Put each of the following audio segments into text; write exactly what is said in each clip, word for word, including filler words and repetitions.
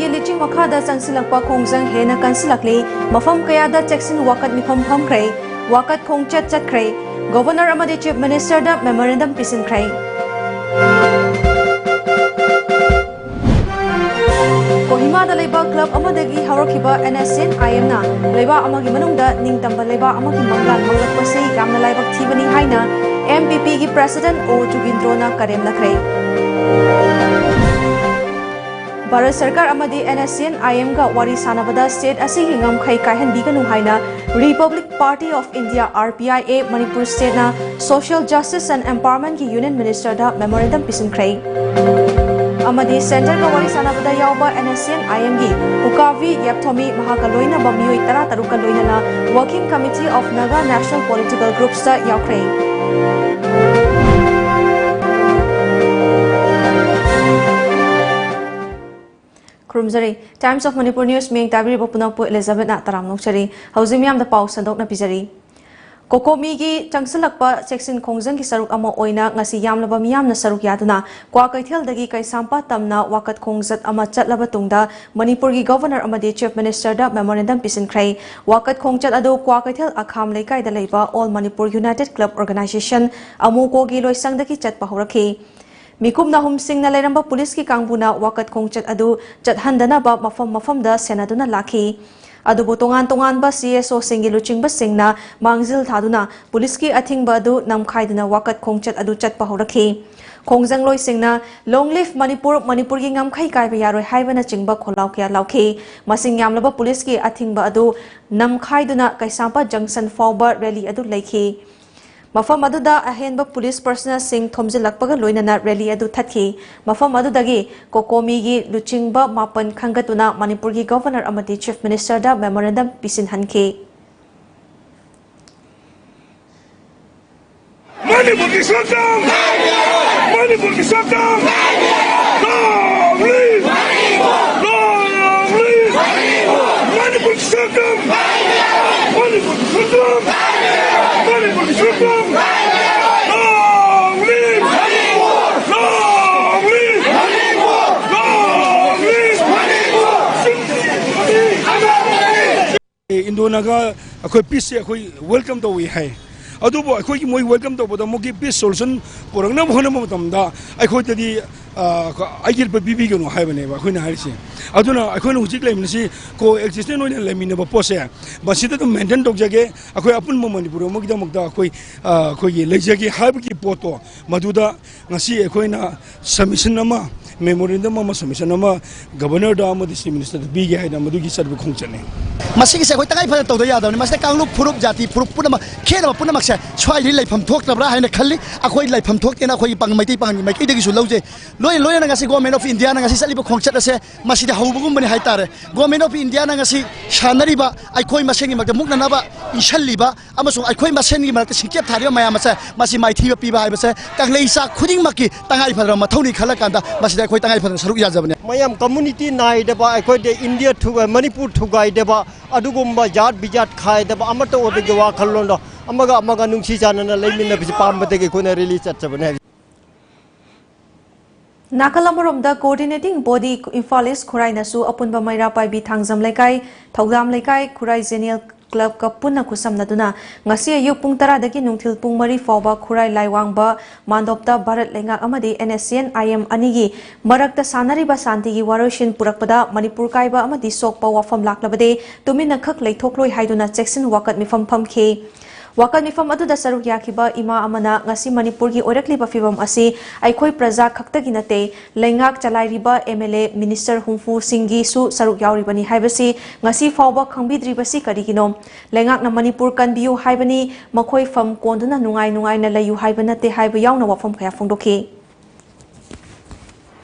ꯂꯤꯆꯤꯡ ꯃꯈꯥꯗ ꯆꯪꯁꯤꯜꯂꯛꯄ ꯈꯣꯡꯖꯪ ꯍꯦꯟꯅ ꯀꯟꯁꯤꯜꯂꯛꯂꯤ꯫ ꯃꯐꯝ ꯀꯌꯥꯗ ꯆꯦꯛꯁꯤꯟ ꯋꯥꯀꯠ ꯃꯤꯐꯝ ꯐꯝꯈ꯭ꯔꯦ꯫ ꯋꯥꯀꯠ ꯈꯣꯡꯆꯠ ꯆꯠꯈ꯭ꯔꯦ꯫ ꯒꯣꯚꯔꯅꯔ ꯑꯃꯗꯤ ꯆꯤꯐ ꯃꯤꯅꯤꯁꯇꯔꯗ ꯃꯦꯃꯣꯔꯦꯟꯗꯝ ꯄꯤꯁꯤꯟꯈ꯭ꯔꯦ꯫ ꯀꯣꯍꯤꯃꯥꯗ ꯂꯩꯕ ꯀ꯭ꯂꯕ ꯑꯃꯗꯒꯤ ꯍꯧꯔꯛꯈꯤꯕ NSCN-IM-ꯅ ꯂꯩꯕꯥꯛ ꯑꯃꯒꯤ ꯃꯅꯨꯡꯗ ꯅꯤꯡꯇꯝꯕ ꯂꯩꯕꯥꯛ ꯑꯃꯒꯤ ꯃꯪꯂꯥꯟ ꯃꯪꯂꯛꯄꯁꯤ ꯌꯥꯝꯅ ꯂꯥꯏꯕꯛ ꯊꯤꯕꯅꯤ ꯍꯥꯏꯅ MPP-ꯒꯤ ꯄ꯭ꯔꯦꯁꯤꯗꯦꯟꯠ ꯑꯣ ꯖꯨꯒꯤꯟꯗ꯭ꯔꯣꯅ ꯀꯔꯦꯝꯅꯈ꯭ꯔꯦ꯫ ꯚꯥꯔꯠ ꯁꯔꯀꯥꯔ ꯑꯃꯗꯤ NSCN-IM-ꯒ ꯋꯥꯔꯤ ꯁꯥꯟꯅꯕꯗ ꯁ꯭ꯇꯦꯠ ꯑꯁꯤꯒꯤ ꯉꯝꯈꯩ ꯀꯥꯏꯍꯟꯕꯤꯒꯅꯨ ꯍꯥꯏꯅ Republic Party of India, RPIA, Manipur ꯁ꯭ꯇꯦꯠꯅ Social Justice and Empowerment-ꯀꯤ ꯌꯨꯅꯤꯌꯟ ꯃꯤꯅꯤꯁꯇꯔꯗ ꯃꯦꯃꯣꯔꯦꯟꯗꯝ ꯄꯤꯁꯤꯟꯈ꯭ꯔꯦ꯫ ꯑꯃꯗꯤ ꯁꯦꯟꯇꯔꯒ ꯋꯥꯔꯤ ꯁꯥꯟꯅꯕꯗ ꯌꯥꯎꯕ NSCN-IM-ꯒꯤ ꯎꯀꯥꯕꯤ ꯌꯦꯞꯊꯣꯃꯤ, ꯃꯍꯥꯛꯀ ꯂꯣꯏꯅꯕ ꯃꯤꯑꯣꯏ ꯇꯔꯥ ꯇꯔꯨꯛꯀ ꯂꯣꯏꯅꯅ Working Committee of Naga National Political Groups-ꯇ ꯌꯥꯎꯈ꯭ꯔꯦ꯫ ꯈꯨꯔꯨꯝꯖꯔꯤ꯫ Times of Manipur News ꯃꯤꯌꯦꯡ ꯇꯥꯕꯤꯔꯤꯕ ꯄꯨꯝꯅꯃꯛꯄꯨ ꯏꯂꯤꯖꯥꯕꯦꯠꯅ ꯇꯔꯥꯝꯅ ꯑꯣꯛꯆꯔꯤ꯫ ꯍꯧꯖꯤꯛ ꯃꯤꯌꯥꯝꯗ ꯄꯥꯎ ꯁꯟꯗꯣꯛꯅ ꯄꯤꯖꯔꯤ꯫ ꯀꯣꯀꯣꯃꯤꯒꯤ ꯆꯪꯁꯤꯜꯂꯛꯄ ꯆꯦꯛꯁꯤꯟ ꯈꯣꯡꯖꯪꯒꯤ ꯁꯔꯨꯛ ꯑꯃ ꯑꯣꯏꯅ ꯉꯁꯤ ꯌꯥꯝꯂꯕ ꯃꯤꯌꯥꯝꯅ ꯁꯔꯨꯛ ꯌꯥꯗꯨꯅ ꯀ꯭ꯋꯥꯀꯩꯊꯦꯜꯗꯒꯤ ꯀꯩꯁꯥꯝꯄꯥꯠ ꯇꯝꯅ ꯋꯥꯀꯠ ꯈꯣꯡꯆꯠ ꯑꯃ ꯆꯠꯂꯕ ꯇꯨꯡꯗ ꯃꯅꯤꯄꯨꯔꯒꯤ ꯒꯣꯚꯔꯅꯔ ꯑꯃꯗꯤ ꯆꯤꯐ ꯃꯤꯅꯤꯁꯇꯔꯗ ꯃꯦꯃꯣꯔꯦꯟꯗꯝ ꯄꯤꯁꯤꯟꯈ꯭ꯔꯦ꯫ ꯋꯥꯀꯠ ꯈꯣꯡꯆꯠ ꯑꯗꯨ ꯀ꯭ꯋꯥꯀꯩꯊꯦꯜ ꯑꯈꯥꯝ ꯂꯩꯀꯥꯏꯗ ꯂꯩꯕ All Manipur United Club Organisation, ꯑꯃꯨꯀꯣꯒꯤ ꯂꯣꯏꯁꯪꯗꯒꯤ ꯆꯠꯄ ꯍꯧꯔꯛꯈꯤ꯫ ꯃꯤꯀꯨꯞꯅ ꯍꯨꯝꯁꯤꯡꯅ ꯂꯩꯔꯝꯕ ꯄꯨꯂꯤꯁꯀꯤ ꯀꯥꯡꯕꯨꯅ ꯋꯥꯀꯠ ꯈꯣꯡꯆꯠ ꯑꯗꯨ ꯆꯠꯍꯟꯗꯅꯕ ꯃꯐꯝ ꯃꯐꯝꯗ ꯁꯦꯟꯅꯗꯨꯅ ꯂꯥꯛꯈꯤ꯫ ꯑꯗꯨꯕꯨ ꯇꯣꯉꯥꯟ ꯇꯣꯉꯥꯟꯕ CSO-ꯁꯤꯡꯒꯤ ꯂꯨꯆꯤꯡꯕꯁꯤꯡꯅ ꯃꯥꯡꯖꯤꯜ ꯊꯥꯗꯨꯅ ꯄꯨꯂꯤꯁꯀꯤ ꯑꯊꯤꯡꯕ ꯑꯗꯨ ꯅꯝꯈꯥꯏꯗꯨꯅ ꯋꯥꯀꯠ ꯈꯣꯡꯆꯠ ꯑꯗꯨ ꯆꯠꯄ ꯍꯧꯔꯛꯈꯤ꯫ ꯈꯣꯡꯖꯪꯂꯣꯏꯁꯤꯡꯅ "Long live Manipur, ꯃꯅꯤꯄꯨꯔꯒꯤ ꯉꯝꯈꯩ ꯀꯥꯏꯕ ꯌꯥꯔꯣꯏ" ꯍꯥꯏꯕꯅꯆꯤꯡꯕ ꯈꯣꯜꯂꯥꯎ ꯀꯌꯥ ꯂꯥꯎꯈꯤ꯫ ꯃꯁꯤꯡ ꯌꯥꯝꯂꯕ ꯄꯨꯂꯤꯁꯀꯤ ꯑꯊꯤꯡꯕ ꯑꯗꯨ ꯅꯝꯈꯥꯏꯗꯨꯅ ꯀꯩꯁꯥꯝꯄꯥꯠ ꯖꯪꯁꯟ ꯐꯥꯎꯕ ꯔꯦꯂꯤ ꯑꯗꯨ ꯂꯩꯈꯤ꯫ ꯃꯐꯝ ꯑꯗꯨꯗ ꯑꯍꯦꯟꯕ ꯄꯨꯂꯤꯁ ꯄꯔꯁꯅꯦꯜꯁꯤꯡ ꯊꯣꯝꯖꯤꯜꯂꯛꯄꯒ ꯂꯣꯏꯅꯅ ꯔꯦꯂꯤ ꯑꯗꯨ ꯊꯠꯈꯤ꯫ ꯃꯐꯝ ꯑꯗꯨꯗꯒꯤ ꯀꯣꯀꯣꯃꯤꯒꯤ ꯂꯨꯆꯤꯡꯕ ꯃꯥꯄꯟ ꯈꯟꯒꯠꯇꯨꯅ ꯃꯅꯤꯄꯨꯔꯒꯤ ꯒꯣꯚꯔꯅꯔ ꯑꯃꯗꯤ ꯆꯤꯐ ꯃꯤꯅꯤꯁꯇꯔꯗ ꯃꯦꯃꯣꯔꯦꯟꯗꯝ ꯄꯤꯁꯤꯟꯍꯟꯈꯤ꯫ ꯃꯅꯤꯄꯨꯔꯒꯤ ꯁꯛꯇꯝ! ꯃꯅꯤꯄꯨꯔꯒꯤ ꯁꯛꯇꯝ! Long live! Long live! ꯃꯅꯤꯄꯨꯔꯒꯤ ꯁꯛꯇꯝ! ꯃꯅꯤꯄꯨꯔꯒꯤ ꯁꯛꯇꯝ! ꯃꯅꯤꯄꯨꯔꯒꯤ ꯁꯛꯇꯝ! Long live! Long live! Long live! Indo Naga ꯑꯩꯈꯣꯏ ꯄꯤꯁꯁꯦ ꯑꯩꯈꯣꯏ ꯋꯦꯜꯀꯝ ꯇꯧꯏ ꯍꯥꯏ꯫ ꯑꯗꯨꯕꯨ ꯑꯩꯈꯣꯏꯒꯤ ꯃꯣꯏ ꯋꯦꯜꯀꯝ ꯇꯧꯕꯗ ꯑꯃꯨꯛꯀꯤ ꯄꯤꯁ ꯁꯣꯂꯨꯁꯟ ꯄꯨꯔꯛꯅꯕ ꯍꯣꯠꯅꯕ ꯃꯇꯝꯗ ꯑꯩꯈꯣꯏꯗꯗꯤ, ꯑ, ꯑꯩꯒꯤꯔꯄ ꯄꯤꯕꯤꯒꯅꯨ ꯍꯥꯏꯕꯅꯦꯕ ꯑꯩꯈꯣꯏꯅ ꯍꯥꯏꯔꯤꯁꯦ꯫ ꯑꯗꯨꯅ ꯑꯩꯈꯣꯏꯅ ꯍꯧꯖꯤꯛ ꯂꯩꯃꯤꯟꯅꯁꯤ ꯀꯣ ꯑꯦꯛꯖꯤꯁꯇꯦꯟ ꯑꯣꯏꯅ ꯂꯩꯃꯤꯟꯅꯕ ꯄꯣꯠꯁꯦ ꯃꯁꯤꯗ ꯑꯗꯨꯝ ꯃꯦꯟꯇꯦꯟ ꯇꯧꯖꯒꯦ꯫ ꯑꯩꯈꯣꯏ ꯑꯄꯨꯟꯕ ꯃꯅꯤꯄꯨꯔ ꯑꯃꯒꯤꯗꯃꯛꯇ ꯑꯩꯈꯣꯏ, ꯑ, ꯑꯩꯈꯣꯏꯒꯤ ꯂꯩꯖꯒꯦ ꯍꯥꯏꯕꯒꯤ ꯄꯣꯠꯇꯣ ꯃꯗꯨꯗ ꯉꯁꯤ ꯑꯩꯈꯣꯏꯅ ꯁꯕꯃꯤꯁꯟ ꯑꯃ, ꯃꯦꯃꯣꯔꯦꯟꯗꯝ ꯑꯃ, ꯁꯕꯃꯤꯁꯟ ꯑꯃ ꯒꯕꯔꯅꯔꯗ ꯑꯃꯗꯤ ꯆꯤꯐ ꯃꯤꯅꯤꯁꯇꯔꯗ ꯄꯤꯒꯦ ꯍꯥꯏꯅ ꯃꯗꯨꯒꯤ ꯆꯠꯄ ꯈꯣꯡꯆꯠꯅꯤ꯫ ꯃꯁꯤꯒꯤꯁꯦ ꯑꯩꯈꯣꯏ ꯇꯉꯥꯏ ꯐꯗꯅ ꯇꯧꯗ ꯌꯥꯗꯕꯅꯤ꯫ ꯃꯁꯤꯗ ꯀꯥꯡꯂꯨꯞ, ꯐꯨꯔꯨꯞ, ꯖꯥꯇꯤ, ꯐꯨꯔꯨꯞ ꯄꯨꯝꯅꯃꯛ, ꯈꯦꯠꯅꯕ ꯄꯨꯝꯅꯃꯛꯁꯦ ꯁ꯭ꯋꯥꯏꯗꯒꯤ ꯂꯩꯐꯝ ꯊꯣꯛꯇꯕ꯭ꯔꯥ ꯍꯥꯏꯅ ꯈꯜꯂꯤ꯫ ꯑꯩꯈꯣꯏ ꯂꯩꯐꯝ ꯊꯣꯛꯇꯦꯅ ꯑꯩꯈꯣꯏꯒꯤ ꯄꯥꯡ-, ꯃꯩꯇꯩ ꯄꯥꯉꯜꯒꯤ ꯃꯥꯏꯀꯩꯗꯒꯤꯁꯨ ꯂꯧꯖꯩ꯫ ꯂꯣꯏꯅ ꯂꯣꯏꯅꯅ ꯉꯁꯤ Government of Indiaꯅ ꯉꯁꯤ ꯆꯠꯂꯤꯕ ꯈꯣꯡꯆꯠ ꯑꯁꯦ ꯃꯁꯤꯗꯤ ꯍꯧꯕꯒꯨꯝꯕꯅꯤ ꯍꯥꯏꯇꯥꯔꯦ꯫ Government of Indiaꯅ ꯉꯁꯤ ꯁꯥꯟꯅꯔꯤꯕ ꯑꯩꯈꯣꯏ ꯃꯁꯦꯟꯒꯤ ꯃꯔꯛꯇ ꯃꯨꯛꯅꯅꯕ ꯏꯟꯁꯤꯜꯂꯤꯕ ꯑꯃꯁꯨꯡ ꯑꯩꯈꯣꯏ ꯃꯁꯦꯟꯒꯤ ꯃꯔꯛꯇ ꯁꯤꯡꯆꯦꯞ ꯊꯥꯔꯤꯕ ꯃꯌꯥꯝ ꯑꯁꯦ ꯃꯁꯤ ꯃꯥꯏꯊꯤꯕ ꯄꯤꯕ ꯍꯥꯏꯕꯁꯦ ꯀꯪꯂꯩꯆꯥ ꯈꯨꯗꯤꯡꯃꯛꯀꯤ ꯇꯉꯥꯏ ꯐꯗ꯭ꯔꯕ ꯃꯊꯧꯅꯤ ꯈꯜꯂꯀꯥꯟꯗ ꯃꯁꯤꯗ ꯑꯩꯈꯣꯏ ꯇꯉꯥꯏ ꯐꯗꯅ ꯁꯔꯨꯛ ꯌꯥꯖꯕꯅꯦ꯫ ꯃꯌꯥꯝ ꯀꯝꯃꯨꯅꯤꯇꯤ ꯅꯥꯏꯗꯕ, ꯑꯩꯈꯣꯏꯗ ꯏꯟꯗꯤꯌꯥ ꯊꯨꯒꯥꯏ-, ꯃꯅꯤꯄꯨꯔ ꯊꯨꯒꯥꯏꯗꯕ, ꯑꯗꯨꯒꯨꯝꯕ ꯖꯥꯠ ꯕꯤꯖꯥꯠ ꯈꯥꯏꯗꯕ ꯑꯃꯠꯇ ꯑꯣꯏꯕꯒꯤ ꯋꯥꯈꯜꯂꯣꯟꯗꯣ ꯑꯃꯒ ꯑꯃꯒ ꯅꯨꯡꯁꯤ ꯆꯥꯟꯅꯅ ꯂꯩꯃꯤꯟꯅꯕꯁꯤ ꯄꯥꯝꯕꯗꯒꯤ ꯑꯩꯈꯣꯏꯅ ꯔꯦꯂꯤ ꯆꯠꯆꯕꯅꯦ꯫ ꯅꯥꯀꯜ ꯑꯃꯔꯣꯝꯗ, coordinating body ꯏꯝꯐꯥꯜ ꯏꯁ ꯈꯨꯔꯥꯏꯅꯁꯨ ꯑꯄꯨꯟꯕ ꯃꯩꯔꯥ ꯄꯥꯏꯕꯤ ꯊꯥꯡꯖꯝ ꯂꯩꯀꯥꯏ, ꯊꯧꯗꯥꯝ ꯂꯩꯀꯥꯏ, ꯈꯨꯔꯥꯏ ꯖꯦꯅꯤꯌꯦꯜ ꯀ꯭ꯂꯕꯀ ꯄꯨꯟꯅ ꯈꯨꯠꯁꯝꯅꯗꯨꯅ ꯉꯁꯤ ꯑꯌꯨꯛ ꯄꯨꯡ ꯇꯔꯥꯗꯒꯤ ꯅꯨꯡꯊꯤꯜ ꯄꯨꯡ ꯃꯔꯤ ꯐꯥꯎꯕ ꯈꯨꯔꯥꯏ ꯂꯥꯏꯋꯥꯡꯕ ꯃꯥꯟꯗꯣꯞꯇ ꯚꯥꯔꯠ ꯂꯩꯉꯥꯛ ꯑꯃꯗꯤ NSCN-IM ꯑꯅꯤꯒꯤ ꯃꯔꯛꯇ ꯁꯥꯟꯅꯔꯤꯕ ꯁꯥꯟꯇꯤꯒꯤ ꯋꯥꯔꯣꯏꯁꯤꯟ ꯄꯨꯔꯛꯄꯗ ꯃꯅꯤꯄꯨꯔ ꯀꯥꯏꯕ ꯑꯃꯗꯤ ꯁꯣꯛꯄ ꯋꯥꯐꯝ ꯂꯥꯛꯂꯕꯗꯤ ꯇꯨꯃꯤꯟꯅ ꯈꯛ ꯂꯩꯊꯣꯛꯂꯣꯏ ꯍꯥꯏꯗꯨꯅ ꯆꯦꯛꯁꯤꯟ ꯋꯥꯀꯠ ꯃꯤꯐꯝ ꯐꯝꯈꯤ꯫ ꯋꯥꯀꯠ ꯃꯤꯐꯝ ꯑꯗꯨꯗ ꯁꯔꯨꯛ ꯌꯥꯈꯤꯕ ꯏꯃꯥ ꯑꯃꯅ ꯉꯁꯤ ꯃꯅꯤꯄꯨꯔꯒꯤ ꯑꯣꯏꯔꯛꯂꯤꯕ ꯐꯤꯕꯝ ꯑꯁꯤ ꯑꯩꯈꯣꯏ ꯄ꯭ꯔꯖꯥ ꯈꯛꯇꯒꯤ ꯅꯠꯇꯦ, ꯂꯩꯉꯥꯛ ꯆꯂꯥꯏꯔꯤꯕ MLA, ꯃꯤꯅꯤꯁꯇꯔ ꯍꯨꯝꯐꯨꯁꯤꯡꯒꯤꯁꯨ ꯁꯔꯨꯛ ꯌꯥꯎꯔꯤꯕꯅꯤ ꯍꯥꯏꯕꯁꯤ ꯉꯁꯤ ꯐꯥꯎꯕ ꯈꯪꯕꯤꯗ꯭ꯔꯤꯕꯁꯤ ꯀꯔꯤꯒꯤꯅꯣ? ꯂꯩꯉꯥꯛꯅ ꯃꯅꯤꯄꯨꯔ ꯀꯟꯕꯤꯌꯨ ꯍꯥꯏꯕꯅꯤ, ꯃꯈꯣꯏ ꯐꯝ ꯀꯣꯟꯗꯨꯅ ꯅꯨꯡꯉꯥꯏ ꯅꯨꯡꯉꯥꯏꯅ ꯂꯩꯌꯨ ꯍꯥꯏꯕ ꯅꯠꯇꯦ ꯍꯥꯏꯕ ꯌꯥꯎꯅ ꯋꯥꯐꯝ ꯀꯌꯥ ꯐꯣꯡꯗꯣꯛꯈꯤ꯫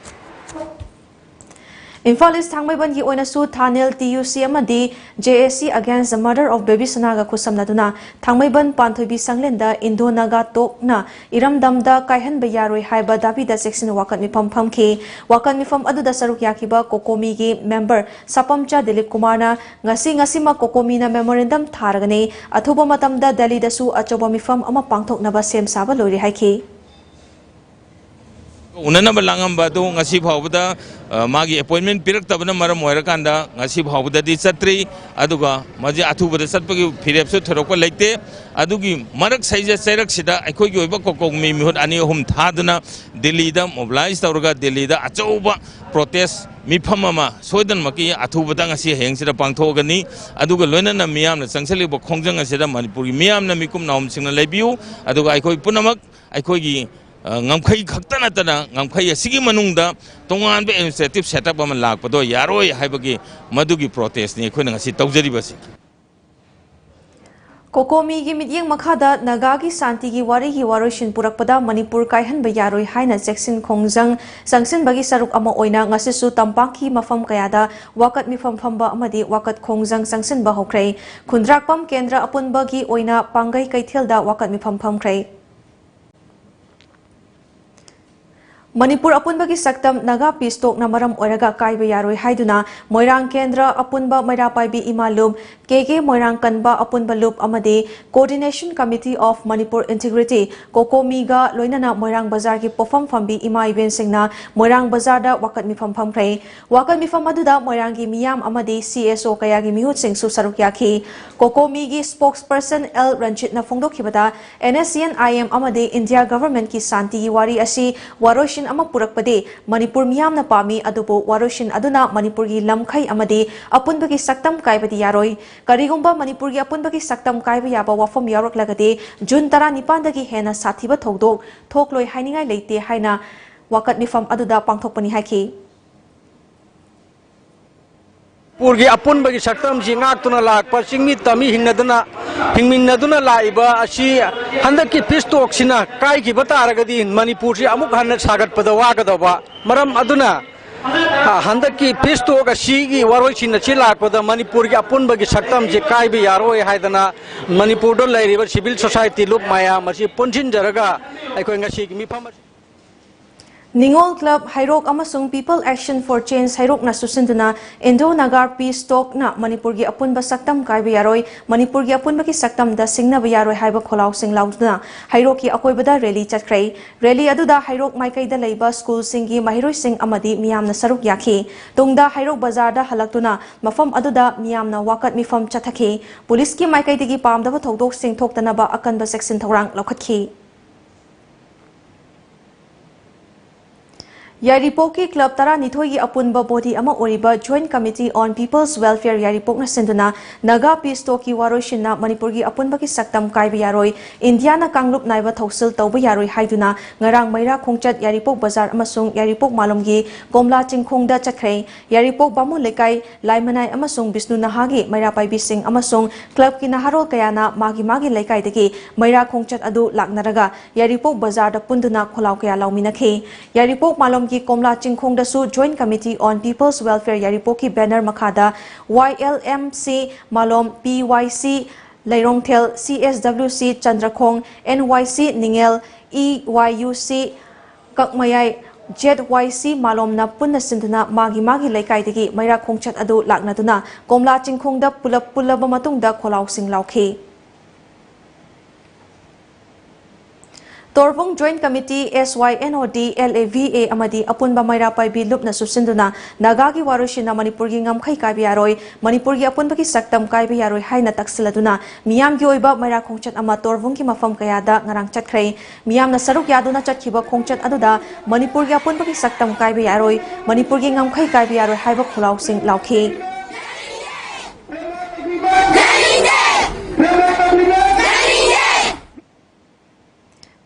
ꯏꯝꯐꯥꯜ ꯏꯁ ꯊꯥꯡꯃꯩꯕꯟꯒꯤ ꯑꯣꯏꯅꯁꯨ ꯊꯥꯅꯦꯜ TUC ꯑꯃꯗꯤ JAC Against the Murder of Baby Sanaga ꯈꯨꯠꯁꯝꯅꯗꯨꯅ ꯊꯥꯡꯃꯩꯕꯟ ꯄꯥꯟꯊꯣꯏꯕꯤ ꯁꯪꯂꯦꯟꯗ ꯏꯟꯗꯣ ꯅꯥꯒꯥ ꯇꯣꯛꯅ ꯏꯔꯝꯗꯝꯗ ꯀꯥꯏꯍꯟꯕ ꯌꯥꯔꯣꯏ ꯍꯥꯏꯕ ꯗꯥꯕꯤꯗ ꯆꯦꯛꯁꯤꯟ ꯋꯥꯀꯠ ꯃꯤꯐꯝ ꯐꯝꯈꯤ꯫ ꯋꯥꯀꯠ ꯃꯤꯐꯝ ꯑꯗꯨꯗ ꯁꯔꯨꯛ ꯌꯥꯈꯤꯕ ꯀꯣꯀꯣꯃꯤꯒꯤ ꯃꯦꯝꯕꯔ ꯁꯥꯄꯝꯆꯥ ꯗꯤꯂꯤꯞ ꯀꯨꯃꯥꯔꯅ ꯉꯁꯤ ꯉꯁꯤꯃꯛ ꯀꯣꯀꯣꯃꯤꯅ ꯃꯦꯃꯣꯔꯦꯟꯗꯝ ꯊꯥꯔꯒꯅꯤ, ꯑꯊꯨꯕ ꯃꯇꯝꯗ ꯗꯦꯜꯂꯤꯗꯁꯨ ꯑꯆꯧꯕ ꯃꯤꯐꯝ ꯑꯃ ꯄꯥꯡꯊꯣꯛꯅꯕ ꯁꯦꯝ ꯁꯥꯕ ꯂꯣꯏꯔꯦ ꯍꯥꯏꯈꯤ꯫ ꯎꯅꯅꯕ ꯂꯥꯡꯉꯝꯕ ꯑꯗꯨ ꯉꯁꯤ ꯐꯥꯎꯕꯗ, ꯑ, ꯃꯥꯒꯤ ꯑꯦꯄꯣꯏꯟꯃꯦꯟ ꯄꯤꯔꯛꯇꯕꯅ ꯃꯔꯝ ꯑꯣꯏꯔꯀꯥꯟꯗ ꯉꯁꯤ ꯐꯥꯎꯕꯗꯗꯤ ꯆꯠꯇ꯭ꯔꯤ꯫ ꯑꯗꯨꯒ ꯃꯁꯤ ꯑꯊꯨꯕꯗ ꯆꯠꯄꯒꯤ ꯐꯤꯔꯦꯞꯁꯨ ꯊꯣꯏꯗꯣꯛꯄ ꯂꯩꯇꯦ꯫ ꯑꯗꯨꯒꯤ ꯃꯔꯛ ꯁꯩꯖ ꯆꯩꯔꯛꯁꯤꯗ ꯑꯩꯈꯣꯏꯒꯤ ꯑꯣꯏꯕ ꯀꯣꯀꯣꯃꯤ ꯃꯤꯍꯨꯠ ꯑꯅꯤ ꯑꯍꯨꯝ ꯊꯥꯗꯨꯅ ꯗꯤꯜꯂꯤꯗ ꯃꯣꯕꯤꯂꯥꯏꯁ ꯇꯧꯔꯒ ꯗꯤꯜꯂꯤꯗ ꯑꯆꯧꯕ ꯄ꯭ꯔꯣꯇꯦꯁ ꯃꯤꯐꯝ ꯑꯃ ꯁꯣꯏꯗꯅꯃꯛꯀꯤ ꯑꯊꯨꯕꯗ ꯉꯁꯤ ꯍꯌꯦꯡꯁꯤꯗ ꯄꯥꯡꯊꯣꯛꯑꯒꯅꯤ꯫ ꯑꯗꯨꯒ ꯂꯣꯏꯅꯅ ꯃꯤꯌꯥꯝꯅ ꯆꯪꯁꯤꯜꯂꯤꯕ ꯈꯣꯡꯖꯪ ꯑꯁꯤꯗ ꯃꯅꯤꯄꯨꯔꯒꯤ ꯃꯤꯌꯥꯝꯅ ꯃꯤꯀꯨꯞ ꯅꯥꯍꯨꯝꯁꯤꯡꯅ ꯂꯩꯕꯤꯌꯨ꯫ ꯑꯗꯨꯒ ꯑꯩꯈꯣꯏ ꯄꯨꯝꯅꯃꯛ ꯑꯩꯈꯣꯏꯒꯤ, ꯑ, ꯉꯝꯈꯩ ꯈꯛꯇ ꯅꯠꯇꯅ ꯉꯝꯈꯩ ꯑꯁꯤꯒꯤ ꯃꯅꯨꯡꯗ ꯇꯣꯉꯥꯟꯕ ꯑꯦꯗꯃꯤꯅꯤꯁꯇ꯭ꯔꯦꯇꯤꯚ ꯁꯦꯠꯑꯞ ꯑꯃ ꯂꯥꯛꯄꯗꯣ ꯌꯥꯔꯣꯏ ꯍꯥꯏꯕꯒꯤ ꯃꯗꯨꯒꯤ ꯄ꯭ꯔꯣꯇꯦꯁꯅꯤ ꯑꯩꯈꯣꯏꯅ ꯉꯁꯤ ꯇꯧꯖꯔꯤꯕꯁꯤ꯫ ꯀꯣꯀꯣꯃꯤꯒꯤ ꯃꯤꯠꯌꯦꯡ ꯃꯈꯥꯗ ꯅꯥꯒꯥꯒꯤ ꯁꯥꯟꯇꯤꯒꯤ ꯋꯥꯔꯤꯒꯤ ꯋꯥꯔꯣꯏꯁꯤꯟ ꯄꯨꯔꯛꯄꯗ ꯃꯅꯤꯄꯨꯔ ꯀꯥꯏꯍꯟꯕ ꯌꯥꯔꯣꯏ ꯍꯥꯏꯅ ꯆꯦꯛꯁꯤꯟ ꯈꯣꯡꯖꯪ ꯆꯪꯁꯤꯟꯕꯒꯤ ꯁꯔꯨꯛ ꯑꯃ ꯑꯣꯏꯅ ꯉꯁꯤꯁꯨ ꯇꯝꯄꯥꯛꯀꯤ ꯃꯐꯝ ꯀꯌꯥꯗ ꯋꯥꯀꯠ ꯃꯤꯐꯝ ꯐꯝꯕ ꯑꯃꯗꯤ ꯋꯥꯀꯠ ꯈꯣꯡꯖꯪ ꯆꯪꯁꯤꯟꯕ ꯍꯧꯈ꯭ꯔꯦ꯫ ꯈꯨꯟꯗ꯭ꯔꯥꯛꯄꯝ ꯀꯦꯟꯗ꯭ꯔ ꯑꯄꯨꯟꯕꯒꯤ ꯑꯣꯏꯅ ꯄꯥꯡꯒꯩ ꯀꯩꯊꯦꯜꯗ ꯋꯥꯀꯠ ꯃꯤꯐꯝ ꯐꯝꯈ꯭ꯔꯦ꯫ ꯃꯅꯤꯄꯨꯔ ꯑꯄꯨꯟꯕꯒꯤ ꯁꯛꯇꯝ ꯅꯥꯒꯥ ꯄꯤꯁ ꯇꯣꯛꯅ ꯃꯔꯝ ꯑꯣꯏꯔꯒ ꯀꯥꯏꯕ ꯌꯥꯔꯣꯏ ꯍꯥꯏꯗꯨꯅ ꯃꯣꯏꯔꯥꯡ ꯀꯦꯟꯗ꯭ꯔ ꯑꯄꯨꯟꯕ ꯃꯩꯔꯥ ꯄꯥꯏꯕꯤ ꯏꯃꯥ ꯂꯨꯞ, ꯀꯦ ꯀꯦ ꯃꯣꯏꯔꯥꯡ ꯀꯟꯕ ꯑꯄꯨꯟꯕ ꯂꯨꯞ ꯑꯃꯗꯤ Coordination Committee of Manipur Integrity, ꯀꯣꯀꯣꯃꯤꯒ ꯂꯣꯏꯅꯅ ꯃꯣꯏꯔꯥꯡ ꯕꯖꯥꯔꯒꯤ ꯄꯣꯠꯐꯝ ꯐꯝꯕꯤ ꯏꯃꯥ ꯏꯕꯦꯟꯁꯤꯡꯅ ꯃꯣꯏꯔꯥꯡ ꯕꯖꯥꯔꯗ ꯋꯥꯀꯠ ꯃꯤꯐꯝ ꯐꯝꯈ꯭ꯔꯦ꯫ ꯋꯥꯀꯠ ꯃꯤꯐꯝ ꯑꯗꯨꯗ ꯃꯣꯏꯔꯥꯡꯒꯤ ꯃꯤꯌꯥꯝ ꯑꯃꯗꯤ ꯁꯤ ꯑꯦꯁ ꯑꯣ ꯀꯌꯥꯒꯤ ꯃꯤꯍꯨꯠꯁꯤꯡꯁꯨ ꯁꯔꯨꯛ ꯌꯥꯈꯤ꯫ ꯀꯣꯀꯣꯃꯤꯒꯤ ꯁ꯭ꯄꯣꯛꯁꯄꯔꯁꯟ L ꯔꯟꯖꯤꯠꯅ ꯐꯣꯡꯗꯣꯛꯈꯤꯕꯗ, N S C N I M ꯑꯃꯗꯤ ꯏꯟꯗꯤꯌꯥ ꯒꯚꯔꯟꯃꯦꯟꯠꯀꯤ ꯁꯥꯟꯇꯤꯒꯤ ꯋꯥꯔꯤ ꯑꯁꯤ ꯋꯥꯔꯣꯏꯁꯤꯟ ꯑꯃ ꯄꯨꯔꯛꯄꯗꯤ ꯃꯅꯤꯄꯨꯔ ꯃꯤꯌꯥꯝꯅ ꯄꯥꯝꯃꯤ, ꯑꯗꯨꯕꯨ ꯋꯥꯔꯣꯏꯁꯤꯟ ꯑꯗꯨꯅ ꯃꯅꯤꯄꯨꯔꯒꯤ ꯂꯝꯈꯩ ꯑꯃꯗꯤ ꯑꯄꯨꯟꯕꯒꯤ ꯁꯛꯇꯝ ꯀꯥꯏꯕꯗꯤ ꯌꯥꯔꯣꯏ꯫ ꯀꯔꯤꯒꯨꯝꯕ ꯃꯅꯤꯄꯨꯔꯒꯤ ꯑꯄꯨꯟꯕꯒꯤ ꯁꯛꯇꯝ ꯀꯥꯏꯕ ꯌꯥꯕ ꯋꯥꯐꯝ ꯌꯥꯎꯔꯛꯂꯒꯗꯤ ꯖꯨꯟ ꯇꯔꯥꯅꯤꯄꯥꯟꯗꯒꯤ ꯍꯦꯟꯅ ꯁꯥꯊꯤꯕ ꯊꯧꯗꯣꯛ ꯊꯣꯛꯂꯣꯏ ꯍꯥꯏꯅꯤꯡꯉꯥꯏ ꯂꯩꯇꯦ ꯍꯥꯏꯅ ꯋꯥꯀꯠ ꯃꯤꯐꯝ ꯑꯗꯨꯗ ꯄꯥꯡꯊꯣꯛꯄꯅꯤ ꯍꯥꯏꯈꯤ꯫ ꯃꯅꯤꯄꯨꯔꯒꯤ ꯑꯄꯨꯟꯕꯒꯤ ꯁꯛꯇꯝꯁꯤ ꯉꯥꯛꯇꯨꯅ ꯂꯥꯛꯄ ꯆꯤꯡꯃꯤ ꯇꯝꯃꯤ ꯍꯤꯡꯅꯗꯨꯅ, ꯍꯤꯡꯃꯤꯟꯅꯗꯨꯅ ꯂꯥꯛꯏꯕ ꯑꯁꯤ ꯍꯟꯗꯛꯀꯤ ꯄꯤꯁ ꯇꯣꯛꯁꯤꯅ ꯀꯥꯏꯈꯤꯕ ꯇꯥꯔꯒꯗꯤ ꯃꯅꯤꯄꯨꯔꯁꯤ ꯑꯃꯨꯛ ꯍꯟꯅ ꯁꯥꯒꯠꯄꯗ ꯋꯥꯒꯗꯧꯕ꯫ ꯃꯔꯝ ꯑꯗꯨꯅ, ꯑ, ꯍꯟꯗꯛꯀꯤ ꯄꯤꯁ ꯇꯣꯛ ꯑꯁꯤꯒꯤ ꯋꯥꯔꯣꯏꯁꯤꯟ ꯑꯁꯤ ꯂꯥꯛꯄꯗ ꯃꯅꯤꯄꯨꯔꯒꯤ ꯑꯄꯨꯟꯕꯒꯤ ꯁꯛꯇꯝꯁꯤ ꯀꯥꯏꯕ ꯌꯥꯔꯣꯏ ꯍꯥꯏꯗꯅ ꯃꯅꯤꯄꯨꯔꯗ ꯂꯩꯔꯤꯕ ꯁꯤꯚꯤꯜ ꯁꯣꯁꯥꯏꯇꯤ ꯂꯨꯞ ꯃꯌꯥꯝ ꯑꯁꯤ ꯄꯨꯟꯁꯤꯟꯖꯔꯒ ꯑꯩꯈꯣꯏ ꯉꯁꯤꯒꯤ ꯃꯤꯐꯝ ꯑꯁꯤ ꯅꯤꯉꯣꯜ ꯀ꯭ꯂꯕ ꯍꯩꯔꯣꯛ ꯑꯃꯁꯨꯡ People Action for Change ꯍꯩꯔꯣꯛꯅ ꯆꯨꯁꯤꯟꯗꯨꯅ Indo Naga Peace Talkꯅ ꯃꯅꯤꯄꯨꯔꯒꯤ ꯑꯄꯨꯟꯕ ꯁꯛꯇꯝ ꯀꯥꯏꯕ ꯌꯥꯔꯣꯏ, ꯃꯅꯤꯄꯨꯔꯒꯤ ꯑꯄꯨꯟꯕꯒꯤ ꯁꯛꯇꯝꯗ ꯁꯤꯡꯅꯕ ꯌꯥꯔꯣꯏ ꯍꯥꯏꯕ ꯈꯣꯜꯂꯥꯎꯁꯤꯡ ꯂꯥꯎꯗꯨꯅ ꯍꯩꯔꯣꯛꯀꯤ ꯑꯀꯣꯏꯕꯗ ꯔꯦꯂꯤ ꯆꯠꯈ꯭ꯔꯦ꯫ ꯔꯦꯂꯤ ꯑꯗꯨꯗ ꯍꯩꯔꯣꯛ ꯃꯥꯏꯀꯩꯗ ꯂꯩꯕ ꯁ꯭ꯀꯨꯜꯁꯤꯡꯒꯤ ꯃꯍꯩꯔꯣꯏꯁꯤꯡ ꯑꯃꯗꯤ ꯃꯤꯌꯥꯝꯅ ꯁꯔꯨꯛ ꯌꯥꯈꯤ꯫ ꯇꯨꯡꯗ ꯍꯩꯔꯣꯛ ꯕꯖꯥꯔꯗ ꯍꯜꯂꯛꯇꯨꯅ ꯃꯐꯝ ꯑꯗꯨꯗ ꯃꯤꯌꯥꯝꯅ ꯋꯥꯀꯠ ꯃꯤꯐꯝ ꯆꯠꯊꯈꯤ꯫ ꯄꯨꯂꯤꯁꯀꯤ ꯃꯥꯏꯀꯩꯗꯒꯤ ꯄꯥꯝꯗꯕ ꯊꯧꯗꯣꯛꯁꯤꯡ ꯊꯣꯛꯇꯅꯕ ꯑꯀꯟꯕ ꯆꯦꯛꯁꯤꯟ ꯊꯧꯔꯥꯡ ꯂꯧꯈꯠꯈꯤ꯫ ꯌꯥꯏꯔꯤꯄꯣꯛꯀꯤ ꯀ꯭ꯂꯕ ꯇꯔꯥꯅꯤꯊꯣꯏꯒꯤ ꯑꯄꯨꯟꯕ ꯕꯣꯗꯤ ꯑꯃ ꯑꯣꯏꯔꯤꯕ Joint Committee on People's Welfare ꯌꯥꯏꯔꯤꯄꯣꯛꯅ ꯁꯤꯟꯗꯨꯅ ꯅꯥꯒꯥ Peace Talkꯀꯤ ꯋꯥꯔꯣꯏꯁꯤꯟꯅ ꯃꯅꯤꯄꯨꯔꯒꯤ ꯑꯄꯨꯟꯕꯒꯤ ꯁꯛꯇꯝ ꯀꯥꯏꯕ ꯌꯥꯔꯣꯏ, ꯏꯟꯗꯤꯌꯥꯅ ꯀꯥꯡꯂꯨꯞ ꯅꯥꯏꯕ ꯊꯧꯁꯤꯜ ꯇꯧꯕ ꯌꯥꯔꯣꯏ ꯍꯥꯏꯗꯨꯅ ꯉꯔꯥꯡ ꯃꯩꯔꯥ ꯈꯣꯡꯆꯠ ꯌꯥꯏꯔꯤꯄꯣꯛ ꯕꯖꯥꯔ ꯑꯃꯁꯨꯡ ꯌꯥꯏꯔꯤꯄꯣꯛ ꯃꯥꯂꯣꯝꯒꯤ ꯀꯣꯝꯂꯥ ꯆꯤꯡꯈꯣꯡꯗ ꯆꯠꯈ꯭ꯔꯦ꯫ ꯌꯥꯏꯔꯤꯄꯣꯛ ꯕꯥꯃꯣꯟ ꯂꯩꯀꯥꯏ, ꯂꯥꯏꯃꯅꯥꯏ ꯑꯃꯁꯨꯡ ꯕꯤꯁꯅꯨ ꯅꯍꯥꯒꯤ ꯃꯩꯔꯥ ꯄꯥꯏꯕꯤꯁꯤꯡ ꯑꯃꯁꯨꯡ ꯀ꯭ꯂꯕꯀꯤ ꯅꯍꯥꯔꯣꯜ ꯀꯌꯥꯅ ꯃꯥꯒꯤ ꯃꯥꯒꯤ ꯂꯩꯀꯥꯏꯗꯒꯤ ꯃꯩꯔꯥ ꯈꯣꯡꯆꯠ ꯑꯗꯨ ꯂꯥꯛꯅꯔꯒ ꯌꯥꯏꯔꯤꯄꯣꯛ ꯕꯖꯥꯔꯗ ꯄꯨꯟꯗꯨꯅ ꯈꯣꯜꯂꯥꯎ ꯀꯌꯥ ꯂꯥꯎꯃꯤꯟꯅꯈꯤ꯫ ꯌꯥꯏꯔꯤꯄꯣꯛ ꯃꯥꯂꯣꯝꯒꯤ ꯀꯣꯝꯂꯥ ꯆꯤꯡꯈꯣꯡꯗꯁꯨ Joint Committee on People's Welfare ꯌꯥꯏꯔꯤꯄꯣꯛꯀꯤ banner ꯃꯈꯥꯗ Y L M C ꯃꯥꯂꯣꯝ, P Y C ꯂꯩꯔꯣꯡꯊꯦꯜ, C S W C ꯆꯟꯗ꯭ꯔꯈꯣꯡ, N Y C ꯅꯤꯡꯉꯦꯜ, E Y U C ꯀꯛꯃꯌꯥꯏ, Z Y C ꯃꯥꯂꯣꯝꯅ ꯄꯨꯟꯅ ꯁꯤꯟꯗꯨꯅ ꯃꯥꯒꯤ ꯃꯥꯒꯤ ꯂꯩꯀꯥꯏꯗꯒꯤ ꯃꯩꯔꯥ ꯈꯣꯡꯆꯠ ꯑꯗꯨ ꯂꯥꯛꯅꯗꯨꯅ ꯀꯣꯝꯂꯥ ꯆꯤꯡꯈꯣꯡꯗ ꯄꯨꯂꯞ ꯄꯨꯜꯂꯕ ꯃꯇꯨꯡꯗ ꯈꯣꯜꯂꯥꯎꯁꯤꯡ ꯂꯥꯎꯈꯤ꯫ ꯇꯣꯔꯕꯨꯡ Joint Committee, S Y N O D, L A V A ꯑꯃꯗꯤ ꯑꯄꯨꯟꯕ ꯃꯩꯔꯥ ꯄꯥꯏꯕꯤ ꯂꯨꯞꯅ ꯆꯨꯞꯁꯤꯟꯗꯨꯅ ꯅꯥꯒꯥꯒꯤ ꯋꯥꯔꯣꯏꯁꯤꯟꯅ ꯃꯅꯤꯄꯨꯔꯒꯤ ꯉꯝꯈꯩ ꯀꯥꯏꯕ ꯌꯥꯔꯣꯏ, ꯃꯅꯤꯄꯨꯔꯒꯤ ꯑꯄꯨꯟꯕꯒꯤ ꯁꯛꯇꯝ ꯀꯥꯏꯕ ꯌꯥꯔꯣꯏ ꯍꯥꯏꯅ ꯇꯛꯁꯤꯜꯂꯗꯨꯅ ꯃꯤꯌꯥꯝꯒꯤ ꯑꯣꯏꯕ ꯃꯩꯔꯥ ꯈꯣꯡꯆꯠ ꯑꯃ ꯇꯣꯔꯕꯨꯡꯒꯤ ꯃꯐꯝ ꯀꯌꯥꯗ ꯉꯔꯥꯡ ꯆꯠꯈ꯭ꯔꯦ꯫ ꯃꯤꯌꯥꯝꯅ ꯁꯔꯨꯛ ꯌꯥꯗꯨꯅ ꯆꯠꯈꯤꯕ ꯈꯣꯡꯆꯠ ꯑꯗꯨꯗ ꯃꯅꯤꯄꯨꯔꯒꯤ ꯑꯄꯨꯟꯕꯒꯤ ꯁꯛꯇꯝ ꯀꯥꯏꯕ ꯌꯥꯔꯣꯏ, ꯃꯅꯤꯄꯨꯔꯒꯤ ꯉꯝꯈꯩ ꯀꯥꯏꯕ ꯌꯥꯔꯣꯏ ꯍꯥꯏꯕ ꯈꯣꯜꯂꯥꯎꯁꯤꯡ ꯂꯥꯎꯈꯤ꯫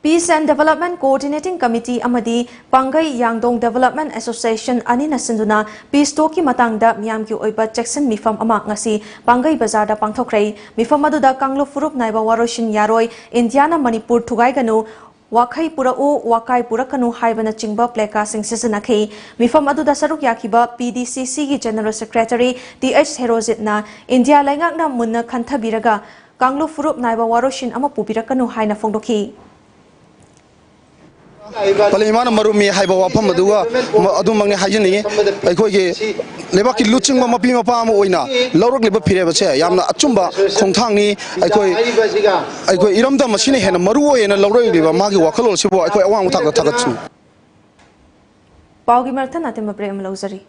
Peace and Development Coordinating Committee ꯑꯃꯗꯤ ꯄꯥꯡꯒꯩ ꯌꯥꯡꯗꯣꯡ Development Association ꯑꯅꯤꯅ ꯁꯤꯟꯗꯨꯅ Peace Talkꯀꯤ ꯃꯇꯥꯡꯗ ꯃꯤꯌꯥꯝꯒꯤ ꯑꯣꯏꯕ ꯆꯦꯛꯁꯤꯟ ꯃꯤꯐꯝ ꯑꯃ ꯉꯁꯤ ꯄꯥꯡꯒꯩ ꯕꯖꯥꯔꯗ ꯄꯥꯡꯊꯣꯛꯈ꯭ꯔꯦ꯫ ꯃꯤꯐꯝ ꯑꯗꯨꯗ ꯀꯥꯡꯂꯨꯞ ꯐꯨꯔꯨꯞ ꯅꯥꯏꯕ ꯋꯥꯔꯣꯏꯁꯤꯟ ꯌꯥꯔꯣꯏ, ꯏꯟꯗꯤꯌꯥꯅ ꯃꯅꯤꯄꯨꯔ ꯊꯨꯒꯥꯏꯒꯅꯨ, ꯋꯥꯈꯩ ꯄꯨꯔꯛꯎ, ꯋꯥꯀꯥꯏ ꯄꯨꯔꯛꯀꯅꯨ ꯍꯥꯏꯕꯅꯆꯤꯡꯕ placardꯁꯤꯡ ꯁꯤꯖꯤꯟꯅꯈꯤ꯫ ꯃꯤꯐꯝ ꯑꯗꯨꯗ ꯁꯔꯨꯛ ꯌꯥꯈꯤꯕ P D C Cꯒꯤ General Secretary T H ꯁꯦꯔꯣꯖꯤꯠꯅ ꯏꯟꯗꯤꯌꯥ ꯂꯩꯉꯥꯛꯅ ꯃꯨꯟꯅ ꯈꯟꯊꯕꯤꯔꯒ ꯀꯥꯡꯂꯨꯞ ꯐꯨꯔꯨꯞ ꯅꯥꯏꯕ ꯋꯥꯔꯣꯏꯁꯤꯟ ꯑꯃ ꯄꯨꯕꯤꯔꯛꯀꯅꯨ ꯍꯥꯏꯅ ꯐꯣꯡꯗꯣꯛꯈꯤ꯫ ꯄꯂꯦꯝ ꯏꯃꯥꯅ ꯃꯔꯨꯝꯃꯤ ꯍꯥꯏꯕ ꯋꯥꯐꯝ ꯑꯗꯨꯒ ꯃ-, ꯑꯗꯨꯃꯛꯅꯤ ꯍꯥꯏꯖꯅꯤꯡꯉꯤ꯫ ꯑꯩꯈꯣꯏꯒꯤ ꯂꯩꯕꯥꯛꯀꯤ ꯂꯨꯆꯤꯡꯕ ꯃꯄꯤ ꯃꯄꯥ ꯑꯃ ꯑꯣꯏꯅ ꯂꯧꯔꯛꯂꯤꯕ ꯐꯤꯔꯦꯞ ꯑꯁꯦ ꯌꯥꯝꯅ ꯑꯆꯨꯝꯕ ꯈꯣꯡꯊꯥꯡꯅꯤ꯫ ꯑꯩꯈꯣꯏ, ꯑꯩꯈꯣꯏ ꯏꯔꯝꯗꯝ ꯑꯁꯤꯅ ꯍꯦꯟꯅ ꯃꯔꯨ ꯑꯣꯏꯅ ꯂꯧꯔꯛꯂꯤꯕ ꯃꯥꯒꯤ ꯋꯥꯈꯜꯂꯣꯟ ꯑꯁꯤꯕꯨ ꯑꯩꯈꯣꯏ ꯑꯋꯥꯡꯕ ꯊꯥꯛꯇ ꯊꯥꯒꯠꯆꯔꯤ꯫ ꯄꯥꯎꯒꯤ ꯃꯔꯛ ꯊꯠꯅ ꯑꯇꯦꯟꯕ break ꯑꯃ ꯂꯧꯖꯔꯤ꯫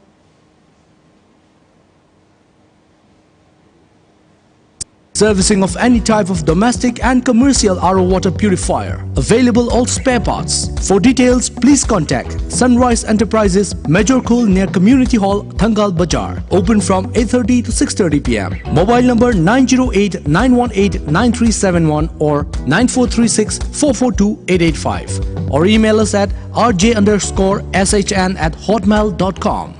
Servicing of any type of domestic and commercial R O water purifier. Available all spare parts. For details, please contact Sunrise Enterprises, Major Khul, near Community Hall, Thangal Bazar. Open from eight thirty to six thirty p m. Mobile number nine zero eight nine one eight nine three seven one or nine four three six four four two eight eight five. Or email us at R J underscore S H N at hotmail dot com.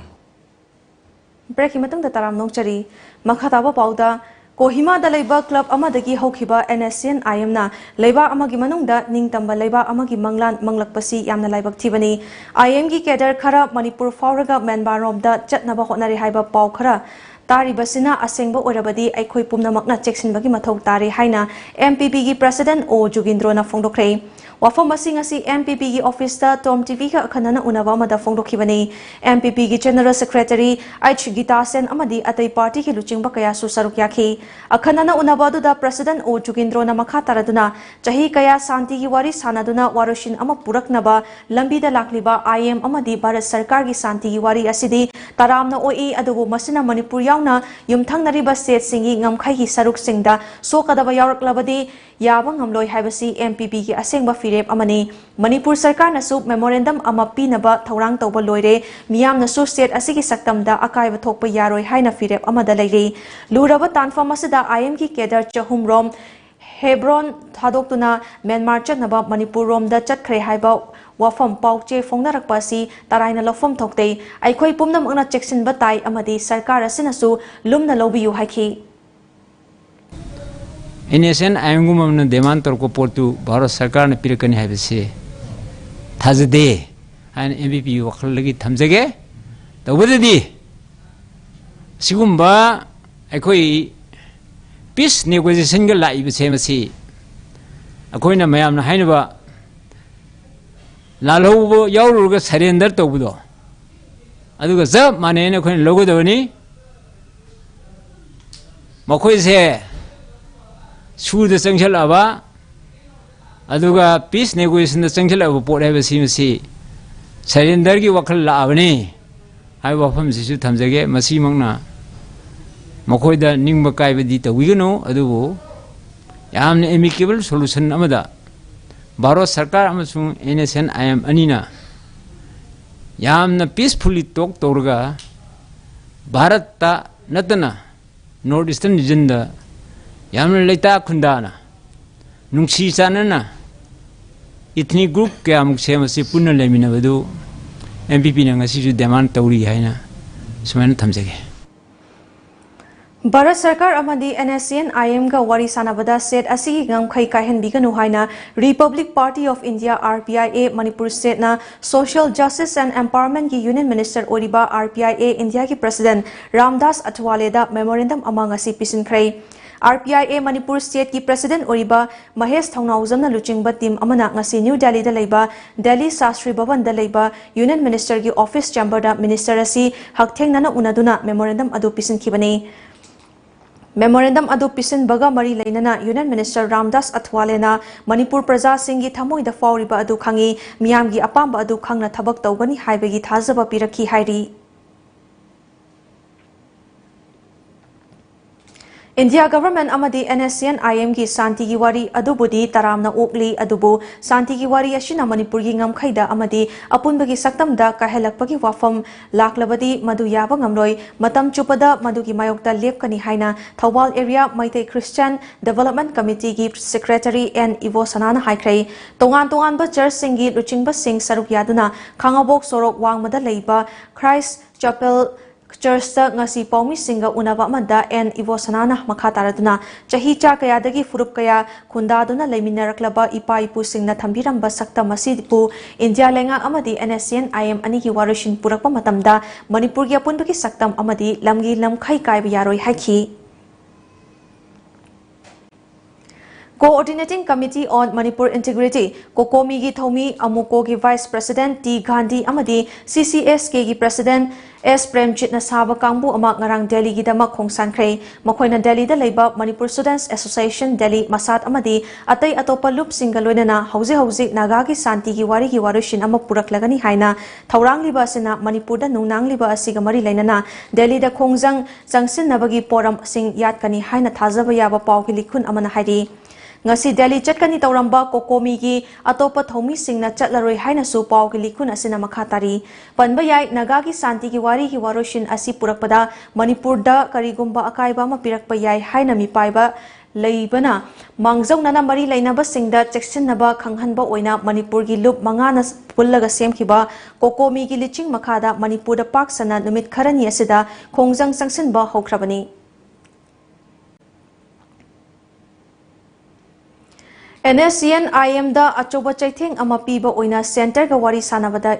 Break ꯀꯤ ꯃꯇꯨꯡꯗ ꯇꯔꯥꯝꯅ ꯑꯣꯛꯆꯔꯤ꯫ ꯃꯈꯥ ꯇꯥꯕ ꯄꯥꯎꯗ, ꯀꯣꯍꯤꯃꯥꯗ ꯂꯩꯕ club ꯑꯃꯗꯒꯤ ꯍꯧꯈꯤꯕ N S C N I M ꯅ ꯂꯩꯕꯥꯛ ꯑꯃꯒꯤ ꯃꯅꯨꯡꯗ ꯅꯤꯡꯇꯝꯕ ꯂꯩꯕꯥꯛ ꯑꯃꯒꯤ ꯃꯪꯂꯥꯟ ꯃꯪꯂꯛꯄꯁꯤ ꯌꯥꯝꯅ ꯂꯥꯏꯕꯛ ꯊꯤꯕꯅꯤ꯫ I M ꯒꯤ cadre ꯈꯔ ꯃꯅꯤꯄꯨꯔ ꯐꯥꯎꯔꯒ ꯃ꯭ꯌꯥꯟꯃꯥꯔ ꯔꯣꯝꯗ ꯆꯠꯅꯕ ꯍꯣꯠꯅꯔꯤ ꯍꯥꯏꯕ ꯄꯥꯎ ꯈꯔ ꯇꯥꯔꯤꯕꯁꯤꯅ ꯑꯁꯦꯡꯕ ꯑꯣꯏꯔꯕꯗꯤ ꯑꯩꯈꯣꯏ ꯄꯨꯝꯅꯃꯛꯅ ꯆꯦꯛꯁꯤꯟꯕꯒꯤ ꯃꯊꯧ ꯇꯥꯔꯦ ꯍꯥꯏꯅ M P P ꯒꯤ president O ꯖꯨꯒꯤꯟꯗ꯭ꯔꯣꯅ ꯐꯣꯡꯗꯣꯛꯈ꯭ꯔꯦ꯫ ꯋꯥꯐꯝ ꯑꯁꯤꯡ ꯑꯁꯤ M P P ꯒꯤ office ꯇ Tom T V ꯒ ꯑꯈꯟꯅꯅ ꯎꯅꯕ ꯑꯃꯗ ꯐꯣꯡꯗꯣꯛꯈꯤꯕꯅꯤ꯫ M P P ꯒꯤ general secretary H ꯒꯤꯇꯥ ꯁꯦꯟ ꯑꯃꯗꯤ ꯑꯇꯩ party ꯒꯤ ꯂꯨꯆꯤꯡꯕ ꯀꯌꯥꯁꯨ ꯁꯔꯨꯛ ꯌꯥꯈꯤ꯫ ꯑꯈꯟꯅꯅ ꯎꯅꯕ ꯑꯗꯨꯗ president O ꯖꯨꯒꯤꯟꯗ꯭ꯔꯣꯅ ꯃꯈꯥ ꯇꯥꯔꯗꯨꯅ ꯆꯍꯤ ꯀꯌꯥ ꯁꯥꯟꯇꯤꯒꯤ ꯋꯥꯔꯤ ꯁꯥꯟꯅꯗꯨꯅ ꯋꯥꯔꯣꯏꯁꯤꯟ ꯑꯃ ꯄꯨꯔꯛꯅꯕ ꯂꯝꯕꯤꯗ ꯂꯥꯛꯂꯤꯕ I M ꯑꯃꯗꯤ ꯚꯥꯔꯠ ꯁꯔꯀꯥꯔꯒꯤ ꯁꯥꯟꯇꯤꯒꯤ ꯋꯥꯔꯤ ꯑꯁꯤꯗꯤ ꯇꯔꯥꯝꯅ ꯑꯣꯛꯏ, ꯑꯗꯨꯕꯨ ꯃꯁꯤꯅ ꯃꯅꯤꯄꯨꯔ ꯌꯥꯎꯅ ꯌꯨꯝꯊꯪꯅꯔꯤꯕ state ꯁꯤꯡꯒꯤ ꯉꯝꯈꯩꯒꯤ ꯁꯔꯨꯛꯁꯤꯡꯗ ꯁꯣꯛꯀꯗꯕ ꯌꯥꯎꯔꯛꯂꯕꯗꯤ ꯌꯥꯕ ꯉꯝꯂꯣꯏ ꯍꯥꯏꯕꯁꯤ M P P ꯒꯤ ꯑꯁꯦꯡꯕ ꯐꯤꯔꯦꯞ ꯑꯃꯅꯤ꯫ ꯃꯅꯤꯄꯨꯔ ꯁꯔꯀꯥꯔꯅꯁꯨ memorandum ꯑꯃ ꯄꯤꯅꯕ ꯊꯧꯔꯥꯡ ꯇꯧꯕ ꯂꯣꯏꯔꯦ꯫ ꯃꯤꯌꯥꯝꯅꯁꯨ state ꯑꯁꯤꯒꯤ ꯁꯛꯇꯝꯗ ꯑꯀꯥꯏꯕ ꯊꯣꯛꯄ ꯌꯥꯔꯣꯏ ꯍꯥꯏꯅ ꯐꯤꯔꯦꯞ ꯑꯃꯗ ꯂꯩꯔꯤ꯫ ꯂꯨꯔꯕ ꯇꯥꯟꯐꯝ ꯑꯁꯤꯗ I M ꯒꯤ cadre ꯆꯍꯨꯝ ꯔꯣꯝ ꯍꯦꯕ꯭ꯔꯣꯟ ꯊꯥꯗꯣꯛꯇꯨꯅ ꯃ꯭ꯌꯥꯟꯃꯥꯔ ꯆꯠꯅꯕ ꯃꯅꯤꯄꯨꯔ ꯔꯣꯝꯗ ꯆꯠꯈ꯭ꯔꯦ ꯍꯥꯏꯕ ꯋꯥꯐꯝ ꯄꯥꯎ ꯆꯦ ꯐꯣꯡꯅꯔꯛꯄ ꯑꯁꯤ ꯇꯔꯥꯏꯅ ꯂꯧꯐꯝ ꯊꯣꯛꯇꯦ꯫ ꯑꯩꯈꯣꯏ ꯄꯨꯝꯅꯃꯛꯅ ꯆꯦꯛꯁꯤꯟꯕ ꯇꯥꯏ ꯑꯃꯗꯤ ꯁꯔꯀꯥꯔ ꯑꯁꯤꯅꯁꯨ ꯂꯨꯝꯅ ꯂꯧꯕꯤꯌꯨ ꯍꯥꯏꯈꯤ꯫ N S C N I M ꯒꯨꯝꯕ ꯑꯃꯅ demand ꯇꯧꯔꯛꯄ ꯄꯣꯠꯇꯨ ꯚꯥꯔꯠ ꯁꯔꯀꯥꯔꯅ ꯄꯤꯔꯛꯀꯅꯤ ꯍꯥꯏꯕꯁꯤ ꯊꯥꯖꯗꯦ ꯍꯥꯏꯅ M P P ꯒꯤ ꯋꯥꯈꯜꯗꯒꯤ ꯊꯝꯖꯒꯦ꯫ ꯇꯧꯕꯗꯗꯤ ꯁꯤꯒꯨꯝꯕ ꯑꯩꯈꯣꯏ peace negotiation ꯒ ꯂꯥꯛꯏꯕꯁꯦ ꯃꯁꯤ ꯑꯩꯈꯣꯏꯅ ꯃꯌꯥꯝꯅ ꯍꯥꯏꯅꯕ ꯂꯥꯜꯍꯧꯕ ꯌꯥꯎꯔꯨꯔꯒ surrender ꯇꯧꯕꯗꯣ, ꯑꯗꯨꯒ ꯆꯞ ꯃꯥꯟꯅꯩꯅ ꯑꯩꯈꯣꯏꯅ ꯂꯧꯒꯗꯕꯅꯤ꯫ ꯃꯈꯣꯏꯁꯦ ꯁꯨꯗ ꯆꯪꯁꯤꯜꯂꯛꯑꯕ, ꯑꯗꯨꯒ peace negotiationꯗ ꯆꯪꯁꯤꯜꯂꯛꯑꯕ ꯄꯣꯠ ꯍꯥꯏꯕꯁꯤ ꯃꯁꯤ surrenderꯒꯤ ꯋꯥꯈꯜ ꯂꯥꯛꯑꯕꯅꯤ ꯍꯥꯏꯕ ꯋꯥꯐꯝꯁꯤꯁꯨ ꯊꯝꯖꯒꯦ꯫ ꯃꯁꯤꯃꯛꯅ ꯃꯈꯣꯏꯗ ꯅꯤꯡꯕ ꯀꯥꯏꯕꯗꯤ ꯇꯧꯕꯤꯒꯅꯨ, ꯑꯗꯨꯕꯨ ꯌꯥꯝꯅ amicable solution ꯑꯃꯗ ꯚꯥꯔꯠ ꯁꯔꯀꯥꯔ ꯑꯃꯁꯨꯡ NSCN-IM ꯑꯅꯤꯅ ꯌꯥꯝꯅ peacefully talk ꯇꯧꯔꯒ ꯚꯥꯔꯠꯇ ꯅꯠꯇꯅ North Eastern regionꯗ ꯌꯥꯝꯅ ꯂꯩꯇꯥ ꯈꯨꯟꯗꯥꯅ, ꯅꯨꯡꯁꯤ ꯆꯥꯟꯅꯅ ethnic group ꯀꯌꯥꯃꯨꯛ ꯁꯦꯝ ꯑꯁꯤ ꯄꯨꯟꯅ ꯂꯩꯃꯤꯟꯅꯕꯗꯨ NPPꯅ ꯉꯁꯤꯁꯨ demand ꯇꯧꯔꯤ ꯍꯥꯏꯅ ꯁꯨꯃꯥꯏꯅ ꯊꯝꯖꯒꯦ꯫ ꯚꯥꯔꯠ ꯁꯔꯀꯥꯔ ꯑꯃꯗꯤ NSCN-IMꯒ ꯋꯥꯔꯤ ꯁꯥꯟꯅꯕꯗ state ꯑꯁꯤꯒꯤ ꯉꯝꯈꯩ ꯀꯥꯏꯍꯟꯕꯤꯒꯅꯨ ꯍꯥꯏꯅ Republic Party of India, RPIA, Manipur stateꯅ Social Justice and Empowermentꯀꯤ Union Minister ꯑꯣꯏꯔꯤꯕ RPIA Indiaꯒꯤ President ꯔꯥꯝꯗꯥꯁ ꯑꯊꯋꯥꯂꯦꯗ memorandum ꯑꯃ ꯉꯁꯤ ꯄꯤꯁꯤꯟꯈ꯭ꯔꯦ꯫ RPIA ꯃꯅꯤꯄꯨꯔ stateꯀꯤ President ꯑꯣꯏꯔꯤꯕ ꯃꯍꯦꯁ ꯊꯧꯅꯥꯎꯖꯝꯅ ꯂꯨꯆꯤꯡꯕ team ꯑꯃꯅ ꯉꯁꯤ ꯅ꯭ꯌꯨ ꯗꯦꯜꯂꯤꯗ ꯂꯩꯕ ꯗꯦꯜꯂꯤ ꯁꯥꯁꯇ꯭ꯔꯤ ꯚꯕꯟꯗ ꯂꯩꯕ Union Ministerꯒꯤ office chamberꯗ minister ꯑꯁꯤ ꯍꯛꯊꯦꯡꯅꯅ ꯎꯅꯗꯨꯅ memorandum ꯑꯗꯨ ꯄꯤꯁꯤꯟꯈꯤꯕꯅꯤ꯫ Memorandum ꯑꯗꯨ ꯄꯤꯁꯤꯟꯕꯒ ꯃꯔꯤ ꯂꯩꯅꯅ Union Minister ꯔꯥꯝꯗꯥꯁ ꯑꯊꯋꯥꯂꯦꯅ ꯃꯅꯤꯄꯨꯔ ꯄ꯭ꯔꯖꯥꯁꯤꯡꯒꯤ ꯊꯃꯣꯏꯗ ꯐꯥꯎꯔꯤꯕ ꯑꯗꯨ ꯈꯪꯏ, ꯃꯤꯌꯥꯝꯒꯤ ꯑꯄꯥꯝꯕ ꯑꯗꯨ ꯈꯪꯅ ꯊꯕꯛ ꯇꯧꯒꯅꯤ ꯍꯥꯏꯕꯒꯤ ꯊꯥꯖꯕ ꯄꯤꯔꯛꯈꯤ ꯍꯥꯏꯔꯤ꯫ India government ꯑꯃꯗꯤ NSCN-IMꯒꯤ ꯁꯥꯟꯇꯤꯒꯤ ꯋꯥꯔꯤ ꯑꯗꯨꯕꯨꯗꯤ ꯇꯔꯥꯝꯅ ꯑꯣꯛꯂꯤ, ꯑꯗꯨꯕꯨ ꯁꯥꯟꯇꯤꯒꯤ ꯋꯥꯔꯤ ꯑꯁꯤꯅ ꯃꯅꯤꯄꯨꯔꯒꯤ ꯉꯝꯈꯩꯗ ꯑꯃꯗꯤ ꯑꯄꯨꯟꯕꯒꯤ ꯁꯛꯇꯝꯗ ꯀꯥꯏꯍꯜꯂꯛꯄꯒꯤ ꯋꯥꯐꯝ ꯂꯥꯛꯂꯕꯗꯤ ꯃꯗꯨ ꯌꯥꯕ ꯉꯝꯂꯣꯏ꯫ ꯃꯇꯝ ꯆꯨꯞꯄꯗ ꯃꯗꯨꯒꯤ ꯃꯥꯌꯣꯛꯇ ꯂꯦꯞꯀꯅꯤ ꯍꯥꯏꯅ Thoubal area Meitei Christian Development Committeeꯒꯤ Secretary N ꯏꯕꯣꯁꯅꯥꯅ ꯍꯥꯏꯈ꯭ꯔꯦ꯫ ꯇꯣꯉꯥꯟ ꯇꯣꯉꯥꯟꯕ churchꯁꯤꯡꯒꯤ ꯂꯨꯆꯤꯡꯕꯁꯤꯡ ꯁꯔꯨꯛ ꯌꯥꯗꯨꯅ ꯈꯥꯉꯕꯣꯛ ꯁꯣꯔꯣꯛ ꯋꯥꯡꯃꯗ ꯂꯩꯕ Christ Chapel Churchꯇ ꯉꯁꯤ ꯄꯥꯎꯃꯤꯁꯤꯡꯒ ꯎꯅꯕ ꯑꯃꯗ N ꯏꯕꯣꯁꯅꯥꯅ ꯃꯈꯥ ꯇꯥꯔꯗꯨꯅ ꯆꯍꯤ ꯆꯥ ꯀꯌꯥꯗꯒꯤ ꯐꯨꯔꯨꯞ ꯀꯌꯥ ꯈꯨꯟꯗꯥꯗꯨꯅ ꯂꯩꯃꯤꯟꯅꯔꯛꯂꯕ ꯏꯄꯥ ꯏꯄꯨꯁꯤꯡꯅ ꯊꯝꯕꯤꯔꯝꯕ ꯁꯛꯇꯝ ꯑꯁꯤꯕꯨ India ꯂꯩꯉꯥꯛ ꯑꯃꯗꯤ NSCN-IM ꯑꯅꯤꯒꯤ ꯋꯥꯔꯣꯏꯁꯤꯟ ꯄꯨꯔꯛꯄ ꯃꯇꯝꯗ ꯃꯅꯤꯄꯨꯔꯒꯤ ꯑꯄꯨꯟꯕꯒꯤ ꯁꯛꯇꯝ ꯑꯃꯗꯤ ꯂꯝꯒꯤ ꯂꯝꯈꯩ ꯀꯥꯏꯕ ꯌꯥꯔꯣꯏ ꯍꯥꯏꯈꯤ꯫ Coordinating Committee on Manipur Integrity, ꯀꯣꯀꯣꯃꯤꯒꯤ ꯊꯧꯃꯤ ꯑꯃꯨꯀꯣꯒꯤ Vice President ꯇꯤ ꯒꯥꯟꯙꯤ ꯑꯃꯗꯤ ꯁꯤ ꯁꯤ ꯑꯦꯁ ꯀꯦꯒꯤ President ꯑꯦꯁ ꯄ꯭ꯔꯦꯝꯖꯤꯠꯅ ꯁꯥꯕ ꯀꯥꯡꯕꯨ ꯑꯃ ꯉꯔꯥꯡ ꯗꯦꯜꯂꯤꯒꯤꯗꯃꯛ ꯈꯣꯡꯁꯥꯟꯈ꯭ꯔꯦ꯫ ꯃꯈꯣꯏꯅ ꯗꯦꯜꯂꯤꯗ ꯂꯩꯕ Manipur Students Association Delhi, ꯃꯁꯥꯠ ꯑꯃꯗꯤ ꯑꯇꯩ ꯑꯇꯣꯞꯄ ꯂꯨꯞꯁꯤꯡꯒ ꯂꯣꯏꯅꯅ ꯍꯧꯖꯤꯛ ꯍꯧꯖꯤꯛ ꯅꯥꯒꯥꯒꯤ ꯁꯥꯟꯇꯤꯒꯤ ꯋꯥꯔꯤꯒꯤ ꯋꯥꯔꯣꯏꯁꯤꯟ ꯑꯃ ꯄꯨꯔꯛꯂꯒꯅꯤ ꯍꯥꯏꯅ ꯊꯧꯔꯥꯡꯂꯤꯕ ꯑꯁꯤꯅ ꯃꯅꯤꯄꯨꯔꯗ ꯅꯨꯡꯅꯥꯡꯂꯤꯕ ꯑꯁꯤꯒ ꯃꯔꯤ ꯂꯩꯅꯅ ꯗꯦꯜꯂꯤꯗ ꯈꯣꯡꯖꯪ ꯆꯪꯁꯤꯟꯅꯕꯒꯤ ꯄꯣꯔꯝꯁꯤꯡ ꯌꯥꯠꯀꯅꯤ ꯍꯥꯏꯅ ꯊꯥꯖꯕ ꯌꯥꯕ ꯄꯥꯎꯒꯤ ꯂꯤꯈꯨꯟ ꯑꯃꯅ ꯍꯥꯏꯔꯤ꯫ ꯉꯁꯤ ꯗꯦꯜꯂꯤ ꯆꯠꯀꯅꯤ ꯇꯧꯔꯝꯕ ꯀꯣꯀꯣꯃꯤꯒꯤ ꯑꯇꯣꯞꯄ ꯊꯧꯃꯤꯁꯤꯡꯅ ꯆꯠꯂꯔꯣꯏ ꯍꯥꯏꯅꯁꯨ ꯄꯥꯎꯒꯤ ꯂꯤꯈꯨꯟ ꯑꯁꯤꯅ ꯃꯈꯥ ꯇꯥꯔꯤ꯫ ꯄꯟꯕ ꯌꯥꯏ, ꯅꯥꯒꯥꯒꯤ ꯁꯥꯟꯇꯤꯒꯤ ꯋꯥꯔꯤꯒꯤ ꯋꯥꯔꯣꯏꯁꯤꯟ ꯑꯁꯤ ꯄꯨꯔꯛꯄꯗ ꯃꯅꯤꯄꯨꯔꯗ ꯀꯔꯤꯒꯨꯝꯕ ꯑꯀꯥꯏꯕ ꯑꯃ ꯄꯤꯔꯛꯄ ꯌꯥꯏ ꯍꯥꯏꯅ ꯃꯤꯄꯥꯏꯕ ꯂꯩꯕꯅ ꯃꯥꯡꯖꯧꯅꯅ ꯃꯔꯤ ꯂꯩꯅꯕꯁꯤꯡꯗ ꯆꯦꯛꯁꯤꯟꯅꯕ ꯈꯪꯍꯟꯕ ꯑꯣꯏꯅ ꯃꯅꯤꯄꯨꯔꯒꯤ ꯂꯨꯞ ꯃꯉꯥꯅ ꯄꯨꯜꯂꯒ ꯁꯦꯝꯈꯤꯕ ꯀꯣꯀꯣꯃꯤꯒꯤ ꯂꯤꯆꯤꯡ ꯃꯈꯥꯗ ꯃꯅꯤꯄꯨꯔꯗ ꯄꯥꯛ ꯁꯟꯅ ꯅꯨꯃꯤꯠ ꯈꯔꯅꯤ ꯑꯁꯤꯗ ꯈꯣꯡꯖꯪ ꯆꯪꯁꯤꯟꯕ ꯍꯧꯈ꯭ꯔꯕꯅꯤ꯫ ꯑꯦꯟ ꯑꯦꯁ ꯁꯤ ꯑꯦꯟ ꯑꯥꯏ ꯑꯦꯝꯗ ꯑꯆꯧꯕ ꯆꯩꯊꯦꯡ ꯑꯃ ꯄꯤꯕ ꯑꯣꯏꯅ ꯁꯦꯟꯇꯔꯒ ꯋꯥꯔꯤ ꯁꯥꯟꯅꯕꯗ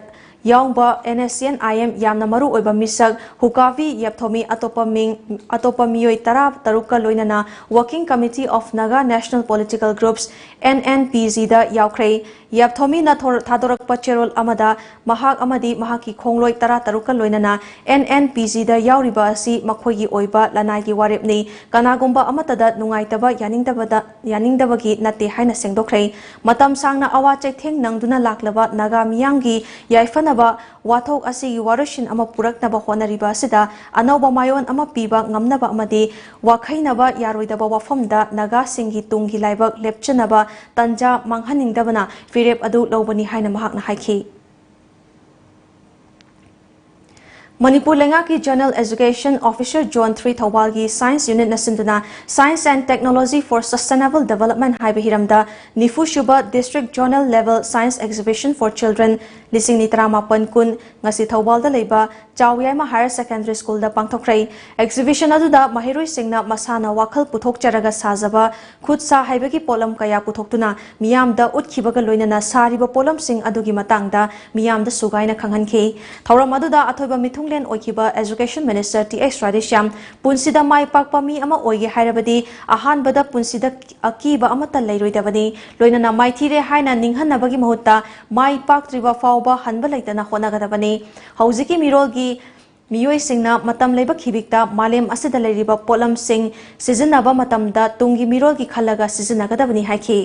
ꯌꯥꯎꯕ and S C N I M ꯌꯥꯝꯅ ꯃꯔꯨ ꯑꯣꯏꯕ ꯃꯤꯁꯛ ꯍꯨꯀꯥꯚꯤ ꯌꯦꯞꯊꯣꯃꯤ ꯑꯇꯣꯞꯄ ꯃꯤꯡ, ꯑꯇꯣꯞꯄ ꯃꯤꯑꯣꯏ ꯇꯔꯥ ꯇꯔꯨꯛꯀ ꯂꯣꯏꯅꯅ Working Committee of Naga National Political Groups, N N P ꯖꯤꯗ ꯌꯥꯎꯈ꯭ꯔꯦ꯫ ꯌꯦꯞꯊꯣꯃꯤꯅ ꯊꯣꯔ-, ꯊꯥꯗꯣꯔꯛꯄ ꯆꯦꯔꯣꯜ ꯑꯃꯗ ꯃꯍꯥꯛ ꯑꯃꯗꯤ ꯃꯍꯥꯛꯀꯤ ꯈꯣꯡꯂꯣꯏ ꯇꯔꯥ ꯇꯔꯨꯛꯀ ꯂꯣꯏꯅꯅ ꯑꯦꯟ ꯑꯦꯟ ꯄꯤ ꯖꯤꯗ ꯌꯥꯎꯔꯤꯕ ꯑꯁꯤ ꯃꯈꯣꯏꯒꯤ ꯑꯣꯏꯕ ꯂꯅꯥꯏꯒꯤ ꯋꯥꯔꯦꯞꯅꯤ꯫ ꯀꯅꯥꯒꯨꯝꯕ ꯑꯃꯠꯇꯗ ꯅꯨꯡꯉꯥꯏꯇꯕ ꯌꯥꯅꯤꯡꯗꯕꯗ, ꯌꯥꯅꯤꯡꯗꯕꯒꯤ ꯅꯠꯇꯦ ꯍꯥꯏꯅ ꯁꯦꯡꯗꯣꯛꯈ꯭ꯔꯦ꯫ ꯃꯇꯝ ꯁꯥꯡꯅ ꯑꯋꯥ ꯆꯩꯊꯦꯡ ꯅꯪꯗꯨꯅ ꯂꯥꯛꯂꯕ ꯅꯥꯒꯥ ꯃꯤꯌꯥꯝꯒꯤ ꯌꯥꯏꯐꯅꯕ ꯋꯥꯊꯣꯛ ꯑꯁꯤꯒꯤ ꯋꯥꯔꯣꯏꯁꯤꯟ ꯑꯃ ꯄꯨꯔꯛꯅꯕ ꯍꯣꯠꯅꯔꯤꯕ ꯑꯁꯤꯗ ꯑꯅꯧꯕ ꯃꯥꯏꯑꯣꯟ ꯑꯃ ꯄꯤꯕ ꯉꯝꯅꯕ ꯑꯃꯗꯤ ꯋꯥꯈꯩꯅꯕ ꯌꯥꯔꯣꯏꯗꯕ ꯋꯥꯐꯝꯗ ꯅꯥꯒꯥꯁꯤꯡꯒꯤ ꯇꯨꯡꯒꯤ ꯂꯥꯏꯕꯛ ꯂꯦꯞꯆꯅꯕ ꯇꯟꯖꯥ ꯃꯥꯡꯍꯟꯅꯤꯡꯗꯕꯅ ꯐꯤꯔꯦꯞ ꯑꯗꯨ ꯂꯧꯕꯅꯤ ꯍꯥꯏꯅ ꯃꯍꯥꯛꯅ ꯍꯥꯏꯈꯤ꯫ ꯃꯅꯤꯄꯨꯔ ꯂꯩꯉꯥꯛꯀꯤ Zonal Education Officer Zone three ꯊꯧꯕꯥꯜꯒꯤ Science Unitꯅ ꯁꯤꯟꯗꯨꯅ Science and Technology for Sustainable Development ꯍꯥꯏꯕ ꯍꯤꯔꯝꯗ ꯅꯤꯐꯨ ꯁꯨꯕ District Zonal Level Science Exhibition for Children ꯂꯤꯁꯤꯡ ꯑꯅꯤ ꯇꯔꯥꯃꯥꯄꯟ ꯀꯨꯟ ꯉꯁꯤ ꯊꯧꯕꯥꯜꯗ ꯂꯩꯕ ꯆꯥꯎꯌꯥꯏꯃ Higher Secondary Schoolꯗ ꯄꯥꯡꯊꯣꯛꯈ꯭ꯔꯦ꯫ Exhibition ꯑꯗꯨꯗ ꯃꯍꯩꯔꯣꯏꯁꯤꯡꯅ ꯃꯁꯥꯅ ꯋꯥꯈꯜ ꯄꯨꯊꯣꯛꯆꯔꯒ ꯁꯥꯖꯕ ꯈꯨꯠ ꯁꯥ ꯍꯩꯕꯒꯤ ꯄꯣꯠꯂꯝ ꯀꯌꯥ ꯄꯨꯊꯣꯛꯇꯨꯅ ꯃꯤꯌꯥꯝꯗ ꯎꯠꯈꯤꯕꯒ ꯂꯣꯏꯅꯅ ꯁꯥꯔꯤꯕ ꯄꯣꯠꯂꯝꯁꯤꯡ ꯑꯗꯨꯒꯤ ꯃꯇꯥꯡꯗ ꯃꯤꯌꯥꯝꯗ ꯁꯨꯒꯥꯏꯅ ꯈꯪꯍꯟꯈꯤ꯫ ꯊꯧꯔꯝ ꯑꯗꯨꯗ ꯑꯊꯣꯏꯕ ꯃꯤꯊꯨꯡ ꯑꯣꯏꯈꯤꯕ Education Minister T H Radheshyam, ꯄꯨꯟꯁꯤꯗ ꯃꯥꯏ ꯄꯥꯛꯄ ꯃꯤ ꯑꯃ ꯑꯣꯏꯒꯦ ꯍꯥꯏꯔꯕꯗꯤ ꯑꯍꯥꯟꯕꯗ ꯄꯨꯟꯁꯤꯗ ꯑꯀꯤꯕ ꯑꯃꯠꯇ ꯂꯩꯔꯣꯏꯗꯕꯅꯤ, ꯂꯣꯏꯅꯅ ꯃꯥꯏꯊꯤꯔꯦ ꯍꯥꯏꯅ ꯅꯤꯡꯍꯟꯅꯕꯒꯤ ꯃꯍꯨꯠꯇ ꯃꯥꯏ ꯄꯥꯛꯇ꯭ꯔꯤꯕ ꯐꯥꯎꯕ ꯍꯟꯕ ꯂꯩꯇꯅ ꯍꯣꯠꯅꯒꯗꯕꯅꯤ꯫ ꯍꯧꯖꯤꯛꯀꯤ ꯃꯤꯔꯣꯜꯒꯤ ꯃꯤꯑꯣꯏꯁꯤꯡꯅ ꯃꯇꯝ ꯂꯩꯕ ꯈꯤꯕꯤꯛꯇ ꯃꯥꯂꯦꯝ ꯑꯁꯤꯗ ꯂꯩꯔꯤꯕ ꯄꯣꯠꯂꯝꯁꯤꯡ ꯁꯤꯖꯤꯟꯅꯕ ꯃꯇꯝꯗ ꯇꯨꯡꯒꯤ ꯃꯤꯔꯣꯜꯒꯤ ꯈꯜꯂꯒ ꯁꯤꯖꯤꯟꯅꯒꯗꯕꯅꯤ ꯍꯥꯏꯈꯤ꯫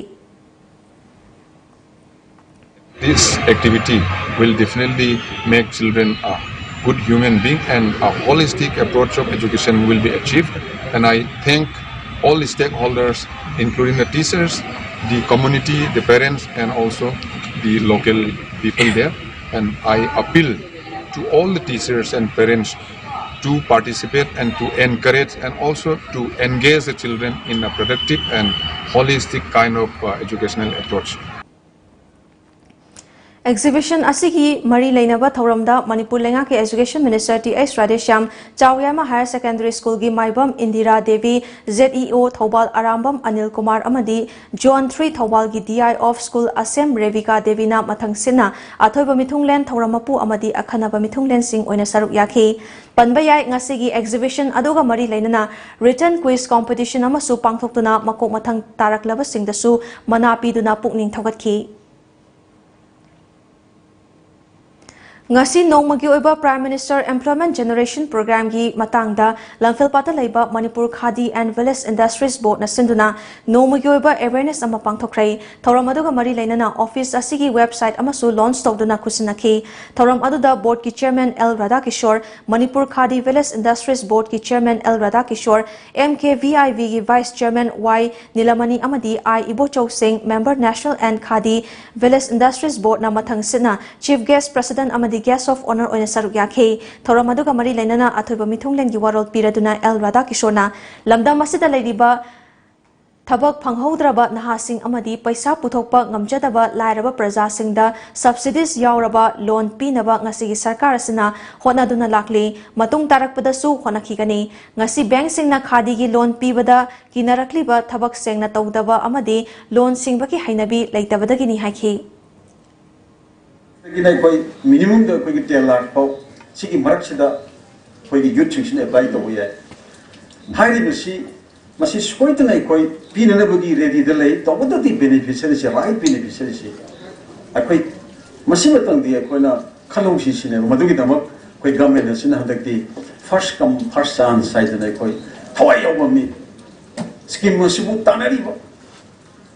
This activity will definitely make children a good human being, and a holistic approach of education will be achieved. And I thank all the stakeholders, including the teachers, the community, the parents, and also the local people there. And I appeal to all the teachers and parents to participate and to encourage and also to engage the children in a productive and holistic kind of uh, educational approach. Exhibition ꯑꯁꯤꯒꯤ ꯃꯔꯤ ꯂꯩꯅꯕ ꯊꯧꯔꯝꯗ ꯃꯅꯤꯄꯨꯔ ꯂꯩꯉꯥꯛꯀꯤ Education Minister T H Radheshyam, Chaoyaima Higher Secondary School ꯒꯤ ꯃꯥꯏꯕꯝ Indira Devi, Z E O Thoubal Arambam Anil Kumar ꯑꯃꯗꯤ Zone three ꯊꯧꯕꯥꯜꯒꯤ D I of School ꯑꯁꯦꯝ Rebika ꯗꯦꯕꯤꯅ ꯃꯊꯪꯁꯤꯠꯅ ꯑꯊꯣꯏꯕ ꯃꯤꯊꯨꯡꯂꯦꯟ, ꯊꯧꯔꯝ ꯃꯄꯨ ꯑꯃꯗꯤ ꯑꯈꯟꯅꯕ ꯃꯤꯊꯨꯡꯂꯦꯟꯁꯤꯡ ꯑꯣꯏꯅ ꯁꯔꯨꯛ ꯌꯥꯈꯤ꯫ ꯄꯟꯕ ꯌꯥꯏ, ꯉꯁꯤꯒꯤ exhibition ꯑꯗꯨꯒ ꯃꯔꯤ ꯂꯩꯅꯅ written quiz competition ꯑꯃꯁꯨ ꯄꯥꯡꯊꯣꯛꯇꯨꯅ ꯃꯀꯣꯛ ꯃꯊꯪ ꯇꯥꯔꯛꯂꯕꯁꯤꯡꯗꯁꯨ ꯃꯅꯥ ꯄꯤꯗꯨꯅ ꯄꯨꯛꯅꯤꯡ ꯊꯧꯒꯠꯈꯤ꯫ ꯉꯁꯤ ꯅꯣꯡꯃꯒꯤ ꯑꯣꯏꯕ Prime Minister Employment Generation Program ꯒꯤ ꯃꯇꯥꯡꯗ ꯂꯝꯐꯦꯜꯄꯥꯠꯇ ꯂꯩꯕ Manipur Khadi and Village Industries Board ꯅ ꯁꯤꯟꯗꯨꯅ ꯅꯣꯡꯃꯒꯤ ꯑꯣꯏꯕ awareness ꯑꯃ ꯄꯥꯡꯊꯣꯛꯈ꯭ꯔꯦ꯫ ꯊꯧꯔꯝ ꯑꯗꯨꯒ ꯃꯔꯤ ꯂꯩꯅꯅ office ꯑꯁꯤꯒꯤ website ꯑꯃꯁꯨ launch ꯇꯧꯗꯨꯅ ꯈꯨꯠꯁꯤꯟꯅꯈꯤ꯫ ꯊꯧꯔꯝ ꯑꯗꯨꯗ board ꯀꯤ chairman L Radhakishor, Manipur Khadi Village Industries Board ꯀꯤ chairman L Radhakishor, M K V I V ꯒꯤ vice chairman ꯋꯥꯏ ꯅꯤꯂꯃꯅꯤ ꯑꯃꯗꯤ ꯑꯥꯏ ꯏꯕꯣꯆꯧ ꯁꯤꯡ, member National and Khadi Village Industries Board ꯅ ꯃꯊꯪꯁꯤꯠꯅ chief guest, president ꯑꯃꯗꯤ guest of honour ꯑꯣꯏꯅ ꯁꯔꯨꯛ ꯌꯥꯈꯤ꯫ ꯊꯧꯔꯝ ꯑꯗꯨꯒ ꯃꯔꯤ ꯂꯩꯅꯅ ꯑꯊꯣꯏꯕ ꯃꯤꯊꯨꯡꯂꯦꯟꯒꯤ ꯋꯥꯔꯣꯜ ꯄꯤꯔꯗꯨꯅ ꯑꯦꯜ ꯔꯥꯙꯥꯀꯤꯁꯣꯔꯅ ꯂꯝꯗꯝ ꯑꯁꯤꯗ ꯂꯩꯔꯤꯕ ꯊꯕꯛ ꯐꯪꯍꯧꯗ꯭ꯔꯕ ꯅꯍꯥꯁꯤꯡ ꯑꯃꯗꯤ ꯄꯩꯁꯥ ꯄꯨꯊꯣꯛꯄ ꯉꯝꯖꯗꯕ ꯂꯥꯏꯔꯕ ꯄ꯭ꯔꯖꯥꯁꯤꯡꯗ subsidies ꯌꯥꯎꯔꯕ loan ꯄꯤꯅꯕ ꯉꯁꯤꯒꯤ ꯁꯔꯀꯥꯔ ꯑꯁꯤꯅ ꯍꯣꯠꯅꯗꯨꯅ ꯂꯥꯛꯂꯤ꯫ ꯃꯇꯨꯡ ꯇꯥꯔꯛꯄꯗꯁꯨ ꯍꯣꯠꯅꯈꯤꯒꯅꯤ꯫ ꯉꯁꯤ bank ꯁꯤꯡꯅ ꯈꯥꯗꯤꯒꯤ loan ꯄꯤꯕꯗ ꯀꯤꯅꯔꯛꯂꯤꯕ ꯊꯕꯛ ꯁꯦꯡꯅ ꯇꯧꯗꯕ ꯑꯃꯗꯤ loan ꯁꯤꯡꯕꯒꯤ ꯍꯩꯅꯕꯤ ꯂꯩꯇꯕꯗꯒꯤꯅꯤ ꯍꯥꯏꯈꯤ꯫ ꯗꯒꯤꯅ ꯑꯩꯈꯣꯏ minimum ꯗ ꯑꯩꯈꯣꯏꯒꯤ ten lakh ꯐꯥꯎ ꯁꯤꯒꯤ ꯃꯔꯛꯁꯤꯗ ꯑꯩꯈꯣꯏꯒꯤ ꯌꯨꯠꯁꯤꯡꯁꯤꯅ ꯑꯦꯄ꯭ꯂꯥꯏ ꯇꯧꯕ ꯌꯥꯏ꯫ ꯍꯥꯏꯔꯤꯕꯁꯤ, ꯃꯁꯤ ꯁꯣꯏꯗꯅ ꯑꯩꯈꯣꯏ ꯄꯤꯅꯅꯕꯒꯤ ꯔꯦꯗꯤꯗ ꯂꯩ꯫ ꯇꯧꯕꯇꯗꯤ ꯕꯦꯅꯤꯐꯤꯁꯔꯤꯁꯦ, ꯔꯥꯏꯠ ꯕꯦꯅꯤꯐꯤꯁꯔꯤꯁꯦ ꯑꯩꯈꯣꯏ ꯃꯁꯤꯃꯇꯪꯗꯤ ꯑꯩꯈꯣꯏꯅ ꯈꯜꯍꯧꯁꯤ ꯁꯤꯅꯦꯕ꯫ ꯃꯗꯨꯒꯤꯗꯃꯛ ꯑꯩꯈꯣꯏ ꯒꯚꯔꯟꯃꯦꯟ ꯑꯁꯤꯅ ꯍꯟꯗꯛꯇꯤ ꯐꯥꯔꯁ ꯀꯝ ꯐꯥꯔꯁ ꯆꯥꯟꯁ ꯍꯥꯏꯗꯅ ꯑꯩꯈꯣꯏ ꯊꯋꯥꯏ ꯌꯥꯎꯕ ꯃꯤ ꯁ꯭ꯀꯤꯝ ꯑꯁꯤꯕꯨ ꯇꯥꯟꯅꯔꯤꯕ,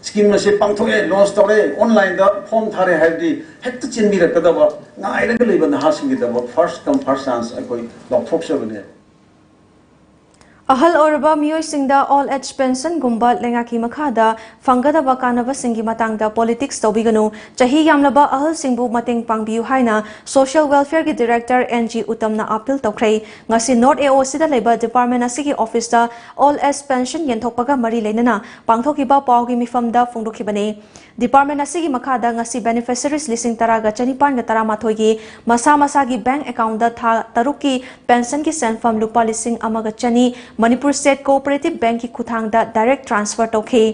ꯁ꯭ꯀꯤꯝ ꯑꯁꯤ ꯄꯥꯡꯊꯣꯛꯑꯦ, ꯂꯣꯟꯁ ꯇꯧꯔꯦ, ꯑꯣꯟꯂꯥꯏꯟꯗ ꯐꯣꯔꯝ ꯊꯥꯔꯦ ꯍꯥꯏꯔꯗꯤ ꯍꯦꯛꯇ ꯆꯦꯟꯕꯤꯔꯛꯀꯗꯕ, ꯉꯥꯏꯔꯒ ꯂꯩꯕ ꯅꯍꯥꯁꯤꯡꯒꯤꯗꯃꯛ ꯐꯥꯔꯁ ꯀꯝ ꯐꯥꯔꯁ ꯆꯥꯟꯁ ꯑꯩꯈꯣꯏ ꯂꯥꯎꯊꯣꯛꯆꯕꯅꯦ꯫ ꯑꯍꯜ ꯑꯣꯏꯔꯕ ꯃꯤꯑꯣꯏꯁꯤꯡꯗ ꯑꯣꯜ ꯑꯦꯖ ꯄꯦꯟꯁꯟꯒꯨꯝꯕ ꯂꯩꯉꯥꯛꯀꯤ ꯃꯈꯥꯗ ꯐꯪꯒꯗꯕ ꯀꯥꯟꯅꯕꯁꯤꯡꯒꯤ ꯃꯇꯥꯡꯗ ꯄꯣꯂꯤꯇꯤꯛꯁ ꯇꯧꯕꯤꯒꯅꯨ, ꯆꯍꯤ ꯌꯥꯝꯂꯕ ꯑꯍꯜꯁꯤꯡꯕꯨ ꯃꯇꯦꯡ ꯄꯥꯡꯕꯤꯌꯨ ꯍꯥꯏꯅ ꯁꯣꯁꯤꯌꯦꯜ ꯋꯦꯜꯐꯤꯌꯔꯒꯤ ꯗꯤꯔꯦꯛꯇꯔ ꯑꯦꯟ ꯖꯤ ꯎꯇꯝꯅ ꯑꯥꯄꯤꯜ ꯇꯧꯈ꯭ꯔꯦ꯫ ꯉꯁꯤ ꯅꯣꯔꯠ ꯑꯦ ꯑꯣ ꯁꯤꯗ ꯂꯩꯕ ꯗꯤꯄꯥꯔꯠꯃꯦꯟ ꯑꯁꯤꯒꯤ ꯑꯣꯐꯤꯁꯇ ꯑꯣꯜ ꯑꯦꯖ ꯄꯦꯟꯁꯟ ꯌꯦꯟꯊꯣꯛꯄꯒ ꯃꯔꯤ ꯂꯩꯅꯅ ꯄꯥꯡꯊꯣꯛꯈꯤꯕ ꯄꯥꯎꯒꯤ ꯃꯤꯐꯝꯗ ꯐꯣꯡꯗꯣꯛꯈꯤꯕꯅꯤ꯫ ꯗꯤꯄꯥꯔꯠꯃꯦꯟ ꯑꯁꯤꯒꯤ ꯃꯈꯥꯗ ꯉꯁꯤ ꯕꯦꯅꯤꯐꯤꯁꯔꯤꯁ ꯂꯤꯁꯤꯡ ꯇꯔꯥꯒ ꯆꯅꯤꯄꯥꯟꯒ ꯇꯔꯥꯃꯥꯊꯣꯏꯒꯤ ꯃꯁꯥ ꯃꯁꯥꯒꯤ ꯕꯦꯡꯛ ꯑꯦꯀꯥꯎꯟꯗ ꯊꯥ ꯇꯔꯨꯛꯀꯤ ꯄꯦꯟꯁꯟꯒꯤ ꯁꯦꯟꯐꯝ ꯂꯨꯄꯥ ꯂꯤꯁꯤꯡ ꯑꯃꯒ ꯆꯅꯤ ꯃꯅꯤꯄꯨꯔ ꯁ꯭ꯇꯦꯠ ꯀꯣꯑꯣꯄꯔꯦꯇꯤꯚ ꯕꯦꯡꯛꯀꯤ ꯈꯨꯠꯊꯥꯡꯗ ꯗꯥꯏꯔꯦꯛ ꯇ꯭ꯔꯥꯟꯁꯐꯔ ꯇꯧꯈꯤ꯫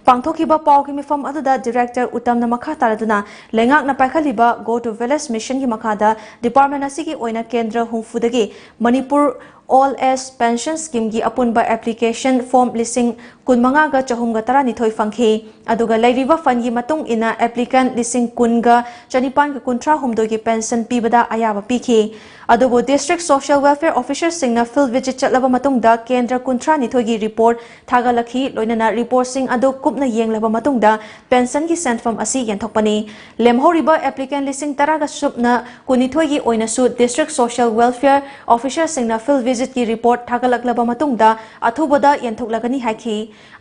ꯄꯥꯡꯊꯣꯛꯈꯤꯕ ꯄꯥꯎꯒꯤ ꯃꯤꯐꯝ ꯑꯗꯨꯗ ꯗꯤꯔꯦꯛꯇꯔ ꯎꯇꯝꯅ ꯃꯈꯥ ꯇꯥꯔꯗꯨꯅ ꯂꯩꯉꯥꯛꯅ ꯄꯥꯏꯈꯠꯂꯤꯕ ꯒꯣ ꯇꯨ ꯚꯤꯂꯦꯖ ꯃꯤꯁꯟꯒꯤ ꯃꯈꯥꯗ ꯗꯤꯄꯥꯔꯠꯃꯦꯟ ꯑꯁꯤꯒꯤ ꯑꯣꯏꯅ ꯀꯦꯟꯗ꯭ꯔ ꯍꯨꯝꯐꯨꯗꯒꯤ ꯃꯅꯤꯄꯨꯔ ꯑꯣꯜ ꯑꯦꯖ ꯄꯦꯟꯁꯟ ꯁ꯭ꯀꯤꯝꯒꯤ ꯑꯄꯨꯟꯕ ꯑꯦꯄ꯭ꯂꯤꯀꯦꯁꯟ ꯐꯣꯔꯝ ꯂꯤꯁꯤꯡ ꯀꯨꯟꯃꯉꯥꯒ ꯆꯍꯨꯝꯒ ꯇꯔꯥꯅꯤꯊꯣꯏ ꯐꯪꯈꯤ꯫ ꯑꯗꯨꯒ ꯂꯩꯔꯤꯕ ꯐꯟꯒꯤ ꯃꯇꯨꯡ ꯏꯟꯅ ꯑꯦꯄ꯭ꯂꯤꯀꯦꯟ ꯂꯤꯁꯤꯡ ꯀꯨꯟꯒ ꯆꯅꯤꯄꯥꯟꯒ ꯀꯨꯟꯊ꯭ꯔꯥ ꯍꯨꯝꯗꯣꯏꯒꯤ ꯄꯦꯟꯁꯟ ꯄꯤꯕꯗ ꯑꯌꯥꯕ ꯄꯤꯈꯤ꯫ ꯑꯗꯨꯕꯨ ꯗꯤꯁꯇ꯭ꯔꯤꯛ ꯁꯣꯁꯤꯌꯦꯜ ꯋꯦꯜꯐꯤꯌꯔ ꯑꯣꯐꯤꯁꯔꯁꯤꯡꯅ ꯐꯤꯜꯗ ꯚꯤꯖꯤꯠ ꯆꯠꯂꯕ ꯃꯇꯨꯡꯗ ꯀꯦꯟꯗ꯭ꯔ ꯀꯨꯟꯊ꯭ꯔꯥꯅꯤꯊꯣꯏꯒꯤ ꯔꯤꯄꯣꯔꯠ ꯊꯥꯒꯠꯂꯛꯈꯤ꯫ ꯂꯣꯏꯅꯅ ꯔꯤꯄꯣꯔꯠꯁꯤꯡ ꯑꯗꯨ ꯀꯨꯞꯅ ꯌꯦꯡꯂꯕ ꯃꯇꯨꯡꯗ ꯄꯦꯟꯁꯟꯒꯤ ꯁꯦꯟꯐꯝ ꯑꯁꯤ ꯌꯦꯟꯊꯣꯛꯄꯅꯤ꯫ ꯂꯦꯝꯍꯧꯔꯤꯕ ꯑꯦꯄ꯭ꯂꯤꯀꯦꯟ ꯂꯤꯁꯤꯡ ꯇꯔꯥꯒ ꯁꯨꯞꯅ ꯀꯨꯟꯅꯤꯊꯣꯏꯒꯤ ꯑꯣꯏꯅꯁꯨ ꯗꯤꯁꯇ꯭ꯔꯤꯛ ꯁꯣꯁꯤꯌꯦꯜ ꯋꯦꯜꯐꯤꯌꯔ ꯑꯣꯐꯤꯁꯔꯁꯤꯡꯅ ꯐꯤꯜꯗ ꯚꯤꯖꯤꯠꯀꯤ ꯔꯤꯄꯣꯔꯠ ꯊꯥꯒꯠꯂꯛꯂꯕ ꯃꯇꯨꯡꯗ ꯑꯊꯨꯕꯗ ꯌꯦꯟꯊꯣꯛꯂꯒꯅꯤ ꯍꯥꯏꯈꯤ꯫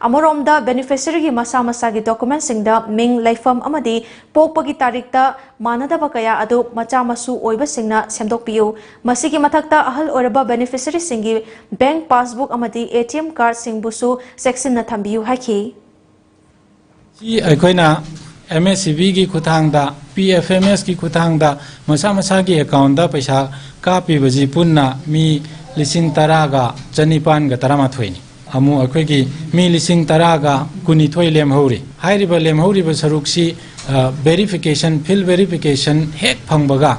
ꯑꯃꯔꯣꯝꯗ, ꯕꯦꯅꯤꯐꯤꯁꯔꯤꯒꯤ ꯃꯁꯥ ꯃꯁꯥꯒꯤ ꯗꯣꯀꯨꯃꯦꯟꯁꯤꯡꯗ ꯃꯤꯡ, ꯂꯩꯐꯝ ꯑꯃꯗꯤ ꯄꯣꯛꯄꯒꯤ ꯇꯥꯔꯤꯛꯇ ꯃꯥꯟꯅꯗꯕ ꯀꯌꯥ ꯑꯗꯨ ꯃꯆꯥ ꯃꯁꯨ ꯑꯣꯏꯕꯁꯤꯡꯅ ꯁꯦꯝꯗꯣꯛꯄꯤꯌꯨ꯫ ꯃꯁꯤꯒꯤ ꯃꯊꯛꯇ, ꯑꯍꯜ ꯑꯣꯏꯔꯕ ꯕꯦꯅꯤꯐꯤꯁꯔꯤꯁꯤꯡꯒꯤ ꯕꯦꯡꯛ ꯄꯥꯁꯕꯨꯛ ꯑꯃꯗꯤ ꯑꯦ ꯇꯤ ꯑꯦꯝ ꯀꯥꯔꯗꯁꯤꯡꯕꯨꯁꯨ ꯆꯦꯛꯁꯤꯟꯅ ꯊꯝꯕꯤꯌꯨ ꯍꯥꯏꯈꯤ꯫ ꯁꯤ ꯑꯩꯈꯣꯏꯅ ꯑꯦꯝ ꯑꯦꯁ ꯁꯤ ꯕꯤꯒꯤ ꯈꯨꯠꯊꯥꯡꯗ, ꯄꯤ ꯑꯦꯐ ꯑꯦꯝ ꯑꯦꯁꯀꯤ ꯈꯨꯠꯊꯥꯡꯗ ꯃꯁꯥ ꯃꯁꯥꯒꯤ ꯑꯦꯀꯥꯎꯟꯗ ꯄꯩꯁꯥ ꯀꯥꯞꯄꯤꯕꯁꯤ ꯄꯨꯟꯅ ꯃꯤ ꯂꯤꯁꯤꯡ ꯇꯔꯥꯒ ꯆꯅꯤꯄꯥꯟꯒ ꯇꯔꯥꯃꯥꯊꯣꯏꯅꯤ꯫ ꯑꯃꯨꯛ ꯑꯩꯈꯣꯏꯒꯤ ꯃꯤ ꯂꯤꯁꯤꯡ ꯇꯔꯥꯒ ꯀꯨꯟꯅꯤꯊꯣꯏ ꯂꯦꯝꯍꯧꯔꯤ꯫ ꯍꯥꯏꯔꯤꯕ ꯂꯦꯝꯍꯧꯔꯤꯕ ꯁꯔꯨꯛꯁꯤ, ꯑ, verification, field verification ꯍꯦꯛ ꯐꯪꯕꯒ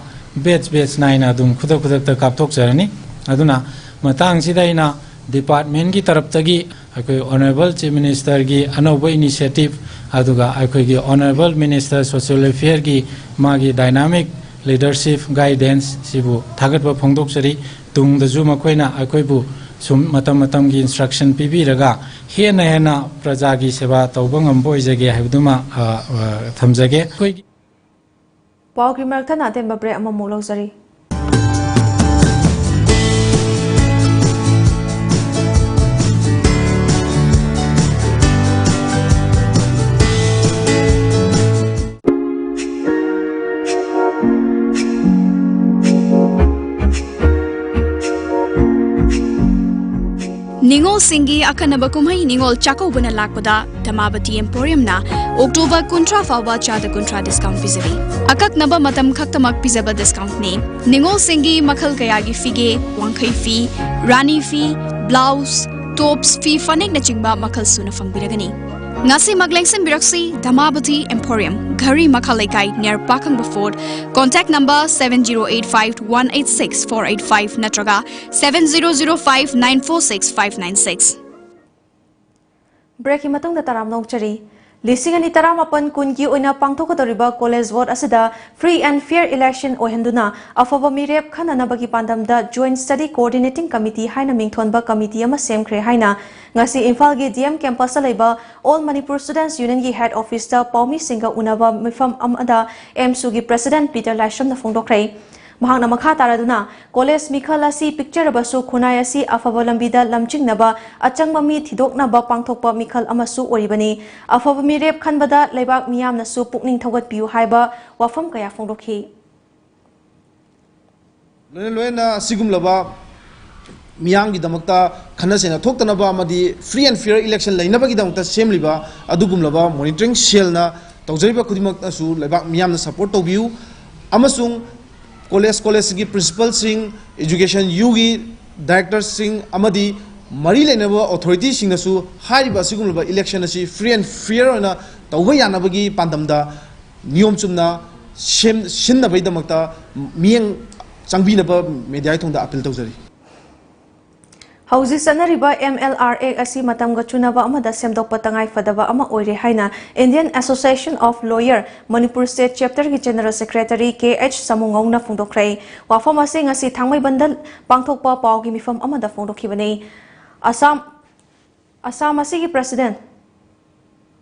ꯕꯦꯠꯁ ꯕꯦꯠꯁ ꯅꯥꯏꯅ ꯑꯗꯨꯝ ꯈꯨꯗꯛ ꯈꯨꯗꯛꯇ ꯀꯥꯞꯊꯣꯛꯆꯔꯅꯤ꯫ ꯑꯗꯨꯅ ꯃꯇꯥꯡꯁꯤꯗ ꯑꯩꯅ ꯗꯤꯄꯥꯔꯠꯃꯦꯟꯒꯤ ꯇꯔꯞꯇꯒꯤ ꯑꯩꯈꯣꯏ ꯑꯣꯅꯔꯦꯕꯜ ꯆꯤꯐ ꯃꯤꯅꯤꯁꯇꯔꯒꯤ ꯑꯅꯧꯕ ꯏꯅꯤꯁꯤꯌꯦꯇꯤꯚ, ꯑꯗꯨꯒ ꯑꯩꯈꯣꯏꯒꯤ ꯑꯣꯅꯔꯦꯕꯜ ꯃꯤꯅꯤꯁꯇꯔ ꯁꯣꯁꯤꯌꯦꯜ ꯋꯦꯜꯐꯤꯌꯔꯒꯤ ꯃꯥꯒꯤ ꯗꯥꯏꯅꯥꯃꯤꯛ ꯂꯤꯗꯔꯁꯤꯞ ꯒꯥꯏꯗꯦꯟꯁ ꯁꯤꯕꯨ ꯊꯥꯒꯠꯄ ꯐꯣꯡꯗꯣꯛꯆꯔꯤ꯫ ꯇꯨꯡꯗꯁꯨ ꯃꯈꯣꯏꯅ ꯑꯩꯈꯣꯏꯕꯨ ꯁꯨꯝ ꯃꯇꯝ ꯃꯇꯝꯒꯤ ꯏꯟꯁꯇ꯭ꯔꯛꯁꯟ ꯄꯤꯕꯤꯔꯒ ꯍꯦꯟꯅ ꯍꯦꯟꯅ ꯄ꯭ꯔꯖꯥꯒꯤ ꯁꯦꯕꯥ ꯇꯧꯕ ꯉꯝꯕ ꯑꯣꯏꯖꯒꯦ ꯍꯥꯏꯕꯗꯨꯃ, ꯑ, ꯑ, ꯊꯝꯖꯒꯦ꯫ ꯑꯩꯈꯣꯏꯒꯤ ꯄꯥꯎꯒꯤ ꯃꯔꯛ ꯊꯠꯅ ꯑꯇꯦꯟꯕ ꯕ꯭ꯔꯦꯛ ꯑꯃꯃꯨꯛ ꯂꯧꯖꯔꯤ꯫ ꯅꯤꯉꯣꯜꯁꯤꯡꯒꯤ ꯑꯈꯟꯅꯕ ꯀꯨꯝꯍꯩ ꯅꯤꯉꯣꯜ ꯆꯥꯛꯀꯧꯕꯅ ꯂꯥꯛꯄꯗ ꯙꯃꯥꯕꯇꯤ ꯑꯦꯝꯄꯣꯔꯤꯌꯝꯅ ꯑꯣꯛꯇꯣꯕꯔ ꯀꯨꯟꯊ꯭ꯔꯥ ꯐꯥꯎꯕ ꯆꯥꯗ ꯀꯨꯟꯊ꯭ꯔꯥ ꯗꯤꯁꯀꯥꯎꯟ ꯄꯤꯖꯔꯤ꯫ ꯑꯀꯛꯅꯕ ꯃꯇꯝ ꯈꯛꯇꯃꯛ ꯄꯤꯖꯕ ꯗꯤꯁꯀꯥꯎꯟꯅꯤ꯫ ꯅꯤꯉꯣꯜꯁꯤꯡꯒꯤ ꯃꯈꯜ ꯀꯌꯥꯒꯤ ꯐꯤꯒꯦ, ꯋꯥꯡꯈꯩ ꯐꯤ, ꯔꯥꯅꯤ ꯐꯤ, ꯕ꯭ꯂꯥꯎꯁ, ꯇꯣꯞꯁ, ꯐꯤ ꯐꯅꯦꯛꯅꯆꯤꯡꯕ ꯃꯈꯜ ꯁꯨꯅ ꯐꯪꯕꯤꯔꯒꯅꯤ꯫ ꯉꯁꯤꯃꯛ ꯂꯦꯡꯁꯤꯟꯕꯤꯔꯛꯁꯤ ꯙꯃꯥꯕꯇꯤ ꯑꯦꯝꯄꯣꯔꯤꯌꯝ, ꯘꯔꯤ ꯃꯈꯥ ꯂꯩꯀꯥꯏ, near ꯄꯥꯈꯪꯕ fort. Contact number seven zero eight five one eight six four eight five ꯅꯠꯇ꯭ꯔꯒ seven zero zero five nine four six five nine six꯫ ꯕ꯭ꯔꯦꯛꯀꯤ ꯃꯇꯨꯡꯗ ꯇꯔꯥꯝꯅ ꯑꯣꯛꯆꯔꯤ꯫ ꯂꯤꯁꯤꯡ ꯑꯅꯤ ꯇꯔꯥꯃꯥꯄꯟ ꯀꯨꯟꯒꯤ ꯑꯣꯏꯅ ꯄꯥꯡꯊꯣꯛꯀꯗꯧꯔꯤꯕ ꯀꯣꯂꯦꯖ ꯕꯣꯔꯗ ꯑꯁꯤꯗ free and fair election ꯑꯣꯏꯍꯟꯗꯨꯅ ꯑꯐꯕ ꯃꯤꯔꯦꯞ ꯈꯟꯅꯅꯕꯒꯤ ꯄꯥꯟꯗꯝꯗ Joint Study Coordinating Committee ꯍꯥꯏꯅ ꯃꯤꯡꯊꯣꯟꯕ ꯀꯃꯤꯇꯤ ꯑꯃ ꯁꯦꯝꯈ꯭ꯔꯦ ꯍꯥꯏꯅ ꯉꯁꯤ ꯏꯝꯐꯥꯜꯒꯤ ꯗꯤ ꯑꯦꯝ ꯀꯦꯝꯄꯁꯇ ꯂꯩꯕ All Manipur Students Unionꯒꯤ ꯍꯦꯗ ꯑꯣꯐꯤꯁꯇ ꯄꯥꯎꯃꯤꯁꯤꯡꯒ ꯎꯅꯕ ꯃꯤꯐꯝ ꯑꯃꯗ ꯑꯦꯝꯁꯨꯒꯤ ꯄ꯭ꯔꯦꯁꯤꯗꯦꯟꯠ ꯄꯤꯇꯔ ꯂꯥꯏꯁ꯭ꯔꯝꯅ ꯐꯣꯡꯗꯣꯛꯈ꯭ꯔꯦ꯫ ꯃꯍꯥꯛꯅ ꯃꯈꯥ ꯇꯥꯔꯗꯨꯅ, ꯀꯣꯂꯦꯖ ꯃꯤꯈꯜ ꯑꯁꯤ ꯄꯤꯛꯆꯔꯕꯁꯨ ꯈꯨꯟꯅꯥꯏ ꯑꯁꯤ ꯑꯐꯕ ꯂꯝꯕꯤꯗ ꯂꯝꯖꯤꯡꯅꯕ ꯑꯆꯪꯕ ꯃꯤ ꯊꯤꯗꯣꯛꯅꯕ ꯄꯥꯡꯊꯣꯛꯄ ꯃꯤꯈꯜ ꯑꯃꯁꯨ ꯑꯣꯏꯔꯤꯕꯅꯤ꯫ ꯑꯐꯕ ꯃꯤꯔꯦꯞ ꯈꯟꯕꯗ ꯂꯩꯕꯥꯛ ꯃꯤꯌꯥꯝꯅꯁꯨ ꯄꯨꯛꯅꯤꯡ ꯊꯧꯒꯠꯄꯤꯌꯨ ꯍꯥꯏꯕ ꯋꯥꯐꯝ ꯀꯌꯥ ꯐꯣꯡꯗꯣꯛꯈꯤ꯫ ꯂꯣꯏꯅ ꯂꯣꯏꯅꯅ ꯑꯁꯤꯒꯨꯝꯂꯕ ꯃꯤꯌꯥꯝꯒꯤꯗꯃꯛꯇ ꯈꯟꯅ ꯆꯩꯅ ꯊꯣꯛꯇꯅꯕ ꯑꯃꯗꯤ free and fair election ꯂꯩꯅꯕꯒꯤꯗꯃꯛꯇ ꯁꯦꯝꯂꯤꯕ ꯑꯗꯨꯒꯨꯝꯂꯕ monitoring cellꯅ ꯇꯧꯖꯔꯤꯕ ꯈꯨꯗꯤꯡꯃꯛꯇꯁꯨ ꯂꯩꯕꯥꯛ ꯃꯤꯌꯥꯝꯅ support ꯇꯧꯕꯤꯌꯨ꯫ ꯑꯃꯁꯨꯡ ꯀꯣꯂꯦꯖ, ꯀꯣꯂꯦꯖꯀꯤ principalꯁꯤꯡ, education Uꯒꯤ directorꯁꯤꯡ ꯑꯃꯗꯤ ꯃꯔꯤ ꯂꯩꯅꯕ authorityꯁꯤꯡꯅꯁꯨ ꯍꯥꯏꯔꯤꯕ ꯑꯁꯤꯒꯨꯝꯂꯕ election ꯑꯁꯤ free and fair ꯑꯣꯏꯅ ꯇꯧꯕ ꯌꯥꯅꯕꯒꯤ ꯄꯥꯟꯗꯝꯗ ꯅꯤꯌꯣꯝ ꯆꯨꯝꯅ ꯁꯦꯝ ꯁꯤꯟꯅꯕꯒꯤꯗꯃꯛꯇ ꯃꯤꯠꯌꯦꯡ ꯆꯪꯕꯤꯅꯕ ꯃꯦꯗꯤꯌꯥꯒꯤ ꯊꯣꯡꯗ ꯑꯥꯄꯤꯜ ꯇꯧꯖꯔꯤ꯫ ꯍꯧꯖꯤꯛ ꯆꯠꯅꯔꯤꯕ ꯑꯦꯝ ꯑꯦꯜ ꯑꯥꯔ ꯑꯦꯛ ꯑꯁꯤ ꯃꯇꯝꯒ ꯆꯨꯅꯕ ꯑꯃꯗ ꯁꯦꯝꯗꯣꯛꯄ ꯇꯉꯥꯏ ꯐꯗꯕ ꯑꯃ ꯑꯣꯏꯔꯦ ꯍꯥꯏꯅ Indian Association of Lawyer Manipur State Chapter ꯒꯤ General Secretary ꯀꯦ ꯑꯩꯆ ꯁꯃꯨꯉꯧꯅ ꯐꯣꯡꯗꯣꯛꯈ꯭ꯔꯦ꯫ ꯋꯥꯐꯝ ꯑꯁꯤ ꯉꯁꯤ ꯊꯥꯡꯃꯩꯕꯟꯗ ꯄꯥꯡꯊꯣꯛꯄ ꯄꯥꯎꯒꯤ ꯃꯤꯐꯝ ꯑꯃꯗ ꯐꯣꯡꯗꯣꯛꯈꯤꯕꯅꯤ꯫ ꯑꯁꯥꯝ ꯑꯁꯥꯝ ꯑꯁꯤꯒꯤ President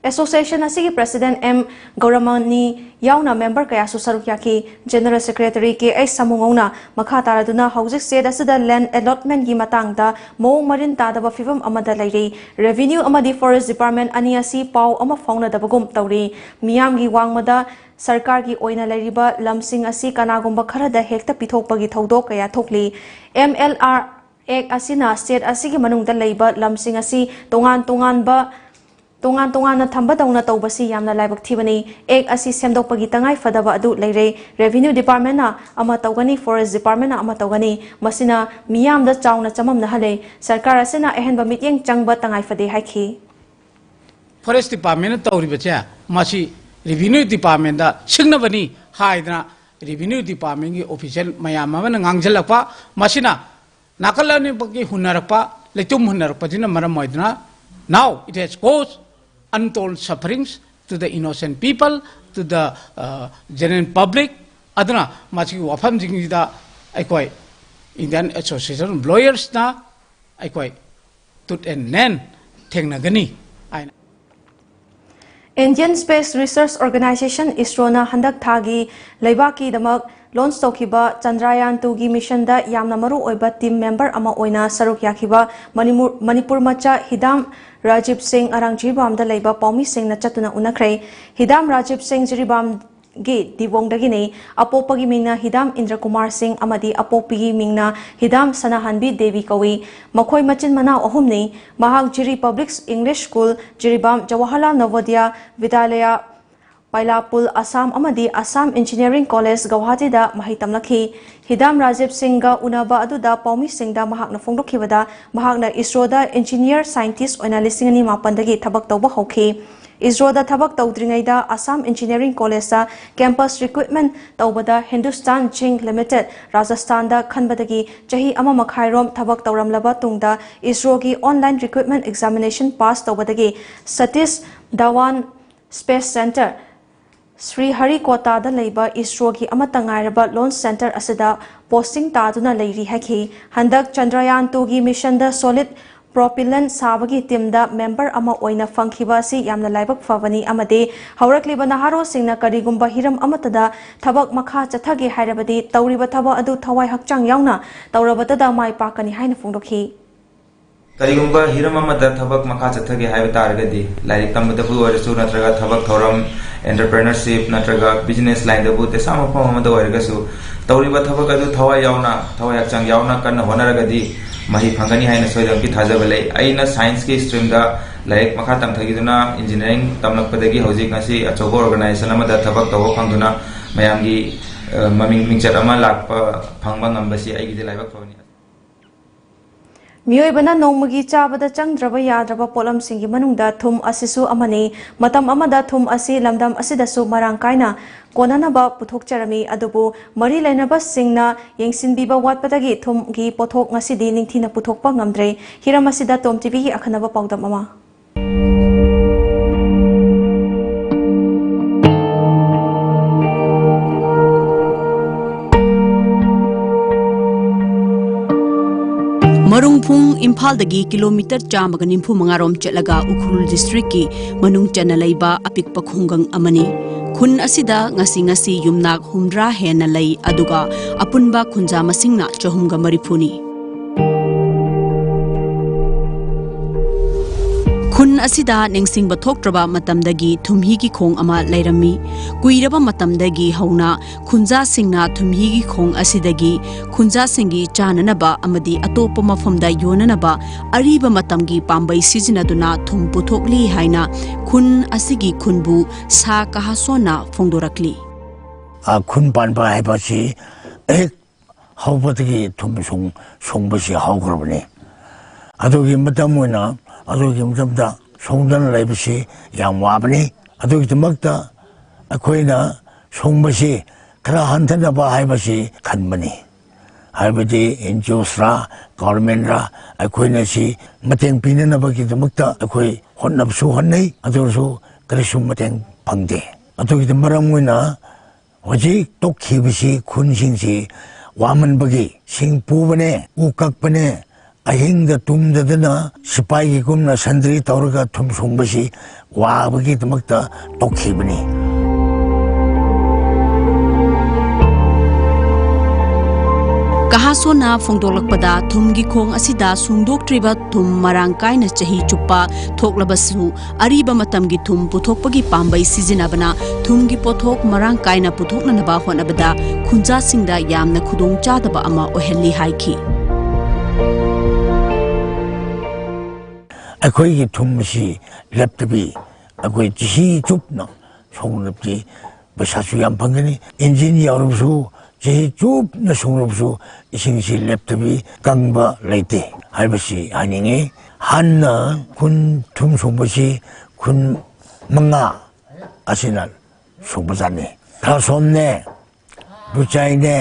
Association ꯑꯁꯤꯒꯤ President ꯑꯦꯝ ꯒꯧꯔꯃꯅꯤ ꯌꯥꯎꯅ member ꯀꯌꯥꯁꯨ ꯁꯔꯨꯛ ꯌꯥꯈꯤ꯫ General Secretary ꯀꯦ ꯑꯩꯆ ꯁꯃꯨꯉꯧꯅ ꯃꯈꯥ ꯇꯥꯔꯗꯨꯅ ꯍꯧꯖꯤꯛ state ꯑꯁꯤꯗ land allotment ꯒꯤ ꯃꯇꯥꯡꯗ ꯃꯑꯣꯡ ꯃꯔꯤꯟ ꯇꯥꯗꯕ ꯐꯤꯕꯝ ꯑꯃꯗ ꯂꯩꯔꯤ꯫ Revenue ꯑꯃꯗꯤ Forest Department ꯑꯅꯤ ꯑꯁꯤ ꯄꯥꯎ ꯑꯃ ꯐꯥꯎꯅꯗꯕꯒꯨꯝ ꯇꯧꯔꯤ꯫ ꯃꯤꯌꯥꯝꯒꯤ ꯋꯥꯡꯃꯗ ꯁꯔꯀꯥꯔꯒꯤ ꯑꯣꯏꯅ ꯂꯩꯔꯤꯕ ꯂꯝꯁꯤꯡ ꯑꯁꯤ ꯀꯅꯥꯒꯨꯝꯕ ꯈꯔꯗ ꯍꯦꯛꯇ ꯄꯤꯊꯣꯛꯄꯒꯤ ꯊꯧꯗꯣꯛ ꯀꯌꯥ ꯊꯣꯛꯂꯤ꯫ ꯑꯦꯝ ꯑꯦꯜ ꯑꯥꯔ ꯑꯦꯛ ꯑꯁꯤꯅ state ꯑꯁꯤꯒꯤ ꯃꯅꯨꯡꯗ ꯂꯩꯕ ꯂꯝꯁꯤꯡ ꯑꯁꯤ ꯇꯣꯉꯥꯟ ꯇꯣꯉꯥꯟꯕ ꯇꯣꯉꯥꯟ ꯇꯣꯉꯥꯟꯅ ꯊꯝꯕꯗꯧꯅ ꯇꯧꯕꯁꯤ ꯌꯥꯝꯅ ꯂꯥꯏꯕꯛ ꯊꯤꯕꯅꯤ꯫ ꯑꯦꯛ ꯑꯁꯤ ꯁꯦꯝꯗꯣꯛꯄꯒꯤ ꯇꯉꯥꯏ ꯐꯗꯕ ꯑꯗꯨ ꯂꯩꯔꯦ꯫ Revenue Department ꯅ ꯑꯃ ꯇꯧꯒꯅꯤ, Forest Department ꯅ ꯑꯃ ꯇꯧꯒꯅꯤ꯫ ꯃꯁꯤꯅ ꯃꯤꯌꯥꯝꯗ ꯆꯥꯎꯅ ꯆꯃꯝꯅꯍꯜꯂꯦ꯫ ꯁꯔꯀꯥꯔ ꯑꯁꯤꯅ ꯑꯍꯦꯟꯕ ꯃꯤꯠꯌꯦꯡ ꯆꯪꯕ ꯇꯉꯥꯏ ꯐꯗꯦ ꯍꯥꯏꯈꯤ꯫ Forest Department ꯅ ꯇꯧꯔꯤꯕꯁꯦ ꯃꯁꯤ Revenue Department ꯗ ꯁꯤꯡꯅꯕꯅꯤ ꯍꯥꯏꯗꯅ Revenue Department ꯀꯤ official ꯃꯌꯥꯝ ꯑꯃꯅ ꯉꯥꯡꯁꯤꯜꯂꯛꯄ, ꯃꯁꯤꯅ ꯅꯥꯀꯜ ꯑꯅꯤꯃꯛꯀꯤ ꯍꯨꯟꯅꯔꯛꯄ, ꯂꯩꯇꯨꯝ ꯍꯨꯟꯅꯔꯛꯄꯁꯤꯅ ꯃꯔꯝ ꯑꯣꯏꯗꯨꯅ now it has caused untold sufferings to the innocent people, to the uh, general public. ꯑꯗꯨꯅ ꯃꯁꯤꯒꯤ ꯋꯥꯐꯝꯁꯤꯡꯁꯤꯗ ꯑꯩꯈꯣꯏ Indian Association of Lawyers ꯅ ꯑꯩꯈꯣꯏ tooth and nail ꯊꯦꯡꯅꯒꯅꯤ ꯍꯥꯏꯅ꯫ Indian Space Research Organisation ISRO ꯅ ꯍꯟꯗꯛ ꯊꯥꯒꯤ ꯂꯩꯕꯥꯛꯀꯤꯗꯃꯛ launch ꯇꯧꯈꯤꯕ Chandrayaan two ꯒꯤ mission ꯗ ꯌꯥꯝꯅ ꯃꯔꯨ ꯑꯣꯏꯕ team member ꯑꯃ ꯑꯣꯏꯅ ꯁꯔꯨꯛ ꯌꯥꯈꯤꯕ ꯃꯅꯤꯃꯨ-, ꯃꯅꯤꯄꯨꯔ ꯃꯆꯥ ꯍꯤꯗꯥꯝ ꯔꯥꯖꯤꯕ ꯁꯤꯡ ꯑꯔꯥꯡ ꯖꯤꯔꯤꯕꯥꯝꯗ ꯂꯩꯕ ꯄꯥꯎꯃꯤꯁꯤꯡꯅ ꯆꯠꯇꯨꯅ ꯎꯅꯈ꯭ꯔꯦ꯫ ꯍꯤꯗꯥꯝ ꯔꯥꯖꯤꯕ ꯁꯤꯡ ꯖꯤꯔꯤꯕꯥꯝꯒꯤ ꯗꯤꯕꯣꯡꯗꯒꯤꯅꯤ꯫ ꯑꯄꯣꯛꯄꯒꯤ ꯃꯤꯡꯅ ꯍꯤꯗꯥꯝ ꯏꯟꯗ꯭ꯔꯀꯨꯃꯥꯔ ꯁꯤꯡ ꯑꯃꯗꯤ ꯑꯄꯣꯛꯄꯤꯒꯤ ꯃꯤꯡꯅ ꯍꯤꯗꯥꯝ ꯁꯅꯥꯍꯟꯕꯤ ꯗꯦꯕꯤ ꯀꯧꯏ꯫ ꯃꯈꯣꯏ ꯃꯆꯤꯟ ꯃꯅꯥꯎ ꯑꯍꯨꯝꯅꯤ꯫ ꯃꯍꯥꯛ ꯖꯤꯔꯤ Public English School, Jiribam Jawaharlal Navodaya ꯕꯤꯗ꯭ꯌꯥꯂꯌꯥ, ꯄꯥꯏꯂꯥꯄꯨꯜ, Assam ꯑꯃꯗꯤ Assam Engineering College, ꯒꯧꯍꯥꯇꯤꯗ ꯃꯍꯩ ꯇꯝꯂꯛꯈꯤ꯫ ꯍꯤꯗꯥꯝ ꯔꯥꯖꯤꯕ ꯁꯤꯡꯒ ꯎꯅꯕ ꯑꯗꯨꯗ ꯄꯥꯎꯃꯤꯁꯤꯡꯗ ꯃꯍꯥꯛꯅ ꯐꯣꯡꯗꯣꯛꯈꯤꯕꯗ, ꯃꯍꯥꯛꯅ ISRO ꯗ engineer scientist ꯑꯣꯏꯅ ꯂꯤꯁꯤꯡ ꯑꯅꯤ ꯃꯥꯄꯟꯗꯒꯤ ꯊꯕꯛ ꯇꯧꯕ ꯍꯧꯈꯤ꯫ ꯏꯁꯔꯣꯗ ꯊꯕꯛ ꯇꯧꯗ꯭ꯔꯤꯉꯩꯗ ꯑꯁꯥꯝ ꯏꯟꯖꯤꯅꯤꯌꯔꯤꯡ ꯀꯣꯂꯦꯖꯇ ꯀꯦꯝꯄꯁ ꯔꯤꯀ꯭ꯔꯨꯠꯃꯦꯟ ꯇꯧꯕꯗ ꯍꯤꯟꯗꯨꯁꯇꯥꯟ ꯖꯤꯡ ꯂꯤꯃꯤꯇꯦꯗ ꯔꯥꯖꯁꯊꯥꯟꯗ ꯈꯟꯕꯗꯒꯤ ꯆꯍꯤ ꯑꯃ ꯃꯈꯥꯏꯔꯣꯝ ꯊꯕꯛ ꯇꯧꯔꯝꯂꯕ ꯇꯨꯡꯗ ꯏꯁꯔꯣꯒꯤ ꯑꯣꯟꯂꯥꯏꯟ ꯔꯤꯀ꯭ꯔꯨꯠꯃꯦꯟ ꯑꯦꯛꯖꯥꯃꯤꯅꯦꯁꯟ ꯄꯥꯁ ꯇꯧꯕꯗꯒꯤ ꯁꯇꯤꯁ ꯙꯋꯥꯟ ꯁ꯭ꯄꯦꯁ ꯁꯦꯟꯇꯔ, ꯁ꯭ꯔꯤꯍꯔꯤꯀꯣꯇꯥꯗ ꯂꯩꯕ ꯏꯁꯔꯣꯒꯤ ꯑꯃꯠꯇ ꯉꯥꯏꯔꯕ ꯂꯣꯟꯆ ꯁꯦꯟꯇꯔ ꯑꯁꯤꯗ ꯄꯣꯁꯇꯤꯡ ꯇꯥꯗꯨꯅ ꯂꯩꯔꯤ ꯍꯥꯏꯈꯤ꯫ ꯍꯟꯗꯛ ꯆꯟꯗ꯭ꯔꯌꯥꯟ ꯇꯨꯒꯤ ꯃꯤꯁꯟꯗ ꯁꯣꯂꯤꯗ ꯄ꯭ꯔꯣꯄꯤꯂꯦꯟ ꯁꯥꯕꯒꯤ ꯇꯤꯝꯗ ꯃꯦꯝꯕꯔ ꯑꯃ ꯑꯣꯏꯅ ꯐꯪꯈꯤꯕ ꯑꯁꯤ ꯌꯥꯝꯅ ꯂꯥꯏꯕꯛ ꯐꯕꯅꯤ ꯑꯃꯗꯤ ꯍꯧꯔꯛꯂꯤꯕ ꯅꯍꯥꯔꯣꯜꯁꯤꯡꯅ ꯀꯔꯤꯒꯨꯝꯕ ꯍꯤꯔꯝ ꯑꯃꯠꯇꯗ ꯊꯕꯛ ꯃꯈꯥ ꯆꯠꯊꯒꯦ ꯍꯥꯏꯔꯕꯗꯤ ꯇꯧꯔꯤꯕ ꯊꯕꯛ ꯑꯗꯨ ꯊꯋꯥꯏ ꯍꯛꯆꯥꯡ ꯌꯥꯎꯅ ꯇꯧꯔꯕꯇꯗ ꯃꯥꯏ ꯄꯥꯛꯀꯅꯤ ꯍꯥꯏꯅ ꯐꯣꯡꯗꯣꯛꯈꯤ꯫ ꯀꯔꯤꯒꯨꯝꯕ ꯍꯤꯔꯝ ꯑꯃꯗ ꯊꯕꯛ ꯃꯈꯥ ꯆꯠꯊꯒꯦ ꯍꯥꯏꯕ ꯇꯥꯔꯒꯗꯤ, ꯂꯥꯏꯔꯤꯛ ꯇꯝꯕꯗꯕꯨ ꯑꯣꯏꯔꯁꯨ ꯅꯠꯇ꯭ꯔꯒ ꯊꯕꯛ ꯊꯧꯔꯝ, entrepreneurship ꯅꯠꯇ꯭ꯔꯒ business line ꯗꯕꯨ ꯇꯦꯁꯥ ꯃꯐꯝ ꯑꯃꯗ ꯑꯣꯏꯔꯒꯁꯨ, ꯇꯧꯔꯤꯕ ꯊꯕꯛ ꯑꯗꯨ ꯊꯋꯥꯏ ꯌꯥꯎꯅ, ꯊꯋꯥꯏ ꯍꯛꯆꯥꯡ ꯌꯥꯎꯅ ꯀꯟꯅ ꯍꯣꯠꯅꯔꯒꯗꯤ ꯃꯍꯩ ꯐꯪꯒꯅꯤ ꯍꯥꯏꯅ ꯁꯣꯏꯗꯅꯃꯛꯀꯤ ꯊꯥꯖꯕ ꯂꯩ꯫ ꯑꯩꯅ science ꯀꯤ stream ꯗ ꯂꯥꯏꯔꯤꯛ ꯃꯈꯥ ꯇꯝꯊꯈꯤꯗꯨꯅ engineering ꯇꯝꯂꯛꯄꯗꯒꯤ ꯍꯧꯖꯤꯛ ꯉꯁꯤ ꯑꯆꯧꯕ organization ꯑꯃꯗ ꯊꯕꯛ ꯇꯧꯕ ꯐꯪꯗꯨꯅ ꯃꯌꯥꯝꯒꯤ, ꯑ, ꯃꯃꯤꯡ ꯃꯤꯡꯆꯠ ꯑꯃ ꯂꯥꯛꯄ, ꯐꯪꯕ ꯉꯝꯕꯁꯤ ꯑꯩꯒꯤꯗꯤ ꯂꯥꯏꯕꯛ ꯐꯕꯅꯤ꯫ ꯃꯤꯑꯣꯏꯕꯅ ꯅꯣꯡꯃꯒꯤ ꯆꯥꯕꯗ ꯆꯪꯗ꯭ꯔꯕ ꯌꯥꯗ꯭ꯔꯕ ꯄꯣꯠꯂꯝꯁꯤꯡꯒꯤ ꯃꯅꯨꯡꯗ ꯊꯨꯝ ꯑꯁꯤꯁꯨ ꯑꯃꯅꯤ꯫ ꯃꯇꯝ ꯑꯃꯗ ꯊꯨꯝ ꯑꯁꯤ ꯂꯝꯗꯝ ꯑꯁꯤꯗꯁꯨ ꯃꯔꯥꯡ ꯀꯥꯏꯅ ꯀꯣꯟꯅꯅꯕ ꯄꯨꯊꯣꯛꯆꯔꯝꯃꯤ꯫ ꯑꯗꯨꯕꯨ ꯃꯔꯤ ꯂꯩꯅꯕꯁꯤꯡꯅ ꯌꯦꯡꯁꯤꯟꯕꯤꯕ ꯋꯥꯠꯄꯗꯒꯤ ꯊꯨꯝꯒꯤ ꯄꯣꯠꯊꯣꯛ ꯉꯁꯤꯗꯤ ꯅꯤꯡꯊꯤꯅ ꯄꯨꯊꯣꯛꯄ ꯉꯝꯗ꯭ꯔꯦ꯫ ꯍꯤꯔꯝ ꯑꯁꯤꯗ ꯇꯣꯝ ꯇꯤꯚꯤꯒꯤ ꯑꯈꯟꯅꯕ ꯄꯥꯎꯗꯝ ꯑꯃ꯫ ꯃꯔꯨꯡꯐꯨꯡ ꯏꯝꯐꯥꯜꯗꯒꯤ ꯀꯤꯂꯣꯃꯤꯇꯔ ꯆꯥꯝꯃꯒ ꯅꯤꯐꯨ ꯃꯉꯥꯔꯣꯝ ꯆꯠꯂꯒ ꯎꯈ꯭ꯔꯨꯜ district ꯀꯤ ꯃꯅꯨꯡ ꯆꯟꯅ ꯂꯩꯕ ꯑꯄꯤꯛꯄ ꯈꯨꯡꯒꯪ ꯑꯃꯅꯤ꯫ ꯈꯨꯟ ꯑꯁꯤꯗ ꯉꯁꯤ ꯉꯁꯤ ꯌꯨꯝꯅꯥꯛ ꯍꯨꯝꯗ꯭ꯔꯥ ꯍꯦꯟꯅ ꯂꯩ, ꯑꯗꯨꯒ ꯑꯄꯨꯟꯕ ꯈꯨꯟꯖꯥ ꯃꯁꯤꯡꯅ ꯆꯍꯨꯝꯒ ꯃꯔꯤꯐꯨꯅꯤ꯫ ꯈꯨꯟ ꯑꯁꯤꯗ ꯅꯤꯡꯁꯤꯡꯕ ꯊꯣꯛꯇ꯭ꯔꯕ ꯃꯇꯝꯗꯒꯤ ꯊꯨꯝꯍꯤꯒꯤ ꯈꯣꯡ ꯑꯃ ꯂꯩꯔꯝꯃꯤ꯫ ꯀꯨꯏꯔꯕ ꯃꯇꯝꯗꯒꯤ ꯍꯧꯅ ꯈꯨꯟꯖꯥꯁꯤꯡꯅ ꯊꯨꯝꯍꯤꯒꯤ ꯈꯣꯡ ꯑꯁꯤꯗꯒꯤ ꯈꯨꯟꯖꯥꯁꯤꯡꯒꯤ ꯆꯥꯅꯅꯕ ꯑꯃꯗꯤ ꯑꯇꯣꯞꯄ ꯃꯐꯝꯗ ꯌꯣꯟꯅꯅꯕ ꯑꯔꯤꯕ ꯃꯇꯝꯒꯤ ꯄꯥꯝꯕꯩ ꯁꯤꯖꯤꯟꯅꯗꯨꯅ ꯊꯨꯝ ꯄꯨꯊꯣꯛꯂꯤ ꯍꯥꯏꯅ ꯈꯨꯟ ꯑꯁꯤꯒꯤ ꯈꯨꯟꯕꯨ ꯁꯥ ꯀꯍꯥꯁꯣꯟꯅ ꯐꯣꯡꯗꯣꯔꯛꯂꯤ꯫ ꯑ, ꯈꯨꯟ ꯄꯥꯟꯕ ꯍꯥꯏꯕꯁꯤ ꯍꯦꯛ ꯍꯧꯕꯗꯒꯤ ꯊꯨꯝ ꯁꯨꯡ-, ꯁꯨꯡꯕꯁꯤ ꯍꯧꯈ꯭ꯔꯕꯅꯤ꯫ ꯑꯗꯨꯒꯤ ꯃꯇꯝ ꯑꯣꯏꯅ, ꯑꯗꯨꯒꯤ ꯃꯇꯝꯗ ꯁꯣꯡꯗꯅ ꯂꯩꯕꯁꯤ ꯌꯥꯝ ꯋꯥꯕꯅꯤ꯫ ꯑꯗꯨꯒꯤꯗꯃꯛꯇ ꯑꯩꯈꯣꯏꯅ ꯁꯣꯡꯕꯁꯤ ꯈꯔ ꯍꯟꯊꯅꯕ ꯍꯥꯏꯕꯁꯤ ꯈꯟꯕꯅꯤ꯫ ꯍꯥꯏꯕꯗꯤ ꯑꯦꯟ ꯖꯤ ꯑꯣꯁꯔ, ꯒꯣꯚꯔꯟꯃꯦꯟꯔ, ꯑꯩꯈꯣꯏꯅ ꯁꯤ ꯃꯇꯦꯡ ꯄꯤꯅꯅꯕꯒꯤꯗꯃꯛꯇ ꯑꯩꯈꯣꯏ ꯍꯣꯠꯅꯕꯁꯨ ꯍꯣꯠꯅꯩ, ꯑꯗꯨ ꯑꯣꯏꯔꯁꯨ ꯀꯔꯤꯁꯨ ꯃꯇꯦꯡ ꯐꯪꯗꯦ꯫ ꯑꯗꯨꯒꯤꯗ ꯃꯔꯝ ꯑꯣꯏꯅ ꯍꯧꯖꯤꯛ ꯇꯣꯛꯈꯤꯕꯁꯤ ꯈꯨꯟꯁꯤꯡꯁꯤ ꯋꯥꯃꯟꯕꯒꯤ ꯁꯤꯡ ꯄꯨꯕꯅꯦ, ꯎ ꯀꯛꯄꯅꯦ, ꯑꯍꯤꯡꯗ ꯇꯨꯝꯗꯗꯅ ꯁꯤꯄꯥꯏꯒꯤꯒꯨꯝꯅ ꯁꯟꯗ꯭ꯔꯤ ꯇꯧꯔꯒ ꯊꯨꯝ ꯁꯨꯡꯕꯁꯤ ꯋꯥꯕꯒꯤꯗꯃꯛꯇ ꯇꯣꯛꯈꯤꯕꯅꯤ꯫ ꯀꯍꯥꯁꯣꯟꯅ ꯐꯣꯡꯗꯣꯛꯂꯛꯄꯗ, ꯊꯨꯝꯒꯤ ꯈꯣꯡ ꯑꯁꯤꯗ ꯁꯨꯡꯗꯣꯛꯇ꯭ꯔꯤꯕ ꯊꯨꯝ ꯃꯔꯥꯡ ꯀꯥꯏꯅ ꯆꯍꯤ ꯆꯨꯞꯄ ꯊꯣꯛꯂꯕꯁꯨ, ꯑꯔꯤꯕ ꯃꯇꯝꯒꯤ ꯊꯨꯝ ꯄꯨꯊꯣꯛꯄꯒꯤ ꯄꯥꯝꯕꯩ ꯁꯤꯖꯤꯟꯅꯕꯅ ꯊꯨꯝꯒꯤ ꯄꯣꯠꯊꯣꯛ ꯃꯔꯥꯡ ꯀꯥꯏꯅ ꯄꯨꯊꯣꯛꯅꯅꯕ ꯍꯣꯠꯅꯕꯗ ꯈꯨꯟꯖꯥꯁꯤꯡꯗ ꯌꯥꯝꯅ ꯈꯨꯗꯣꯡ ꯆꯥꯗꯕ ꯑꯃ ꯑꯣꯏꯍꯜꯂꯤ ꯍꯥꯏꯈꯤ꯫ ꯑꯩꯈꯣꯏꯒꯤ ꯊꯨꯝ ꯑꯁꯤ ꯂꯦꯞꯇꯕꯤ ꯑꯩꯈꯣꯏ ꯆꯍꯤ ꯆꯨꯞꯅ ꯁꯣꯡꯂꯕꯗꯤ ꯄꯩꯁꯥꯁꯨ ꯌꯥꯝ ꯐꯪꯒꯅꯤ꯫ ꯏꯟꯖꯤꯟ ꯌꯥꯎꯔꯕꯁꯨ, ꯆꯍꯤ ꯆꯨꯞꯅ ꯁꯣꯡꯂꯕꯁꯨ ꯏꯁꯤꯡꯁꯤ ꯂꯦꯞꯇꯕꯤ ꯀꯪꯕ ꯂꯩꯇꯦ ꯍꯥꯏꯕꯁꯤ ꯍꯥꯏꯅꯤꯡꯉꯤ꯫ ꯍꯥꯟꯅ ꯈꯨꯟ ꯊꯨꯝ ꯁꯣꯡꯕꯁꯤ ꯈꯨꯟ ꯃꯉꯥ ꯑꯁꯤꯅ ꯁꯣꯡꯕꯖꯥꯠꯅꯤ꯫ ꯈꯥꯁꯣꯝꯅꯦ, ꯕꯨꯆꯥꯏꯅꯦ,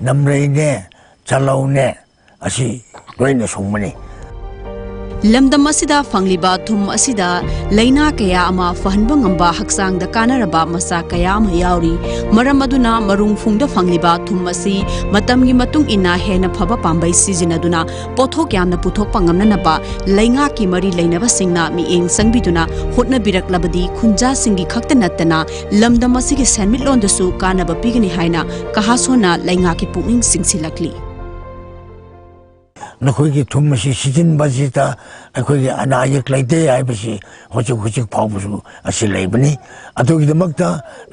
ꯅꯝꯔꯩꯅꯦ, ꯆꯥꯂꯧꯅꯦ, ꯑꯁꯤ ꯂꯣꯏꯅ ꯁꯣꯡꯕꯅꯤ꯫ ꯂꯝꯗꯝ ꯑꯁꯤꯗ ꯐꯪꯂꯤꯕ ꯊꯨꯝ ꯑꯁꯤꯗ ꯂꯥꯏꯅꯥ ꯀꯌꯥ ꯑꯃ ꯐꯍꯟꯕ ꯉꯝꯕ ꯍꯛꯆꯥꯡꯗ ꯀꯥꯟꯅꯔꯕ ꯃꯆꯥꯛ ꯀꯌꯥ ꯑꯃ ꯌꯥꯎꯔꯤ꯫ ꯃꯔꯝ ꯑꯗꯨꯅ ꯃꯔꯨꯡ ꯐꯨꯡꯗ ꯐꯪꯂꯤꯕ ꯊꯨꯝ ꯑꯁꯤ ꯃꯇꯝꯒꯤ ꯃꯇꯨꯡ ꯏꯟꯅ ꯍꯦꯟꯅ ꯐꯕ ꯄꯥꯝꯕꯩ ꯁꯤꯖꯤꯟꯅꯗꯨꯅ ꯄꯣꯠꯊꯣꯛ ꯌꯥꯝꯅ ꯄꯨꯊꯣꯛꯄ ꯉꯝꯅꯅꯕ ꯂꯩꯉꯥꯛꯀꯤ ꯃꯔꯤ ꯂꯩꯅꯕꯁꯤꯡꯅ ꯃꯤꯠꯌꯦꯡ ꯆꯪꯕꯤꯗꯨꯅ ꯍꯣꯠꯅꯕꯤꯔꯛꯂꯕꯗꯤ ꯈꯨꯟꯖꯥꯁꯤꯡꯒꯤ ꯈꯛꯇ ꯅꯠꯇꯅ ꯂꯝꯗꯝ ꯑꯁꯤꯒꯤ ꯁꯦꯟꯃꯤꯠꯂꯣꯟꯗꯁꯨ ꯀꯥꯟꯅꯕ ꯄꯤꯒꯅꯤ ꯍꯥꯏꯅ ꯀꯍꯥꯁꯣꯟꯅ ꯂꯩꯉꯥꯛꯀꯤ ꯄꯨꯛꯅꯤꯡ ꯆꯤꯡꯁꯤꯜꯂꯛꯂꯤ꯫ ꯅꯈꯣꯏꯒꯤ ꯊꯨꯝ ꯑꯁꯤ ꯁꯤꯖꯤꯟꯕꯁꯤꯗ ꯑꯩꯈꯣꯏꯒꯤ ꯑꯅꯥ ꯑꯌꯦꯛ ꯂꯩꯇꯦ ꯍꯥꯏꯕꯁꯤ ꯍꯧꯖꯤꯛ ꯍꯧꯖꯤꯛ ꯐꯥꯎꯕꯁꯨ ꯑꯁꯤ ꯂꯩꯕꯅꯤ꯫ ꯑꯗꯨꯒꯤꯗꯃꯛꯇ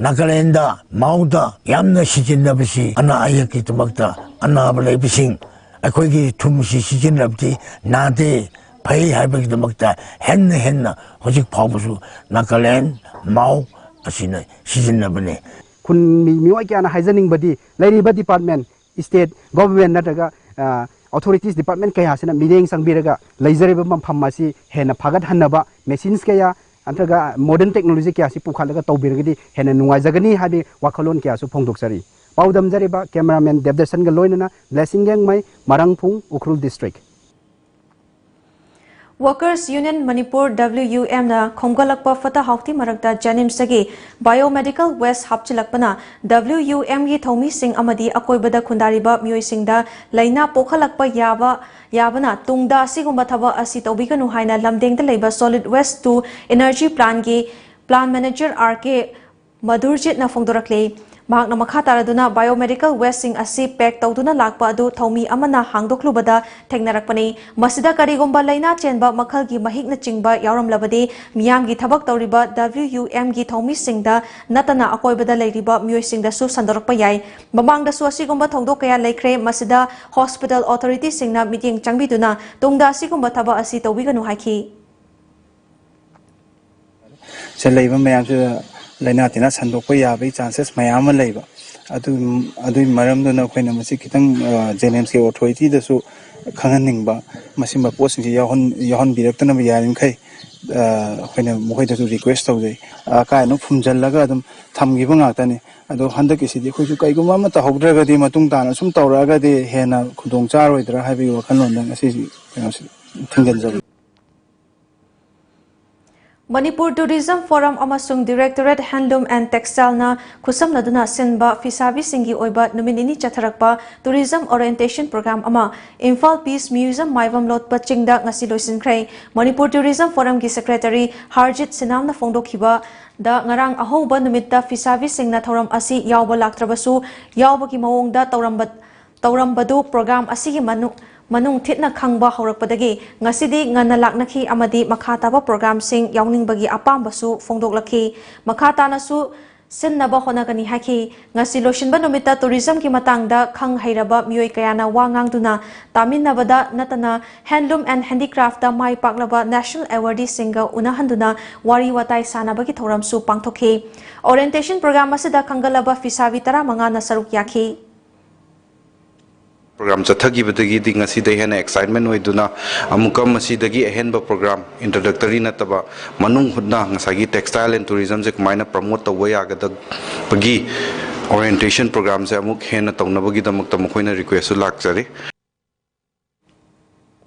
ꯅꯥꯒꯥꯂꯦꯟꯗ, ꯃꯥꯎꯗ ꯌꯥꯝꯅ ꯁꯤꯖꯤꯟꯅꯕꯁꯤ ꯑꯅꯥ ꯑꯌꯦꯛꯀꯤꯗꯃꯛꯇ ꯑꯅꯥꯕ ꯂꯩꯕꯁꯤꯡ ꯑꯩꯈꯣꯏꯒꯤ ꯊꯨꯝꯁꯤ ꯁꯤꯖꯤꯟꯅꯕꯗꯤ ꯅꯥꯗꯦ, ꯐꯩ ꯍꯥꯏꯕꯒꯤꯗꯃꯛꯇ ꯍꯦꯟꯅ ꯍꯦꯟꯅ ꯍꯧꯖꯤꯛ ꯐꯥꯎꯕꯁꯨ ꯅꯥꯒꯥꯂꯦꯟ, ꯃꯥꯎ ꯑꯁꯤꯅ ꯁꯤꯖꯤꯟꯅꯕꯅꯤ꯫ ꯈꯨꯟ ꯃꯤ-, ꯃꯤꯑꯣꯏ ꯀꯌꯥꯅ ꯍꯥꯏꯖꯅꯤꯡꯕꯗꯤ ꯂꯩꯔꯤꯕ ꯗꯤꯄꯥꯔꯠꯃꯦꯟ, ꯁ꯭ꯇꯦꯠ ꯒꯣꯚꯔꯟꯃꯦꯟ ꯅꯠꯇ꯭ꯔꯒ, ꯑ, ꯑꯣꯊꯣꯔꯤꯇꯤꯁ ꯗꯤꯄꯥꯔꯠꯃꯦꯟ ꯀꯌꯥꯁꯤꯅ ꯃꯤꯠꯌꯦꯡ ꯆꯪꯕꯤꯔꯒ ꯂꯩꯖꯔꯤꯕ ꯃꯐꯝ ꯑꯁꯤ ꯍꯦꯟꯅ ꯐꯒꯠꯍꯟꯅꯕ ꯃꯦꯁꯤꯟꯁ ꯀꯌꯥ ꯅꯠꯇ꯭ꯔꯒ ꯃꯣꯗꯔꯟ ꯇꯦꯛꯅꯣꯂꯣꯖꯤ ꯀꯌꯥꯁꯤ ꯄꯨꯈꯠꯂꯒ ꯇꯧꯕꯤꯔꯒꯗꯤ ꯍꯦꯟꯅ ꯅꯨꯡꯉꯥꯏꯖꯒꯅꯤ ꯍꯥꯏꯕꯒꯤ ꯋꯥꯈꯜꯂꯣꯟ ꯀꯌꯥꯁꯨ ꯐꯣꯡꯗꯣꯛꯆꯔꯤ꯫ ꯄꯥꯎꯗꯝꯖꯔꯤꯕ ꯀꯦꯃꯦꯔꯥꯃꯦꯟ ꯗꯦꯕꯗꯁꯟꯒ ꯂꯣꯏꯅꯅ Blessing Gangmei, Marang Phung, Ukhrul district. Workers Union Manipur, W U M ꯅ ꯈꯣꯝꯒꯠꯂꯛꯄ ꯐꯠꯇ ꯍꯥꯎꯊꯤ ꯃꯔꯛꯇ JNIMS ꯇꯒꯤ biomedical waste ꯍꯥꯞꯆꯤꯜꯂꯛꯄꯅ W U M ꯒꯤ ꯊꯧꯃꯤꯁꯤꯡ ꯑꯃꯗꯤ ꯑꯀꯣꯏꯕꯗ ꯈꯨꯟꯗꯥꯔꯤꯕ ꯃꯤꯑꯣꯏꯁꯤꯡꯗ ꯂꯥꯏꯅꯥ ꯄꯣꯛꯍꯜꯂꯛꯄ ꯌꯥꯕ, ꯌꯥꯕꯅ ꯇꯨꯡꯗ ꯑꯁꯤꯒꯨꯝꯕ ꯊꯕꯛ ꯑꯁꯤ ꯇꯧꯕꯤꯒꯅꯨ ꯍꯥꯏꯅ ꯂꯝꯗꯦꯡꯗ ꯂꯩꯕ Solid Waste to Energy Plant ꯒꯤ Plant Manager R K ꯃꯙꯨꯔꯖꯤꯠꯅ ꯐꯣꯡꯗꯣꯔꯛꯂꯤ꯫ ꯃꯍꯥꯛꯅ ꯃꯈꯥ ꯇꯥꯔꯗꯨꯅ biomedical waste ꯁꯤꯡ ꯑꯁꯤ pack ꯇꯧꯗꯨꯅ ꯂꯥꯛꯄ ꯑꯗꯨ ꯊꯧꯃꯤ ꯑꯃꯅ ꯍꯥꯡꯗꯣꯛꯂꯨꯕꯗ ꯊꯦꯡꯅꯔꯛꯄꯅꯤ꯫ ꯃꯁꯤꯗ ꯀꯔꯤꯒꯨꯝꯕ ꯂꯥꯏꯅꯥ ꯆꯦꯟꯕ ꯃꯈꯜꯒꯤ ꯃꯍꯤꯛꯅꯆꯤꯡꯕ ꯌꯥꯎꯔꯝꯂꯕꯗꯤ ꯃꯤꯌꯥꯝꯒꯤ ꯊꯕꯛ ꯇꯧꯔꯤꯕ W U M ꯒꯤ ꯊꯧꯃꯤꯁꯤꯡꯗ ꯅꯠꯇꯅ ꯑꯀꯣꯏꯕꯗ ꯂꯩꯔꯤꯕ ꯃꯤꯑꯣꯏꯁꯤꯡꯗꯁꯨ ꯁꯟꯗꯣꯔꯛꯄ ꯌꯥꯏ꯫ ꯃꯃꯥꯡꯗꯁꯨ ꯑꯁꯤꯒꯨꯝꯕ ꯊꯧꯗꯣꯛ ꯀꯌꯥ ꯂꯩꯈ꯭ꯔꯦ꯫ ꯃꯁꯤꯗ hospital authority ꯁꯤꯡꯅ ꯃꯤꯠꯌꯦꯡ ꯆꯪꯕꯤꯗꯨꯅ ꯇꯨꯡꯗ ꯑꯁꯤꯒꯨꯝꯕ ꯊꯕꯛ ꯑꯁꯤ ꯇꯧꯕꯤꯒꯅꯨ ꯍꯥꯏꯈꯤ꯫ ꯁꯦ ꯂꯩꯕ ꯃꯌꯥꯝꯁꯤꯗ ꯂꯥꯏꯅꯥ ꯇꯤꯟꯅꯥ ꯁꯟꯗꯣꯛꯄ ꯌꯥꯕꯒꯤ chances ꯃꯌꯥꯝ ꯑꯃ ꯂꯩꯕ꯫ ꯑꯗꯨ, ꯑꯗꯨꯒꯤ ꯃꯔꯝꯗꯨꯅ ꯑꯩꯈꯣꯏꯅ ꯃꯁꯤ ꯈꯤꯇꯪ, ꯑ, JNIMS ꯀꯤ authority ꯗꯁꯨ ꯈꯪꯍꯟꯅꯤꯡꯕ, ꯃꯁꯤꯒꯨꯝꯕ ꯄꯣꯠꯁꯤꯡꯁꯤ ꯌꯥꯎꯍꯟ-, ꯌꯥꯎꯍꯟꯕꯤꯔꯛꯇꯅꯕ ꯌꯥꯔꯤꯃꯈꯩ, ꯑ, ꯑꯩꯈꯣꯏꯅ ꯃꯈꯣꯏꯗꯁꯨ request ꯇꯧꯖꯩ꯫ ꯑꯀꯥꯏ ꯑꯅꯧ ꯐꯨꯝꯖꯤꯜꯂꯒ ꯑꯗꯨꯝ ꯊꯝꯈꯤꯕ ꯉꯥꯛꯇꯅꯤ꯫ ꯑꯗꯣ ꯍꯟꯗꯛꯀꯤꯁꯤꯗꯤ ꯑꯩꯈꯣꯏꯁꯨ ꯀꯩꯒꯨꯝꯕ ꯑꯃ ꯇꯧꯍꯧꯗ꯭ꯔꯒꯗꯤ ꯃꯇꯨꯡ ꯇꯥꯅ ꯁꯨꯝ ꯇꯧꯔꯛꯑꯒꯗꯤ ꯍꯦꯟꯅ ꯈꯨꯗꯣꯡ ꯆꯥꯔꯣꯏꯗ꯭ꯔꯥ ꯍꯥꯏꯕꯒꯤ ꯋꯥꯈꯜꯂꯣꯟꯗ ꯉꯁꯤꯁꯤ ꯀꯩꯅꯣꯁꯤ ꯊꯤꯡꯖꯤꯟꯖꯕꯅꯤ꯫ Manipur Tourism Forum ꯑꯃꯁꯨꯡ Directorate Handloom and Textile ꯅ ꯈꯨꯠꯁꯝꯅꯗꯨꯅ ꯁꯤꯟꯕ ꯐꯤꯁꯥꯕꯤꯁꯤꯡꯒꯤ ꯑꯣꯏꯕ ꯅꯨꯃꯤꯠ ꯅꯤꯅꯤ ꯆꯠꯊꯔꯛꯄ Tourism Orientation Program ꯑꯃ ꯏꯝꯐꯥꯜ Peace Museum ꯃꯥꯏꯕꯝ ꯂꯣꯠꯄ ꯆꯤꯡꯗ ꯉꯁꯤ ꯂꯣꯏꯁꯤꯟꯈ꯭ꯔꯦ꯫ ꯃꯅꯤꯄꯨꯔ Tourism Forum ꯒꯤ Secretary ꯍꯥꯔꯖꯤꯠ ꯁꯤꯅꯥꯝꯅ ꯐꯣꯡꯗꯣꯛꯈꯤꯕꯗ, ꯉꯔꯥꯡ ꯑꯍꯧꯕ ꯅꯨꯃꯤꯠꯇ ꯐꯤꯁꯥꯕꯤꯁꯤꯡꯅ ꯊꯧꯔꯝ ꯑꯁꯤ ꯌꯥꯎꯕ ꯂꯥꯛꯇ꯭ꯔꯕꯁꯨ ꯌꯥꯎꯕꯒꯤ ꯃꯑꯣꯡꯗ ꯇꯧꯔꯝꯕ ꯇꯧꯔꯝꯕꯗꯨ program ꯑꯁꯤꯒꯤ ꯃꯅꯨꯡ, ꯃꯅꯨꯡ ꯊꯤꯠꯅ ꯈꯪꯕ ꯍꯧꯔꯛꯄꯗꯒꯤ ꯉꯁꯤꯗꯤ ꯉꯟꯅ ꯂꯥꯛꯅꯈꯤ ꯑꯃꯗꯤ ꯃꯈꯥ ꯇꯥꯕ program ꯁꯤꯡ ꯌꯥꯎꯅꯤꯡꯕꯒꯤ ꯑꯄꯥꯝꯕꯁꯨ ꯐꯣꯡꯗꯣꯛꯂꯛꯈꯤ꯫ ꯃꯈꯥ ꯇꯥꯅꯁꯨ ꯁꯤꯟꯅꯕ ꯍꯣꯠꯅꯒꯅꯤ ꯍꯥꯏꯈꯤ꯫ ꯉꯁꯤ ꯂꯣꯏꯁꯤꯟꯕ ꯅꯨꯃꯤꯠꯇ tourism ꯒꯤ ꯃꯇꯥꯡꯗ ꯈꯪ ꯍꯩꯔꯕ ꯃꯤꯑꯣꯏ ꯀꯌꯥꯅ ꯋꯥ ꯉꯥꯡꯗꯨꯅ ꯇꯥꯃꯤꯟꯅꯕꯗ ꯅꯠꯇꯅ Handloom and Handicraft ꯇ ꯃꯥꯏ ꯄꯥꯛꯂꯕ national awardee ꯁꯤꯡꯒ ꯎꯅꯍꯟꯗꯨꯅ ꯋꯥꯔꯤ ꯋꯥꯇꯥꯏ ꯁꯥꯟꯅꯕꯒꯤ ꯊꯧꯔꯝꯁꯨ ꯄꯥꯡꯊꯣꯛꯈꯤ꯫ Orientation program ꯑꯁꯤꯗ ꯈꯪꯒꯠꯂꯕ ꯐꯤꯁꯥꯕꯤ ꯇꯔꯥꯃꯉꯥꯅ ꯁꯔꯨꯛ ꯌꯥꯈꯤ꯫ ꯄ꯭ꯔꯣꯒ꯭ꯔꯥꯝ ꯆꯠꯊꯈꯤꯕꯗꯒꯤꯗꯤ ꯉꯁꯤꯗꯩ ꯍꯦꯟꯅ ꯑꯦꯛꯁꯥꯏꯠꯃꯦꯟ ꯑꯣꯏꯗꯨꯅ ꯑꯃꯨꯛꯀ ꯃꯁꯤꯗꯒꯤ ꯑꯍꯦꯟꯕ ꯄ꯭ꯔꯣꯒ꯭ꯔꯥꯝ, ꯏꯟꯇ꯭ꯔꯣꯗꯛꯇꯔꯤ ꯅꯠꯇꯕ, ꯃꯅꯨꯡ ꯍꯨꯠꯅ ꯉꯁꯥꯏꯒꯤ ꯇꯦꯛꯁꯇꯥꯏꯜ ꯑꯦꯟ ꯇꯨꯔꯤꯖꯝꯁꯦ ꯀꯃꯥꯏꯅ ꯄ꯭ꯔꯃꯣꯠ ꯇꯧꯕ ꯌꯥꯒꯗꯕꯒꯤ ꯑꯣꯔꯤꯌꯦꯟꯇꯦꯁꯟ ꯄ꯭ꯔꯣꯒ꯭ꯔꯥꯝꯁꯦ ꯑꯃꯨꯛ ꯍꯦꯟꯅ ꯇꯧꯅꯕꯒꯤꯗꯃꯛꯇ ꯃꯈꯣꯏꯅ ꯔꯤꯀ꯭ꯋꯦꯁꯁꯨ ꯂꯥꯛꯆꯔꯤ꯫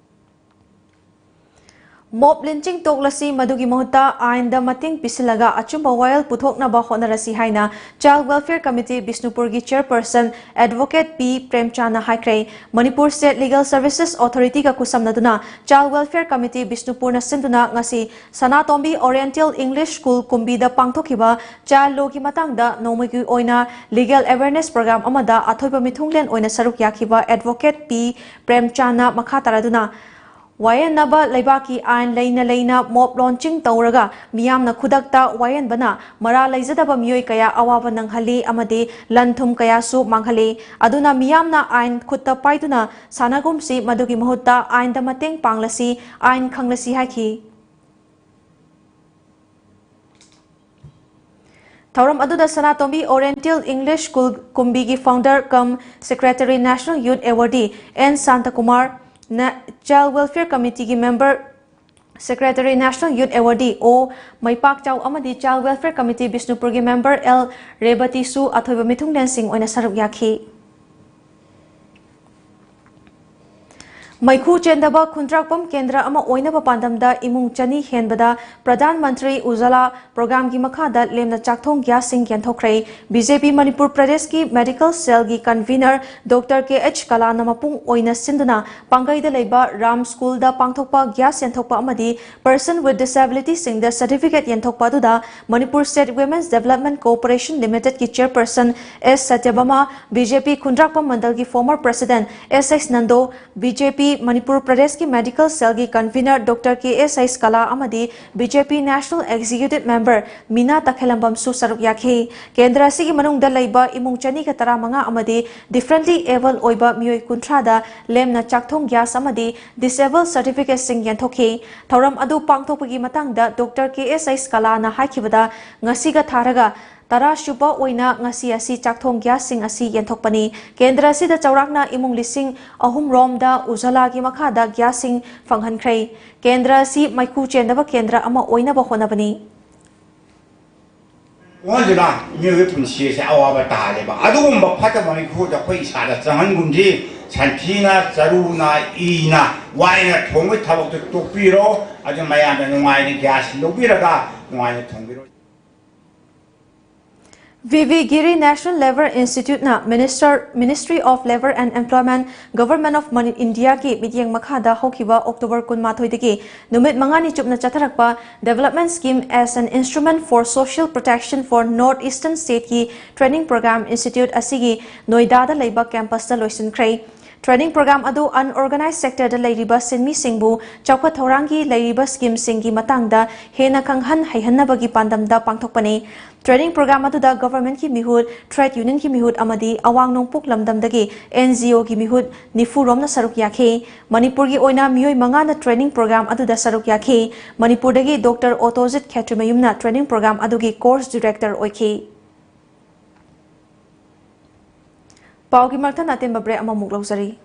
ꯃꯣꯞ ꯂꯤꯟꯆꯤꯡ ꯇꯣꯛꯂꯁꯤ, ꯃꯗꯨꯒꯤ ꯃꯍꯨꯠꯇ ꯑꯥꯏꯟꯗ ꯃꯇꯦꯡ ꯄꯤꯁꯤꯜꯂꯒ ꯑꯆꯨꯝꯕ ꯋꯥꯌꯦꯜ ꯄꯨꯊꯣꯛꯅꯕ ꯍꯣꯠꯅꯔꯁꯤ ꯍꯥꯏꯅ Child Welfare Committee ꯕꯤꯁꯅꯨꯄꯨꯔꯒꯤ ꯆꯦꯌꯔꯄꯔꯁꯟ ꯑꯦꯗꯚꯣꯀꯦꯠ ꯄꯤ ꯄ꯭ꯔꯦꯝꯆꯥꯟꯅ ꯍꯥꯏꯈ꯭ꯔꯦ꯫ ꯃꯅꯤꯄꯨꯔ ꯁ꯭ꯇꯦꯠ ꯂꯤꯒꯦꯜ ꯁꯔꯚꯤꯁꯦꯁ ꯑꯣꯊꯣꯔꯤꯇꯤꯒ ꯈꯨꯠꯁꯝꯅꯗꯨꯅ Child Welfare Committee ꯕꯤꯁꯅꯨꯄꯨꯔꯅ ꯁꯤꯟꯗꯨꯅ ꯉꯁꯤ ꯁꯅꯥꯇꯣꯝꯕꯤ ꯑꯣꯔꯤꯌꯦꯟꯇꯦꯜ ꯏꯪꯂꯤꯁ ꯁ꯭ꯀꯨꯜ ꯀꯨꯝꯕꯤꯗ ꯄꯥꯡꯊꯣꯛꯈꯤꯕ ꯆꯥꯏꯜ ꯂꯣꯒꯤ ꯃꯇꯥꯡꯗ ꯅꯣꯡꯃꯒꯤ ꯑꯣꯏꯅ ꯂꯤꯒꯦꯜ ꯑꯦꯋꯦꯔꯅꯦꯁ ꯄ꯭ꯔꯣꯒ꯭ꯔꯥꯝ ꯑꯃꯗ ꯑꯊꯣꯏꯕ ꯃꯤꯊꯨꯡꯂꯦꯟ ꯑꯣꯏꯅ ꯁꯔꯨꯛ ꯌꯥꯈꯤꯕ ꯑꯦꯗꯚꯣꯀꯦꯠ ꯄꯤ ꯄ꯭ꯔꯦꯝꯆꯥꯟꯅ ꯃꯈꯥ ꯇꯥꯔꯗꯨꯅ, ꯋꯥꯌꯦꯟꯅꯕ ꯂꯩꯕꯥꯛꯀꯤ ꯑꯥꯏꯟ ꯂꯩꯅ ꯂꯩꯅ ꯃꯣꯞ ꯂꯣꯟꯆꯤꯡ ꯇꯧꯔꯒ ꯃꯤꯌꯥꯝꯅ ꯈꯨꯗꯛꯇ ꯋꯥꯌꯦꯟꯕꯅ ꯃꯔꯥ ꯂꯩꯖꯗꯕ ꯃꯤꯑꯣꯏ ꯀꯌꯥ ꯑꯋꯥꯕ ꯅꯪꯍꯜꯂꯤ ꯑꯃꯗꯤ ꯂꯟ ꯊꯨꯝ ꯀꯌꯥꯁꯨ ꯃꯥꯡꯍꯜꯂꯤ꯫ ꯑꯗꯨꯅ ꯃꯤꯌꯥꯝꯅ ꯑꯥꯏꯟ ꯈꯨꯠꯇ ꯄꯥꯏꯗꯨꯅ ꯁꯥꯟꯅꯒꯨꯝꯁꯤ, ꯃꯗꯨꯒꯤ ꯃꯍꯨꯠꯇ ꯑꯥꯏꯟꯗ ꯃꯇꯦꯡ ꯄꯥꯡꯂꯁꯤ, ꯑꯥꯏꯟ ꯈꯪꯂꯁꯤ ꯍꯥꯏꯈꯤ꯫ ꯊꯧꯔꯝ ꯑꯗꯨꯗ ꯁꯅꯥꯇꯣꯝꯕꯤ ꯑꯣꯔꯤꯌꯦꯟꯇꯦꯜ ꯏꯪꯂꯤꯁ ꯁ꯭ꯀꯨꯜ ꯀꯨꯝꯕꯤꯒꯤ founder cum secretary national youth awardee N Shantakumar, ꯅ-, ꯆꯥꯏꯜ ꯋꯦꯜꯐꯤꯌꯔ ꯀꯃꯤꯇꯤꯒꯤ member secretary national youth awardee O Meipakchao ꯑꯃꯗꯤ ꯆꯥꯏꯜ ꯋꯦꯜꯐꯤꯌꯔ ꯀꯃꯤꯇꯤ ꯕꯤꯁꯅꯨꯄꯨꯔꯒꯤ ꯃꯦꯝꯕꯔ ꯑꯦꯜ ꯔꯦꯕꯇꯤꯁꯨ ꯑꯊꯣꯏꯕ ꯃꯤꯊꯨꯡꯂꯦꯟꯁꯤꯡ ꯑꯣꯏꯅ ꯁꯔꯨꯛ ꯌꯥꯈꯤ꯫ ꯃꯩꯈꯨ ꯆꯦꯟꯗꯕ ꯈꯨꯟꯗ꯭ꯔꯥꯛꯄꯝ ꯀꯦꯟꯗ꯭ꯔ ꯑꯃ ꯑꯣꯏꯅꯕ ꯄꯥꯟꯗꯝꯗ ꯏꯃꯨꯡ ꯆꯅꯤ ꯍꯦꯟꯕꯗ ꯄ꯭ꯔꯙꯥꯟ ꯃꯟꯇ꯭ꯔꯤ ꯎꯖꯥꯂꯥ ꯄ꯭ꯔꯣꯒ꯭ꯔꯥꯝꯒꯤ ꯃꯈꯥꯗ ꯂꯦꯝꯅ ꯆꯥꯛꯊꯣꯡ ꯒ꯭ꯌꯥꯁꯁꯤꯡ ꯌꯦꯟꯊꯣꯛꯈ꯭ꯔꯦ꯫ ꯕꯤ ꯖꯦ ꯄꯤ ꯃꯅꯤꯄꯨꯔ ꯄ꯭ꯔꯗꯦꯁꯀꯤ ꯃꯦꯗꯤꯀꯦꯜ ꯁꯦꯜꯒꯤ ꯀꯟꯚꯤꯅꯔ ꯗꯣꯛꯇꯔ ꯀꯦ ꯑꯩꯆ ꯀꯂꯥꯅ ꯃꯄꯨꯡ ꯑꯣꯏꯅ ꯁꯤꯟꯗꯨꯅ ꯄꯥꯡꯒꯩꯗ ꯂꯩꯕ ꯔꯥꯝ ꯁ꯭ꯀꯨꯜꯗ ꯄꯥꯡꯊꯣꯛꯄ ꯒ꯭ꯌꯥꯁ ꯌꯦꯟꯊꯣꯛꯄ ꯑꯃꯗꯤ Person with Disabilityꯁꯤꯡꯗ ꯁꯔꯇꯤꯐꯤꯀꯦꯠ ꯌꯦꯟꯊꯣꯛꯄ ꯑꯗꯨꯗ Manipur state women's development cooperation ꯂꯤꯃꯤꯇꯦꯗꯀꯤ ꯆꯦꯌꯔꯄꯔꯁꯟ ꯑꯦꯁ ꯁꯇ꯭ꯌꯚꯥꯃꯥ, ꯕꯤ ꯖꯦ ꯄꯤ ꯈꯨꯟꯗ꯭ꯔꯥꯛꯄꯝ ꯃꯟꯗꯜꯒꯤ ꯐꯣꯔꯃꯔ ꯄ꯭ꯔꯦꯁꯤꯗꯦꯟꯠ ꯑꯦꯁ ꯑꯩꯆ ꯅꯟꯗꯣ, ꯕꯤ ꯖꯦ ꯄꯤ ꯃꯅꯤꯄꯨꯔ ꯄ꯭ꯔꯗꯦꯁꯀꯤ ꯃꯦꯗꯤꯀꯦꯜ ꯁꯦꯜꯒꯤ ꯀꯟꯚꯤꯅꯔ ꯗꯣꯛꯇꯔ ꯀꯦ ꯑꯦꯁ ꯑꯩꯆ ꯀꯂꯥ ꯑꯃꯗꯤ ꯕꯤ ꯖꯦ ꯄꯤ ꯅꯦꯁꯅꯦꯜ ꯑꯦꯛꯖꯤꯀ꯭ꯌꯨꯇꯤꯚ ꯃꯦꯝꯕꯔ ꯃꯤꯅꯥ ꯇꯈꯦꯂꯝꯕꯝꯁꯨ ꯁꯔꯨꯛ ꯌꯥꯈꯤ꯫ ꯀꯦꯟꯗ꯭ꯔ ꯑꯁꯤꯒꯤ ꯃꯅꯨꯡꯗ ꯂꯩꯕ ꯏꯃꯨꯡ ꯆꯅꯤꯒ ꯇꯔꯥꯃꯉꯥ ꯑꯃꯗꯤ ꯗꯤꯐꯔꯦꯟꯠꯂꯤ ꯑꯦꯕꯜ ꯑꯣꯏꯕ ꯃꯤꯑꯣꯏ ꯀꯨꯟꯊ꯭ꯔꯥꯗ ꯂꯦꯝꯅ ꯆꯥꯛꯊꯣꯡ ꯒ꯭ꯌꯥꯁ ꯑꯃꯗꯤ ꯗꯤꯁꯑꯦꯕꯜ ꯁꯔꯇꯤꯐꯤꯀꯦꯠꯁꯤꯡ ꯌꯦꯟꯊꯣꯛꯈꯤ꯫ ꯊꯧꯔꯝ ꯑꯗꯨ ꯄꯥꯡꯊꯣꯛꯄꯒꯤ ꯃꯇꯥꯡꯗ ꯗꯣꯛꯇꯔ ꯀꯦ ꯑꯦꯁ ꯑꯩꯆ ꯀꯂꯥꯅ ꯍꯥꯏꯈꯤꯕꯗ, ꯉꯁꯤꯒ ꯊꯥꯔꯒ ꯇꯔꯥ ꯁꯨꯕ ꯑꯣꯏꯅ ꯉꯁꯤ ꯑꯁꯤ ꯆꯥꯛꯊꯣꯡ ꯒ꯭ꯌꯥꯁꯁꯤꯡ ꯑꯁꯤ ꯌꯦꯟꯊꯣꯛꯄꯅꯤ꯫ ꯀꯦꯟꯗ꯭ꯔ ꯑꯁꯤꯗ ꯆꯥꯎꯔꯥꯛꯅ ꯏꯃꯨꯡ ꯂꯤꯁꯤꯡ ꯑꯍꯨꯝ ꯔꯣꯝꯗ ꯎꯖꯥꯂꯥꯒꯤ ꯃꯈꯥꯗ ꯒ꯭ꯌꯥꯁꯁꯤꯡ ꯐꯪꯍꯟꯈ꯭ꯔꯦ꯫ ꯀꯦꯟꯗ꯭ꯔ ꯑꯁꯤ ꯃꯩꯈꯨ ꯆꯦꯟꯗꯕ ꯀꯦꯟꯗ꯭ꯔ ꯑꯃ ꯑꯣꯏꯅꯕ ꯍꯣꯠꯅꯕꯅꯤ꯫ ꯃꯣꯏꯗꯨꯅ ꯃꯤꯑꯣꯏꯕꯒꯤ ꯄꯨꯟꯁꯤ ꯑꯁꯦ ꯑꯋꯥꯕ ꯇꯥꯍꯜꯂꯦꯕ꯫ ꯑꯗꯨꯒꯨꯝꯕ ꯐꯠꯇꯕ ꯃꯩꯈꯨꯗꯣ ꯑꯩꯈꯣꯏ ꯏꯁꯥꯗ ꯆꯪꯍꯟꯒꯨꯝꯁꯤ꯫ ꯁꯟꯊꯤꯅ, ꯆꯔꯨꯅ, ꯏꯅ, ꯋꯥꯏꯅ ꯊꯣꯡꯕꯒꯤ ꯊꯕꯛꯇꯨ ꯇꯣꯛꯄꯤꯔꯣ꯫ ꯑꯗꯨ ꯃꯌꯥꯝꯅ ꯅꯨꯡꯉꯥꯏꯅ ꯒ꯭ꯌꯥꯁ ꯂꯧꯕꯤꯔꯒ ꯅꯨꯡꯉꯥꯏꯅ ꯊꯣꯡꯕꯤꯔꯣ꯫ V V Giri National Labour Institute ꯅ Minister, Ministry of Labour and Employment, Government of Mani-, India ꯒꯤ ꯃꯤꯠꯌꯦꯡ ꯃꯈꯥꯗ ꯍꯧꯈꯤꯕ ꯑꯣꯛꯇꯣꯕꯔ ꯀꯨꯟꯃꯥꯊꯣꯏꯗꯒꯤ ꯅꯨꯃꯤꯠ ꯃꯉꯥꯅꯤ ꯆꯨꯞꯅ ꯆꯠꯊꯔꯛꯄ Development Scheme as an Instrument for Social Protection for North Eastern State ꯀꯤ training program institute ꯑꯁꯤꯒꯤ ꯅꯣꯏꯗꯥꯗ ꯂꯩꯕ campus ꯇ ꯂꯣꯏꯁꯤꯟꯈ꯭ꯔꯦ꯫ Training program ꯑꯗꯨ unorganized sector ꯗ ꯂꯩꯔꯤꯕ ꯁꯤꯟꯃꯤꯁꯤꯡꯕꯨ ꯆꯥꯎꯈꯠ ꯊꯧꯔꯥꯡꯒꯤ ꯂꯩꯔꯤꯕ scheme ꯁꯤꯡꯒꯤ ꯃꯇꯥꯡꯗ ꯍꯦꯟꯅ ꯈꯪꯍꯟ ꯍꯩꯍꯟꯅꯕꯒꯤ ꯄꯥꯟꯗꯝꯗ ꯄꯥꯡꯊꯣꯛꯄꯅꯤ꯫ Training program ꯑꯗꯨꯗ government ꯀꯤ ꯃꯤꯍꯨꯠ, trade union ꯒꯤ ꯃꯤꯍꯨꯠ ꯑꯃꯗꯤ ꯑꯋꯥꯡ ꯅꯣꯡꯄꯣꯛ ꯂꯝꯗꯝꯗꯒꯤ N G O ꯒꯤ ꯃꯤꯍꯨꯠ ꯅꯤꯐꯨ ꯔꯣꯝꯅ ꯁꯔꯨꯛ ꯌꯥꯈꯤ꯫ ꯃꯅꯤꯄꯨꯔꯒꯤ ꯑꯣꯏꯅ ꯃꯤꯑꯣꯏ ꯃꯉꯥꯅ training program ꯑꯗꯨꯗ ꯁꯔꯨꯛ ꯌꯥꯈꯤ꯫ ꯃꯅꯤꯄꯨꯔꯗꯒꯤ Doctor ꯑꯣꯇꯣꯖꯤꯠ ꯈꯦꯇ꯭ꯔꯤꯃꯌꯨꯝꯅ training program ꯑꯗꯨꯒꯤ course director ꯑꯣꯏꯈꯤ꯫ ꯄꯥꯎꯒꯤ ꯃꯔꯛꯇ ꯑꯇꯦꯟꯕ break ꯑꯃꯃꯨꯛ ꯂꯧꯖꯔꯤ꯫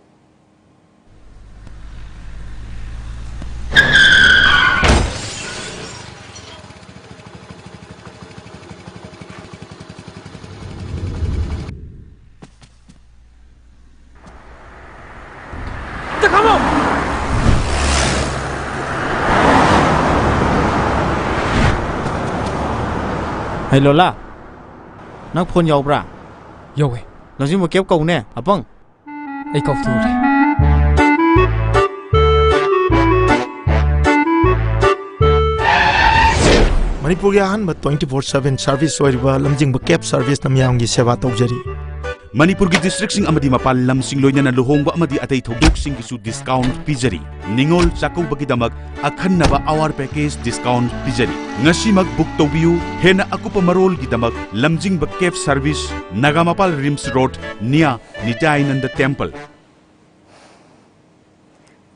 ꯍꯩ ꯂꯣꯂꯥ, ꯅꯪ phone ꯌꯥꯎꯕ꯭ꯔꯥ? ꯌꯥꯎꯋꯦ꯫ ꯂꯝꯖꯤꯡꯕ cab ꯀꯧꯅꯦ, ꯑꯄꯪ꯫ ꯑꯩ ꯀꯥꯎꯊꯣꯛꯎꯔꯦ꯫ ꯃꯅꯤꯄꯨꯔꯒꯤ ꯑꯍꯥꯟꯕ twenty four seven service ꯑꯣꯏꯔꯤꯕ ꯂꯝꯖꯤꯡꯕ cab service ꯅ ꯃꯤꯌꯥꯝꯒꯤ ꯁꯦꯕꯥ ꯇꯧꯖꯔꯤ꯫ ꯃꯅꯤꯄꯨꯔꯒꯤ district ꯁꯤꯡ ꯑꯃꯗꯤ ꯃꯄꯥꯟ ꯂꯝꯁꯤꯡ ꯂꯣꯏꯅꯅ ꯂꯨꯍꯣꯡꯕ ꯑꯃꯗꯤ ꯑꯇꯩ ꯊꯧꯗꯣꯛꯁꯤꯡꯒꯤꯁꯨ discount ꯄꯤꯖꯔꯤ꯫ ꯅꯤꯉꯣꯜ ꯆꯥꯛꯀꯧꯕꯒꯤꯗꯃꯛ ꯑꯈꯟꯅꯕ hour package discount ꯄꯤꯖꯔꯤ꯫ ꯉꯁꯤꯃꯛ book ꯇꯧꯕꯤꯌꯨ꯫ ꯍꯦꯟꯅ ꯑꯀꯨꯞꯄ ꯃꯔꯣꯜꯒꯤꯗꯃꯛ ꯂꯝꯖꯤꯡꯕ cab service, Nagampal RIMS road, near ꯅꯤꯇ꯭ꯌꯥꯅꯟꯗ temple꯫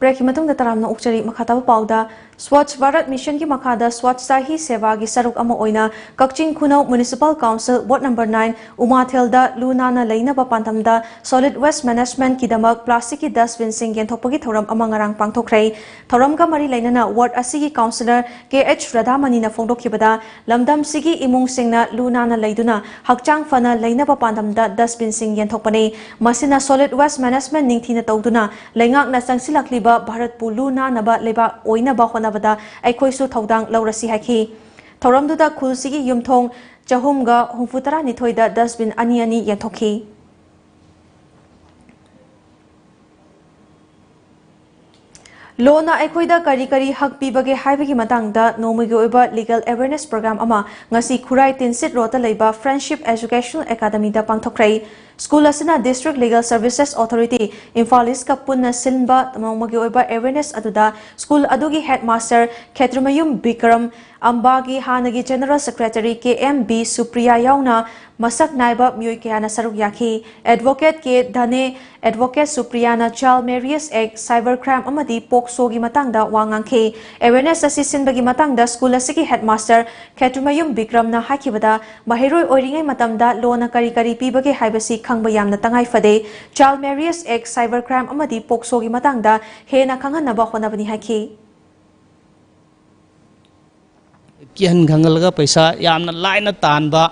Break ꯀꯤ ꯃꯇꯨꯡꯗ ꯇꯔꯥꯝꯅ ꯑꯣꯛꯆꯔꯤ꯫ ꯃꯈꯥ ꯇꯥꯕ ꯄꯥꯎꯗ ꯁ꯭ꯋꯥꯆ ꯚꯥꯔꯠ ꯃꯤꯁꯟꯒꯤ ꯃꯈꯥꯗ ꯁ꯭ꯋꯥꯆꯇꯥ ꯍꯤ ꯁꯦꯕꯥꯒꯤ ꯁꯔꯨꯛ ꯑꯃ ꯑꯣꯏꯅ ꯀꯛꯆꯤꯡ ꯈꯨꯅꯧ municipal council ward number nine ꯎꯃꯥꯊꯦꯜꯗ ꯂꯨ ꯅꯥꯟꯅ ꯂꯩꯅꯕ ꯄꯥꯟꯗꯝꯗ ꯁꯣꯂꯤꯗ ꯋꯦꯁ ꯃꯦꯅꯦꯖꯃꯦꯟꯠꯀꯤꯗꯃꯛ ꯄ꯭ꯂꯥꯁꯇꯤꯛꯀꯤ ꯗꯁꯕꯤꯟꯁꯤꯡ ꯌꯦꯟꯊꯣꯛꯄꯒꯤ ꯊꯧꯔꯝ ꯑꯃ ꯉꯔꯥꯡ ꯄꯥꯡꯊꯣꯛꯈ꯭ꯔꯦ꯫ ꯊꯧꯔꯝꯒ ꯃꯔꯤ ꯂꯩꯅꯅ ꯋꯥꯔꯗ ꯑꯁꯤꯒꯤ ꯀꯥꯎꯟꯁꯤꯂꯔ ꯀꯦ ꯑꯩꯆ ꯔꯥꯙꯥꯃꯅꯤꯅ ꯐꯣꯡꯗꯣꯛꯈꯤꯕꯗ, ꯂꯝꯗꯝꯁꯤꯒꯤ ꯏꯃꯨꯡꯁꯤꯡꯅ ꯂꯨ ꯅꯥꯟꯅ ꯂꯩꯗꯨꯅ ꯍꯛꯆꯥꯡ ꯐꯅ ꯂꯩꯅꯕ ꯄꯥꯟꯗꯝꯗ ꯗꯁꯕꯤꯟꯁꯤꯡ ꯌꯦꯟꯊꯣꯛꯄꯅꯤ꯫ ꯃꯁꯤꯅ ꯁꯣꯂꯤꯗ ꯋꯦꯁ ꯃꯦꯅꯦꯖꯃꯦꯟꯠ ꯅꯤꯡꯊꯤꯅ ꯇꯧꯗꯨꯅ ꯂꯩꯉꯥꯛꯅ ꯆꯪꯁꯤꯜꯂꯛꯂꯤꯕ ꯚꯥꯔꯠꯄꯨ ꯂꯨ ꯅꯥꯟꯅꯕ ꯂꯩꯕꯥꯛ ꯑꯣꯏꯅꯕ ꯍꯣꯠꯅꯕꯗ ꯑꯩꯈꯣꯏꯁꯨ ꯊꯧꯗꯥꯡ ꯂꯧꯔꯁꯤ ꯍꯥꯏꯈꯤ꯫ ꯊꯧꯔꯝꯗꯨꯗ ꯈꯨꯜꯁꯤꯒꯤ ꯌꯨꯝꯊꯣꯡ ꯆꯍꯨꯝꯒ ꯍꯨꯝꯐꯨ ꯇꯔꯥꯅꯤꯊꯣꯏꯗ ꯗꯁꯕꯤꯟ ꯑꯅꯤ ꯑꯅꯤ ꯌꯦꯟꯊꯣꯛꯈꯤ꯫ ꯂꯣꯅ ꯑꯩꯈꯣꯏꯗ ꯀꯔꯤ ꯀꯔꯤ ꯍꯛ ꯄꯤꯕꯒꯦ ꯍꯥꯏꯕꯒꯤ ꯃꯇꯥꯡꯗ ꯅꯣꯡꯃꯒꯤ ꯑꯣꯏꯕ ꯂꯤꯒꯦꯜ ꯑꯦꯋꯦꯔꯅꯦꯁ ꯄ꯭ꯔꯣꯒ꯭ꯔꯥꯝ ꯑꯃ ꯉꯁꯤ ꯈꯨꯔꯥꯏ ꯇꯤꯟꯁꯤꯠ ꯔꯣꯗꯇ ꯂꯩꯕ ꯐ꯭ꯔꯦꯟꯗꯁꯤꯞ ꯑꯦꯖꯨꯀꯦꯁꯅꯦꯜ ꯑꯦꯀꯥꯗꯃꯤꯗ ꯄꯥꯡꯊꯣꯛꯈ꯭ꯔꯦ꯫ ꯁ꯭ꯀꯨꯜ ꯑꯁꯤꯅ district legal services authority Imphal ꯏꯁꯀ ꯄꯨꯟꯅ ꯁꯤꯟꯕ ꯅꯣꯡꯃꯒꯤ ꯑꯣꯏꯕ ꯑꯦꯋꯦꯔꯅꯦꯁ ꯑꯗꯨꯗ ꯁ꯭ꯀꯨꯜ ꯑꯗꯨꯒꯤ ꯍꯦꯗꯃꯥꯁꯇꯔ ꯈꯦꯇ꯭ꯔꯤꯃꯌꯨꯝ ꯕꯤꯀ꯭ꯔꯝ, ꯑꯝꯕꯥꯒꯤ ꯍꯥꯟꯅꯒꯤ ꯖꯦꯅꯔꯦꯜ ꯁꯦꯀ꯭ꯔꯦꯇꯔꯤ ꯀꯦ ꯑꯦꯝ ꯕꯤ ꯁꯨꯄ꯭ꯔꯤꯌꯥ ꯌꯥꯎꯅ ꯃꯁꯛ ꯅꯥꯏꯕ ꯃꯤꯑꯣꯏ ꯀꯌꯥꯅ ꯁꯔꯨꯛ ꯌꯥꯈꯤ꯫ ꯑꯦꯗꯚꯣꯀꯦꯠ ꯀꯦ ꯙꯅꯦ, ꯑꯦꯗꯚꯣꯀꯦꯠ ꯁꯨꯄ꯭ꯔꯤꯌꯥꯅ ꯆꯥꯏꯜꯗ ꯃꯦꯔꯤꯌꯦꯖ ꯑꯦꯛ, ꯁꯥꯏꯕꯔ ꯀ꯭ꯔꯥꯏꯝ ꯑꯃꯗꯤ ꯄꯣꯛꯁꯣꯒꯤ ꯃꯇꯥꯡꯗ ꯋꯥ ꯉꯥꯡꯈꯤ꯫ ꯑꯦꯋꯦꯔꯅꯦꯁ ꯑꯁꯤ ꯁꯤꯟꯕꯒꯤ ꯃꯇꯥꯡꯗ ꯁ꯭ꯀꯨꯜ ꯑꯁꯤꯒꯤ ꯍꯦꯗꯃꯥꯁꯇꯔ ꯈꯦꯇ꯭ꯔꯤꯃꯌꯨꯝ ꯕꯤꯀ꯭ꯔꯝꯅ ꯍꯥꯏꯈꯤꯕꯗ, ꯃꯍꯩꯔꯣꯏ ꯑꯣꯏꯔꯤꯉꯩ ꯃꯇꯝꯗ ꯂꯣꯅ ꯀꯔꯤ ꯀꯔꯤ ꯄꯤꯕꯒꯦ ꯍꯥꯏꯕꯁꯤ ꯈꯪꯕ ꯌꯥꯝꯅ ꯇꯉꯥꯏ ꯐꯗꯦ꯫ ꯆꯥꯏꯜꯗ ꯃꯦꯔꯤꯌꯦꯖ ꯑꯦꯛ, ꯁꯥꯏꯕꯔ ꯀ꯭ꯔꯥꯏꯝ ꯑꯃꯗꯤ ꯄꯣꯛꯁꯣꯒꯤ ꯃꯇꯥꯡꯗ ꯍꯦꯟꯅ ꯈꯪꯍꯟꯅꯕ ꯍꯣꯠꯅꯕꯅꯤ ꯍꯥꯏꯈꯤ꯫ ꯀꯤꯍꯟ ꯈꯪꯍꯜꯂꯒ ꯄꯩꯁꯥ ꯌꯥꯝꯅ ꯂꯥꯏꯅ ꯇꯥꯟꯕ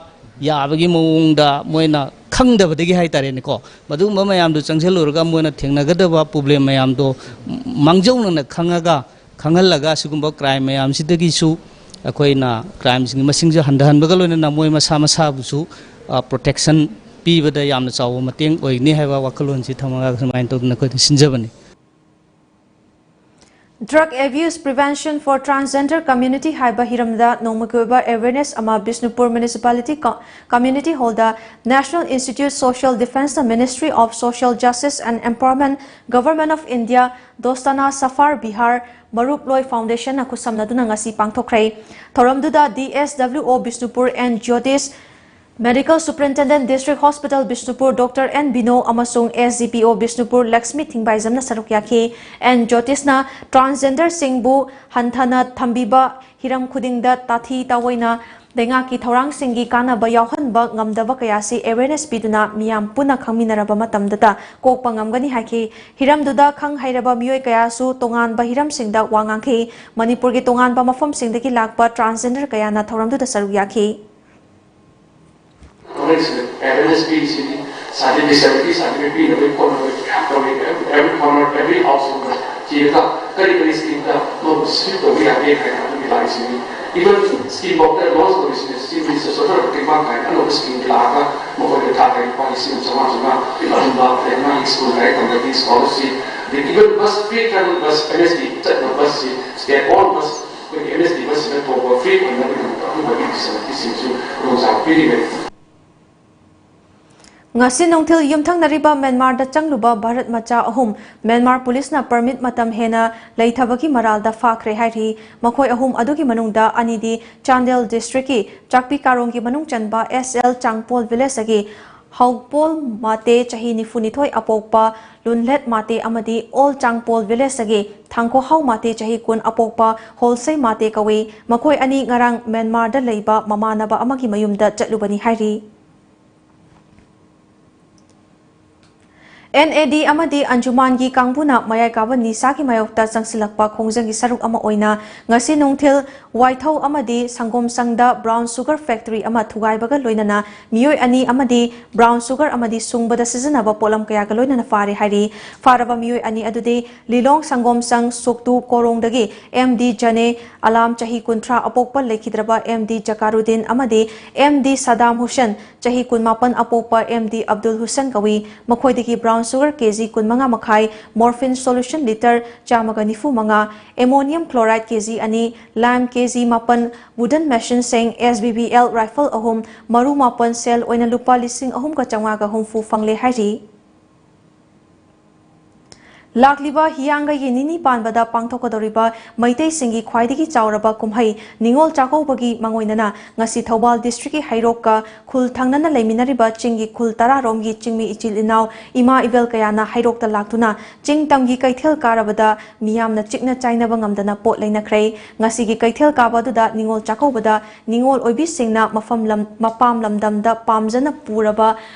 ꯌꯥꯕꯒꯤ ꯃꯑꯣꯡꯗ ꯃꯣꯏꯅ ꯈꯪꯗꯕꯗꯒꯤ ꯍꯥꯏꯇꯥꯔꯦꯅꯦꯀꯣ, ꯃꯗꯨꯒꯨꯝꯕ ꯃꯌꯥꯝꯗꯨ ꯆꯪꯁꯤꯜꯂꯨꯔꯒ ꯃꯣꯏꯅ ꯊꯦꯡꯅꯒꯗꯕ ꯄ꯭ꯔꯣꯕ꯭ꯂꯦꯝ ꯃꯌꯥꯝꯗꯣ ꯃꯥꯡꯖꯧꯅꯅ ꯈꯪꯉꯒ, ꯈꯪꯍꯜꯂꯒ, ꯑꯁꯤꯒꯨꯝꯕ ꯀ꯭ꯔꯥꯏꯝ ꯃꯌꯥꯝꯁꯤꯗꯒꯤꯁꯨ ꯑꯩꯈꯣꯏꯅ ꯀ꯭ꯔꯥꯏꯝꯁꯤꯡꯒꯤ ꯃꯁꯤꯡꯁꯨ ꯍꯟꯊꯍꯟꯕꯒ ꯂꯣꯏꯅꯅ ꯃꯣꯏ ꯃꯁꯥ ꯃꯁꯥꯕꯨꯁꯨ ꯄ꯭ꯔꯣꯇꯦꯛꯁꯟ ꯄꯤꯕꯗ ꯌꯥꯝꯅ ꯆꯥꯎꯕ ꯃꯇꯦꯡ ꯑꯣꯏꯒꯅꯤ ꯍꯥꯏꯕ ꯋꯥꯈꯜꯂꯣꯟꯁꯤ ꯊꯝꯃꯒ ꯁꯨꯃꯥꯏꯅ ꯇꯧꯗꯅ ꯑꯩꯈꯣꯏꯅ ꯁꯤꯟꯖꯕꯅꯤ꯫ Drug Abuse Prevention for Transgender Community ꯍꯥꯏꯕ ꯍꯤꯔꯝꯗ ꯅꯣꯡꯃꯒꯤ ꯑꯣꯏꯕ ꯑꯦꯋꯦꯔꯅꯦꯁ ꯑꯃ ꯕꯤꯁꯅꯨꯄꯨꯔ ꯃ꯭ꯌꯨꯅꯤꯁꯤꯄꯥꯂꯤꯇꯤ ꯀ-, ꯀꯝꯃ꯭ꯌꯨꯅꯤꯇꯤ ꯍꯣꯜꯗ National Institute Social Defenceꯅ Ministry of Social Justice and Empowerment, Government of India, Dostana Safar Bihar ꯃꯔꯨꯞꯂꯣꯏ ꯐꯥꯎꯟꯗꯦꯁꯟꯅ ꯈꯨꯠꯁꯝꯅꯗꯨꯅ ꯉꯁꯤ ꯄꯥꯡꯊꯣꯛꯈ꯭ꯔꯦ꯫ ꯊꯧꯔꯝꯗꯨꯗ D S W O Bishnupur N Jyotish Medical Superintendent District Hospital Bishnupur Doctor N Bino ꯑꯃꯁꯨꯡ S D P O Bishnupur Lakshmi ꯊꯤꯡꯕꯥꯏꯖꯝꯅ ꯁꯔꯨꯛ ꯌꯥꯈꯤ꯫ N ꯖꯣꯇꯤꯁꯅ transgenderꯁꯤꯡꯕꯨ ꯍꯟꯊꯅ ꯊꯝꯕꯤꯕ ꯍꯤꯔꯝ ꯈꯨꯗꯤꯡꯗ ꯇꯥꯊꯤ ꯇꯥꯑꯣꯏꯅ ꯂꯩꯉꯥꯛꯀꯤ ꯊꯧꯔꯥꯡꯁꯤꯡꯒꯤ ꯀꯥꯟꯅꯕ ꯌꯥꯎꯍꯟꯕ ꯉꯝꯗꯕ ꯀꯌꯥꯁꯤ awareness ꯄꯤꯗꯨꯅ ꯃꯤꯌꯥꯝ ꯄꯨꯟꯅ ꯈꯪꯃꯤꯟꯅꯔꯕ ꯃꯇꯝꯗꯇ ꯀꯣꯛꯄ ꯉꯝꯒꯅꯤ ꯍꯥꯏꯈꯤ꯫ ꯍꯤꯔꯝꯗꯨꯗ ꯈꯪ ꯍꯩꯔꯕ ꯃꯤꯑꯣꯏ ꯀꯌꯥꯁꯨ ꯇꯣꯉꯥꯟꯕ ꯍꯤꯔꯝꯁꯤꯡꯗ ꯋꯥ ꯉꯥꯡꯈꯤ꯫ ꯃꯅꯤꯄꯨꯔꯒꯤ ꯇꯣꯉꯥꯟꯕ ꯃꯐꯝꯁꯤꯡꯗꯒꯤ ꯂꯥꯛꯄ transgender ꯀꯌꯥꯅ ꯊꯧꯔꯝꯗꯨꯗ ꯁꯔꯨꯛ ꯌꯥꯈꯤ꯫ ꯑꯦꯋꯦꯔꯅꯦꯁ ꯄꯤꯔꯤꯁꯤꯅꯤ꯫ ꯁꯥꯔꯇꯤꯐꯤꯀꯦꯠ ꯁꯥꯔꯇꯤꯐꯤꯀꯦꯠ ꯄꯤꯅꯕꯒꯤ ꯈꯣꯠꯅꯕꯒꯤ ꯃꯌꯥꯝ ꯇꯧꯔꯤ꯫ Every corner, every household ꯊꯤꯔꯒ ꯀꯔꯤ ꯀꯔꯤ ꯁ꯭ꯀꯤꯝꯗ ꯂꯣꯟ ꯁ꯭ꯋꯤꯞ ꯇꯧꯕ ꯌꯥꯒꯦ ꯍꯥꯏꯅ ꯑꯗꯨꯒꯤ ꯂꯥꯛꯏꯁꯤꯅꯤ꯫ Even ꯁ꯭ꯀꯤꯝ ꯐꯥꯎꯗ ꯂꯣꯟꯁ ꯇꯧꯔꯤꯁꯤꯅꯦ꯫ ꯁ꯭ꯀꯤꯝ ꯃꯤꯅꯤꯁꯇꯔ ꯁꯣꯁꯦꯜ ꯋꯥꯔꯛ ꯇꯦꯡꯕꯥꯡ ꯀꯥꯏꯅ ꯑꯅꯧꯕ ꯁ꯭ꯀꯤꯝ ꯂꯥꯛꯑꯒ ꯃꯈꯣꯏꯗ ꯊꯥ ꯈꯨꯗꯤꯡ ꯂꯨꯄꯥ ꯂꯤꯁꯤꯡ ꯑꯃ ꯆꯥꯝꯃꯉꯥ ꯆꯥꯝꯃꯉꯥ ꯄꯤꯕ ꯑꯗꯨꯝꯕ, ꯑꯗꯩ ꯑꯉꯥꯡꯒꯤ ꯁ꯭ꯀꯨꯜ ꯂꯥꯏꯔꯤꯛ ꯇꯝꯕꯒꯤ ꯁ꯭ꯀꯣꯂꯔꯁꯤꯞ, ꯑꯗꯩ even bus, free travel bus, N S T ꯆꯠꯅꯕ ꯕꯁꯁꯤ, state all bus ꯑꯩꯈꯣꯏꯒꯤ ꯑꯦꯟ ꯑꯦꯁ ꯇꯤ ꯕꯁꯁꯤꯅ ꯇꯣꯡꯕ ꯐ꯭ꯔꯤ ꯑꯣꯏꯅꯕꯒꯤꯗꯃꯛꯇ ꯑꯗꯨꯝꯕꯒꯤ ꯐꯦꯁꯤꯂꯤꯇꯤꯁꯤꯡꯁꯨ ꯈꯨꯗꯣꯡꯆꯥꯕ ꯄꯤꯔꯤꯕꯅꯤ꯫ ꯉꯁꯤ ꯅꯨꯡꯊꯤꯜ ꯌꯨꯝꯊꯪꯅꯔꯤꯕ ꯃ꯭ꯌꯥꯟꯃꯥꯔꯗ ꯆꯪꯂꯨꯕ ꯚꯥꯔꯠ ꯃꯆꯥ ꯑꯍꯨꯝ ꯃ꯭ꯌꯥꯟꯃꯥꯔ ꯄꯨꯂꯤꯁꯅ ꯄꯔꯃꯤꯠ ꯃꯇꯝ ꯍꯦꯟꯅ ꯂꯩꯊꯕꯒꯤ ꯃꯔꯥꯜꯗ ꯐꯥꯈ꯭ꯔꯦ ꯍꯥꯏꯔꯤ꯫ ꯃꯈꯣꯏ ꯑꯍꯨꯝ ꯑꯗꯨꯒꯤ ꯃꯅꯨꯡꯗ ꯑꯅꯤꯗꯤ ꯆꯥꯟꯗꯦꯜ ꯗꯤꯁꯇ꯭ꯔꯤꯛꯀꯤ ꯆꯥꯛꯄꯤ ꯀꯥꯔꯣꯡꯒꯤ ꯃꯅꯨꯡ ꯆꯟꯕ ꯑꯦꯁ ꯑꯦꯜ ꯆꯥꯡꯄꯣꯜ ꯚꯤꯂꯦꯖꯇꯒꯤ ꯍꯥꯎꯄꯣꯜ ꯃꯥꯇꯦ, ꯆꯍꯤ ꯅꯤꯐꯨ ꯅꯤꯊꯣꯏ, ꯑꯄꯣꯛꯄ ꯂꯨꯟꯂꯦꯠ ꯃꯥꯇꯦ ꯑꯃꯗꯤ ꯑꯣꯜ ꯆꯥꯡꯄꯣꯜ ꯚꯤꯂꯦꯖꯇꯒꯤ ꯊꯥꯡꯈꯣꯍꯥꯎ ꯃꯥꯇꯦ, ꯆꯍꯤ ꯀꯨꯟ, ꯑꯄꯣꯛꯄ ꯍꯣꯜꯁꯩ ꯃꯥꯇꯦ ꯀꯧꯏ꯫ ꯃꯈꯣꯏ ꯑꯅꯤ ꯉꯔꯥꯡ ꯃ꯭ꯌꯥꯟꯃꯥꯔꯗ ꯂꯩꯕ ꯃꯃꯥꯟꯅꯕ ꯑꯃꯒꯤ ꯃꯌꯨꯝꯗ ꯆꯠꯂꯨꯕꯅꯤ ꯍꯥꯏꯔꯤ꯫ ꯑꯦꯟ ꯑꯦ ꯗꯤ ꯑꯃꯗꯤ ꯑꯟꯖꯨꯃꯥꯟꯒꯤ ꯀꯥꯡꯕꯨꯅ ꯃꯌꯥꯏ ꯀꯥꯕ ꯅꯤꯁꯥꯒꯤ ꯃꯥꯌꯣꯛꯇ ꯆꯪꯁꯤꯜꯂꯛꯄ ꯈꯣꯡꯖꯪꯒꯤ ꯁꯔꯨꯛ ꯑꯃ ꯑꯣꯏꯅ ꯉꯁꯤ ꯅꯨꯡꯊꯤꯜ ꯋꯥꯏꯊꯧ ꯑꯃꯗꯤ ꯁꯪꯒꯣꯝꯁꯪꯗ brown sugar factory ꯑꯃ ꯊꯨꯒꯥꯏꯕꯒ ꯂꯣꯏꯅꯅ ꯃꯤꯑꯣꯏ ꯑꯅꯤ ꯑꯃꯗꯤ brown sugar ꯑꯃꯗꯤ ꯁꯨꯡꯕꯗ ꯁꯤꯖꯤꯟꯅꯕ ꯄꯣꯠꯂꯝ ꯀꯌꯥꯒ ꯂꯣꯏꯅꯅ ꯐꯥꯔꯦ ꯍꯥꯏꯔꯤ꯫ ꯐꯥꯔꯕ ꯃꯤꯑꯣꯏ ꯑꯅꯤ ꯑꯗꯨꯗꯤ ꯂꯤꯂꯣꯡ ꯁꯪꯒꯣꯝꯁꯪ ꯁꯣꯛꯇꯨ ꯀꯣꯔꯣꯡꯗꯒꯤ ꯑꯦꯝ ꯗꯤ ꯖꯅꯦ ꯑꯂꯥꯝ, ꯆꯍꯤ ꯀꯨꯟꯊ꯭ꯔꯥ, ꯑꯄꯣꯛꯄ ꯂꯩꯈꯤꯗ꯭ꯔꯕ ꯑꯦꯝ ꯗꯤ ꯖꯀꯥꯔꯨꯗꯤꯟ ꯑꯃꯗꯤ ꯑꯦꯝ ꯗꯤ ꯁꯗꯥꯝ ꯍꯨꯁꯦꯟ, ꯆꯍꯤ ꯀꯨꯟꯃꯥꯄꯟ, ꯑꯄꯣꯛꯄ ꯑꯦꯝ ꯗꯤ ꯑꯕꯗꯨꯜ ꯍꯨꯁꯦꯟ ꯀꯧꯏ꯫ ꯃꯈꯣꯏꯗꯒꯤ brown sugar ꯀꯦ ꯖꯤ ꯀꯨꯟꯃꯉꯥ ꯃꯈꯥꯏ, morphine solution litre ꯆꯥꯝꯃꯒ ꯅꯤꯐꯨ ꯃꯉꯥ, ammonium chloride ꯀꯦ ꯖꯤ ꯑꯅꯤ, lime ꯀꯦ ꯖꯤ ꯃꯥꯄꯟ, wooden machineꯁꯤꯡ, ꯑꯦꯁ ꯕꯤ ꯕꯤ ꯑꯦꯜ rifle ꯑꯍꯨꯝ, ꯃꯔꯨ ꯃꯥꯄꯟ, ꯁꯦꯜ ꯑꯣꯏꯅ ꯂꯨꯄꯥ ꯂꯤꯁꯤꯡ ꯑꯍꯨꯝꯒ ꯆꯥꯝꯃꯉꯥꯒ ꯍꯨꯝꯐꯨ ꯐꯪꯂꯦ ꯍꯥꯏꯔꯤ꯫ ꯂꯥꯛꯂꯤꯕ ꯍꯤꯌꯥꯡꯒꯩꯒꯤ ꯅꯤꯅꯤ ꯄꯥꯟꯕꯗ ꯄꯥꯡꯊꯣꯛꯀꯗꯧꯔꯤꯕ ꯃꯩꯇꯩꯁꯤꯡꯒꯤ ꯈ꯭ꯋꯥꯏꯗꯒꯤ ꯆꯥꯎꯔꯕ ꯀꯨꯝꯍꯩ ꯅꯤꯉꯣꯜ ꯆꯥꯛꯀꯧꯕꯒꯤ ꯃꯥꯡꯑꯣꯏꯅꯅ ꯉꯁꯤ ꯊꯧꯕꯥꯜ ꯗꯤꯁꯇ꯭ꯔꯤꯛꯀꯤ ꯍꯩꯔꯣꯛꯀ ꯈꯨꯜ ꯊꯪꯅꯅ ꯂꯩꯃꯤꯟꯅꯔꯤꯕ ꯆꯤꯡꯒꯤ ꯈꯨꯜ ꯇꯔꯥꯔꯣꯝꯒꯤ ꯆꯤꯡꯃꯤ ꯏꯆꯤꯜ ꯏꯅꯥꯎ ꯏꯃꯥ ꯏꯕꯦꯜ ꯀꯌꯥꯅ ꯍꯩꯔꯣꯛꯇ ꯂꯥꯛꯇꯨꯅ ꯆꯤꯡ ꯇꯝꯒꯤ ꯀꯩꯊꯦꯜ ꯀꯥꯔꯕꯗ ꯃꯤꯌꯥꯝꯅ ꯆꯤꯛꯅ ꯆꯥꯏꯅꯕ ꯉꯝꯗꯅ ꯄꯣꯠ ꯂꯩꯅꯈ꯭ꯔꯦ꯫ ꯉꯁꯤꯒꯤ ꯀꯩꯊꯦꯜ ꯀꯥꯕ ꯑꯗꯨꯗ ꯅꯤꯉꯣꯜ ꯆꯥꯛꯀꯧꯕꯗ ꯅꯤꯉꯣꯜ ꯑꯣꯏꯕꯤꯁꯤꯡꯅ ꯃꯐꯝ ꯂꯝ-, ꯃꯄꯥꯝ ꯂꯝꯗꯝꯗ ꯄꯥꯝꯖꯅ ꯄꯨꯔꯕ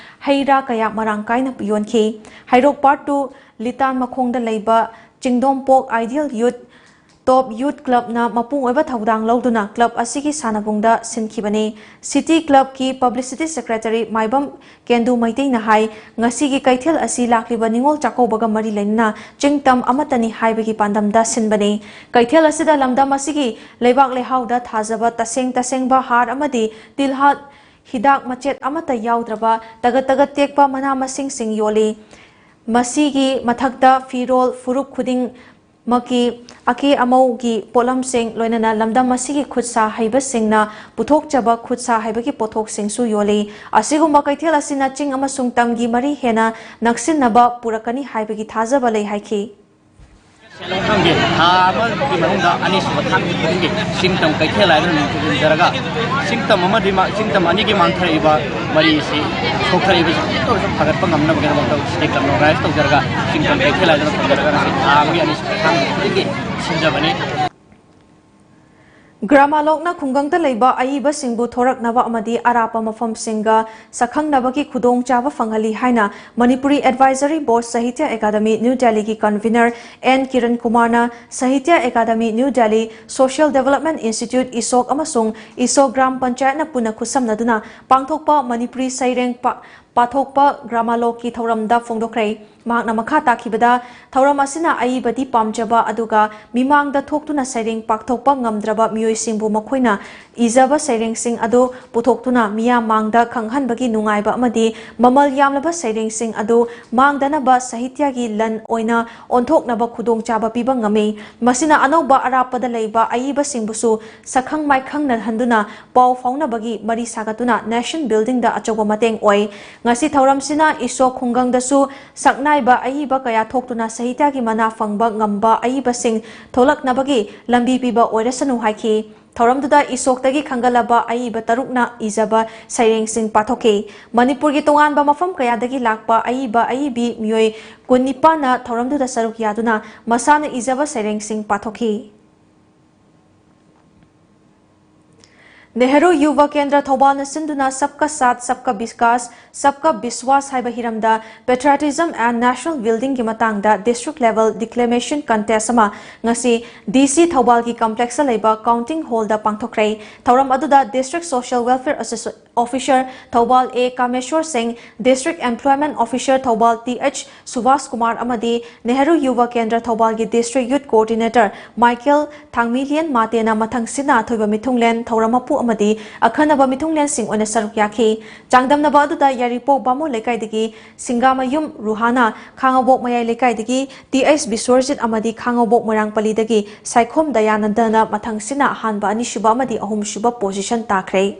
ꯍꯩ ꯔꯥ ꯀꯌꯥ ꯃꯔꯥꯡ ꯀꯥꯏꯅ ꯌꯣꯟꯈꯤ꯫ ꯍꯩꯔꯣꯛ ꯄꯥꯔꯠ ꯇꯨ ꯂꯤꯇꯥꯟ ꯃꯈꯣꯡꯗ ꯂꯩꯕ ꯆꯤꯡꯗꯣꯝꯄꯣꯛ ꯑꯥꯏꯗꯤꯌꯦꯜ ꯌꯨꯠ ꯇꯣꯞ ꯌꯨꯠ ꯀ꯭ꯂꯕꯅ ꯃꯄꯨꯡ ꯑꯣꯏꯕ ꯊꯧꯗꯥꯡ ꯂꯧꯗꯨꯅ ꯀ꯭ꯂꯕ ꯑꯁꯤꯒꯤ ꯁꯥꯟꯅꯕꯨꯡꯗ ꯁꯤꯟꯈꯤꯕꯅꯤ꯫ ꯁꯤꯇꯤ ꯀ꯭ꯂꯕꯀꯤ ꯄꯕ꯭ꯂꯤꯁꯤꯇꯤ ꯁꯦꯀ꯭ꯔꯦꯇꯔꯤ ꯃꯥꯏꯕꯝ ꯀꯦꯟꯗꯨ ꯃꯩꯇꯩꯅ ꯍꯥꯏ, ꯉꯁꯤꯒꯤ ꯀꯩꯊꯦꯜ ꯑꯁꯤ ꯂꯥꯛꯂꯤꯕ ꯅꯤꯉꯣꯜ ꯆꯥꯛꯀꯧꯕꯒ ꯃꯔꯤ ꯂꯩꯅꯅ ꯆꯤꯡ ꯇꯝ ꯑꯃꯠꯇꯅꯤ ꯍꯥꯏꯕꯒꯤ ꯄꯥꯟꯗꯝꯗ ꯁꯤꯟꯕꯅꯤ꯫ ꯀꯩꯊꯦꯜ ꯑꯁꯤꯗ ꯂꯝꯗꯝ ꯑꯁꯤꯒꯤ ꯂꯩꯕꯥꯛ ꯂꯩꯍꯥꯎꯗ ꯊꯥꯖꯕ ꯇꯁꯦꯡ ꯇꯁꯦꯡꯕ ꯍꯥꯔ ꯑꯃꯗꯤ ꯇꯤꯜꯍꯥꯠ ꯍꯤꯗꯥꯛ ꯃꯆꯦꯠ ꯑꯃꯠꯇ ꯌꯥꯎꯗ꯭ꯔꯕ ꯇꯒꯠ ꯇꯒꯠ ꯇꯦꯛꯄ ꯃꯅꯥ ꯃꯁꯤꯡꯁꯤꯡ ꯌꯣꯜꯂꯤ꯫ ꯃꯁꯤꯒꯤ ꯃꯊꯛꯇ ꯐꯤꯔꯣꯜ ꯐꯨꯔꯨꯞ ꯈꯨꯗꯤꯡꯃꯛꯀꯤ ꯑꯀꯦ ꯑꯃꯧꯒꯤ ꯄꯣꯠꯂꯝꯁꯤꯡ, ꯂꯣꯏꯅꯅ ꯂꯝꯗꯝ ꯑꯁꯤꯒꯤ ꯈꯨꯠ ꯁꯥ ꯍꯩꯕꯁꯤꯡꯅ ꯄꯨꯊꯣꯛꯆꯕ ꯈꯨꯠ ꯁꯥ ꯍꯩꯕꯒꯤ ꯄꯣꯠꯊꯣꯛꯁꯤꯡꯁꯨ ꯌꯣꯜꯂꯤ꯫ ꯑꯁꯤꯒꯨꯝꯕ ꯀꯩꯊꯦꯜ ꯑꯁꯤꯅ ꯆꯤꯡ ꯑꯃꯁꯨꯡ ꯇꯝꯒꯤ ꯃꯔꯤ ꯍꯦꯟꯅ ꯅꯛꯁꯤꯟꯅꯕ ꯄꯨꯔꯛꯀꯅꯤ ꯍꯥꯏꯕꯒꯤ ꯊꯥꯖꯕ ꯂꯩ ꯍꯥꯏꯈꯤ꯫ ꯁꯦꯟꯐꯝꯒꯤ ꯊꯥ ꯑꯃꯒꯤ ꯃꯅꯨꯡꯗ ꯑꯅꯤꯁꯨꯕ ꯊꯥꯡꯖ ꯈꯨꯗꯤꯡꯒꯤ ꯆꯤꯡ ꯇꯝ ꯀꯩꯊꯦꯜ ꯍꯥꯏꯗꯨꯅ ꯃꯤꯡ ꯊꯣꯟꯖꯔꯒ, ꯆꯤꯡ ꯇꯝ ꯑꯃꯗꯤ ꯃꯥ-, ꯆꯤꯡ ꯇꯝ ꯑꯅꯤꯒꯤ ꯃꯥꯡꯊꯔꯛꯏꯕ ꯃꯔꯤ ꯑꯁꯤ ꯁꯣꯛꯊꯔꯛꯏꯕꯁꯤ ꯈꯤꯇꯪꯗ ꯑꯣꯏꯔꯁꯨ ꯐꯒꯠꯄ ꯉꯝꯅꯕꯒꯤꯗꯃꯛꯇ ꯁꯤꯇꯤ ꯀ꯭ꯂꯕꯅ ꯑꯣꯔꯒꯅꯥꯏꯖ ꯇꯧꯖꯔꯒ ꯆꯤꯡ ꯇꯝ ꯀꯩꯊꯦꯜ ꯍꯥꯏꯗꯨꯅ ꯊꯣꯟꯖꯔꯒ ꯉꯁꯤ ꯊꯥ ꯑꯃꯒꯤ ꯑꯅꯤꯁꯨꯕ ꯊꯥꯡꯖ ꯈꯨꯗꯤꯡꯒꯤ ꯁꯤꯟꯖꯕꯅꯤ꯫ ꯒ꯭ꯔꯥꯃꯥꯂꯣꯛꯅ ꯈꯨꯡꯒꯪꯗ ꯂꯩꯕ ꯑꯏꯕꯁꯤꯡꯕꯨ ꯊꯣꯔꯛꯅꯕ ꯑꯃꯗꯤ ꯑꯔꯥꯞꯄ ꯃꯐꯝꯁꯤꯡꯒ ꯁꯛꯈꯪꯅꯕꯒꯤ ꯈꯨꯗꯣꯡꯆꯥꯕ ꯐꯪꯍꯜꯂꯤ ꯍꯥꯏꯅ ꯃꯅꯤꯄꯨꯔꯤ ꯑꯦꯗꯚꯥꯏꯖꯔꯤ ꯕꯣꯔꯗ ꯁꯥꯍꯤꯇ꯭ꯌ ꯑꯦꯀꯥꯗꯃꯤ ꯅ꯭ꯌꯨ ꯗꯦꯜꯂꯤꯒꯤ ꯀꯟꯚꯤꯅꯔ ꯑꯦꯟ ꯀꯤꯔꯟ ꯀꯨꯃꯥꯔꯅ Sahitya Akademi New Delhi social development institute, Isok, ꯑꯃꯁꯨꯡ ꯏꯁꯣꯛ ꯒ꯭ꯔꯥꯝ ꯄꯟꯆꯥꯌꯠꯅ ꯄꯨꯟꯅ ꯈꯨꯠꯁꯝꯅꯗꯨꯅ ꯄꯥꯡꯊꯣꯛꯄ ꯃꯅꯤꯄꯨꯔꯤ ꯁꯩꯔꯦꯡ ꯄꯥ-, ꯄꯥꯊꯣꯛꯄ ꯒ꯭ꯔꯥꯃꯥꯂꯣꯛꯀꯤ ꯊꯧꯔꯝꯗ ꯐꯣꯡꯗꯣꯛꯈ꯭ꯔꯦ꯫ ꯃꯍꯥꯛꯅ ꯃꯈꯥ ꯇꯥꯈꯤꯕꯗ, ꯊꯧꯔꯝ ꯑꯁꯤꯅ ꯑꯏꯕꯗꯤ ꯄꯥꯝꯖꯕ ꯑꯗꯨꯒ ꯃꯤꯃꯥꯡꯗ ꯊꯣꯛꯇꯨꯅ ꯁꯩꯔꯦꯡ ꯄꯥꯊꯣꯛꯄ ꯉꯝꯗ꯭ꯔꯕ ꯃꯤꯑꯣꯏꯁꯤꯡꯕꯨ ꯃꯈꯣꯏꯅ ꯏꯖꯕ ꯁꯩꯔꯦꯡꯁꯤꯡ ꯑꯗꯨ ꯄꯨꯊꯣꯛꯇꯨꯅ ꯃꯤꯌꯥꯝ ꯃꯥꯡꯗ ꯈꯪꯍꯟꯕꯒꯤ ꯅꯨꯡꯉꯥꯏꯕ ꯑꯃꯗꯤ ꯃꯃꯜ ꯌꯥꯝꯂꯕ ꯁꯩꯔꯦꯡꯁꯤꯡ ꯑꯗꯨ ꯃꯥꯡꯗꯅꯕ ꯁꯥꯍꯤꯇ꯭ꯌꯒꯤ ꯂꯟ ꯑꯣꯏꯅ ꯑꯣꯟꯊꯣꯛꯅꯕ ꯈꯨꯗꯣꯡꯆꯥꯕ ꯄꯤꯕ ꯉꯝꯃꯤ꯫ ꯃꯁꯤꯅ ꯑꯅꯧꯕ ꯑꯔꯥꯞꯄꯗ ꯂꯩꯕ ꯑꯏꯕꯁꯤꯡꯕꯨꯁꯨ ꯁꯛꯈꯪ ꯃꯥꯏꯈꯪꯅꯍꯟꯗꯨꯅ ꯄꯥꯎ ꯐꯥꯎꯅꯕꯒꯤ ꯃꯔꯤ ꯁꯥꯒꯠꯇꯨꯅ ꯅꯦꯁꯟ ꯕꯤꯜꯗꯤꯡꯗ ꯑꯆꯧꯕ ꯃꯇꯦꯡ ꯑꯣꯏ꯫ ꯉꯁꯤ ꯊꯧꯔꯝꯁꯤꯅ ꯏꯁꯣꯛ ꯈꯨꯡꯒꯪꯗꯁꯨ ꯁꯛꯅꯥꯏꯕ ꯑꯏꯕ ꯀꯌꯥ ꯊꯣꯛꯇꯨꯅ ꯁꯥꯍꯤꯇ꯭ꯌꯒꯤ ꯃꯅꯥ ꯐꯪꯕ ꯉꯝꯕ ꯑꯏꯕꯁꯤꯡ ꯊꯣꯛꯂꯛꯅꯕꯒꯤ ꯂꯝꯕꯤ ꯄꯤꯕ ꯑꯣꯏꯔꯁꯅꯨ ꯍꯥꯏꯈꯤ꯫ ꯊꯧꯔꯝꯗꯨꯗ ꯏꯁꯣꯛꯇꯒꯤ ꯈꯟꯒꯠꯂꯕ ꯑꯏꯕ ꯇꯔꯨꯛꯅ ꯏꯖꯕ ꯁꯩꯔꯦꯡꯁꯤꯡ ꯄꯥꯊꯣꯛꯈꯤ꯫ ꯃꯅꯤꯄꯨꯔꯒꯤ ꯇꯣꯉꯥꯟꯕ ꯃꯐꯝ ꯀꯌꯥꯗꯒꯤ ꯂꯥꯛꯄ ꯑꯏꯕ ꯑꯏꯕꯤ ꯃꯤꯑꯣꯏ ꯀꯨꯟꯅꯤꯄꯥꯟꯅ ꯊꯧꯔꯝꯗꯨꯗ ꯁꯔꯨꯛ ꯌꯥꯗꯨꯅ ꯃꯁꯥꯅ ꯏꯖꯕ ꯁꯩꯔꯦꯡꯁꯤꯡ ꯄꯥꯊꯣꯛꯈꯤ꯫ ꯅꯦꯍꯔꯨ ꯌꯨꯕ ꯀꯦꯟꯗ꯭ꯔ ꯊꯧꯕꯥꯜꯅ ꯁꯤꯟꯗꯨꯅ ꯁꯕꯀꯥ ꯁꯥꯊ ꯁꯕꯀꯥ ꯕꯤꯀꯥꯁ ꯁꯕꯀꯥ ꯕꯤꯁꯋꯥꯁ ꯍꯥꯏꯕ ꯍꯤꯔꯝꯗ Patriotism and National Buildingꯒꯤ ꯃꯇꯥꯡꯗ district level declamation contest ꯑꯃ ꯉꯁꯤ ꯗꯤ ꯁꯤ ꯊꯧꯕꯥꯜꯒꯤ complexꯇ ꯂꯩꯕ counting hallꯗ ꯄꯥꯡꯊꯣꯛꯈ꯭ꯔꯦ꯫ ꯊꯧꯔꯝ ꯑꯗꯨꯗ District Social Welfare Officer Thoubal ꯑꯦ ꯀꯥꯃꯦꯁꯣꯔ ꯁꯤꯡ, District Employment Officer ꯊꯧꯕꯥꯜ ꯇꯤ ꯑꯩꯆ ꯁꯨꯚꯥꯁ ꯀꯨꯃꯥꯔ ꯑꯃꯗꯤ ꯅꯦꯍꯔꯨ ꯌꯨꯕ ꯀꯦꯟꯗ꯭ꯔ ꯊꯧꯕꯥꯜꯒꯤ District Youth Coordinator Michael Thangmilian ꯃꯥꯇꯦꯅ ꯃꯊꯪ ꯁꯤꯟꯅ ꯑꯊꯣꯏꯕ ꯃꯤꯊꯨꯡꯂꯦꯟ, ꯊꯧꯔꯝ ꯃꯄꯨ ꯑꯃꯗꯤ ꯑꯈꯟꯅꯕ ꯃꯤꯊꯨꯡꯂꯦꯟꯁꯤꯡ ꯑꯣꯏꯅ ꯁꯔꯨꯛ ꯌꯥꯈꯤ꯫ ꯆꯥꯡꯗꯝꯅꯕ ꯑꯗꯨꯗ ꯌꯥꯏꯔꯤꯄꯣꯛ ꯕꯥꯃꯣꯟ ꯂꯩꯀꯥꯏꯗꯒꯤ ꯁꯤꯡꯒꯥꯃꯌꯨꯝ ꯔꯨꯍꯥꯅꯥ, ꯈꯥꯉꯕꯣꯛ ꯃꯌꯥꯏ ꯂꯩꯀꯥꯏꯗꯒꯤ ꯇꯤ ꯑꯩꯆ ꯕꯤꯁ꯭ꯋꯔꯖꯤꯠ ꯑꯃꯗꯤ ꯈꯥꯉꯕꯣꯛ ꯃꯣꯏꯔꯥꯡꯄꯜꯂꯤꯗꯒꯤ ꯁꯥꯏꯈꯣꯝ ꯗꯌꯥꯅꯟꯗꯅ ꯃꯊꯪ ꯁꯤꯟꯅ ꯑꯍꯥꯟꯕ, ꯑꯅꯤꯁꯨꯕ ꯑꯃꯗꯤ ꯑꯍꯨꯝꯁꯨꯕ position ꯇꯥꯈ꯭ꯔꯦ꯫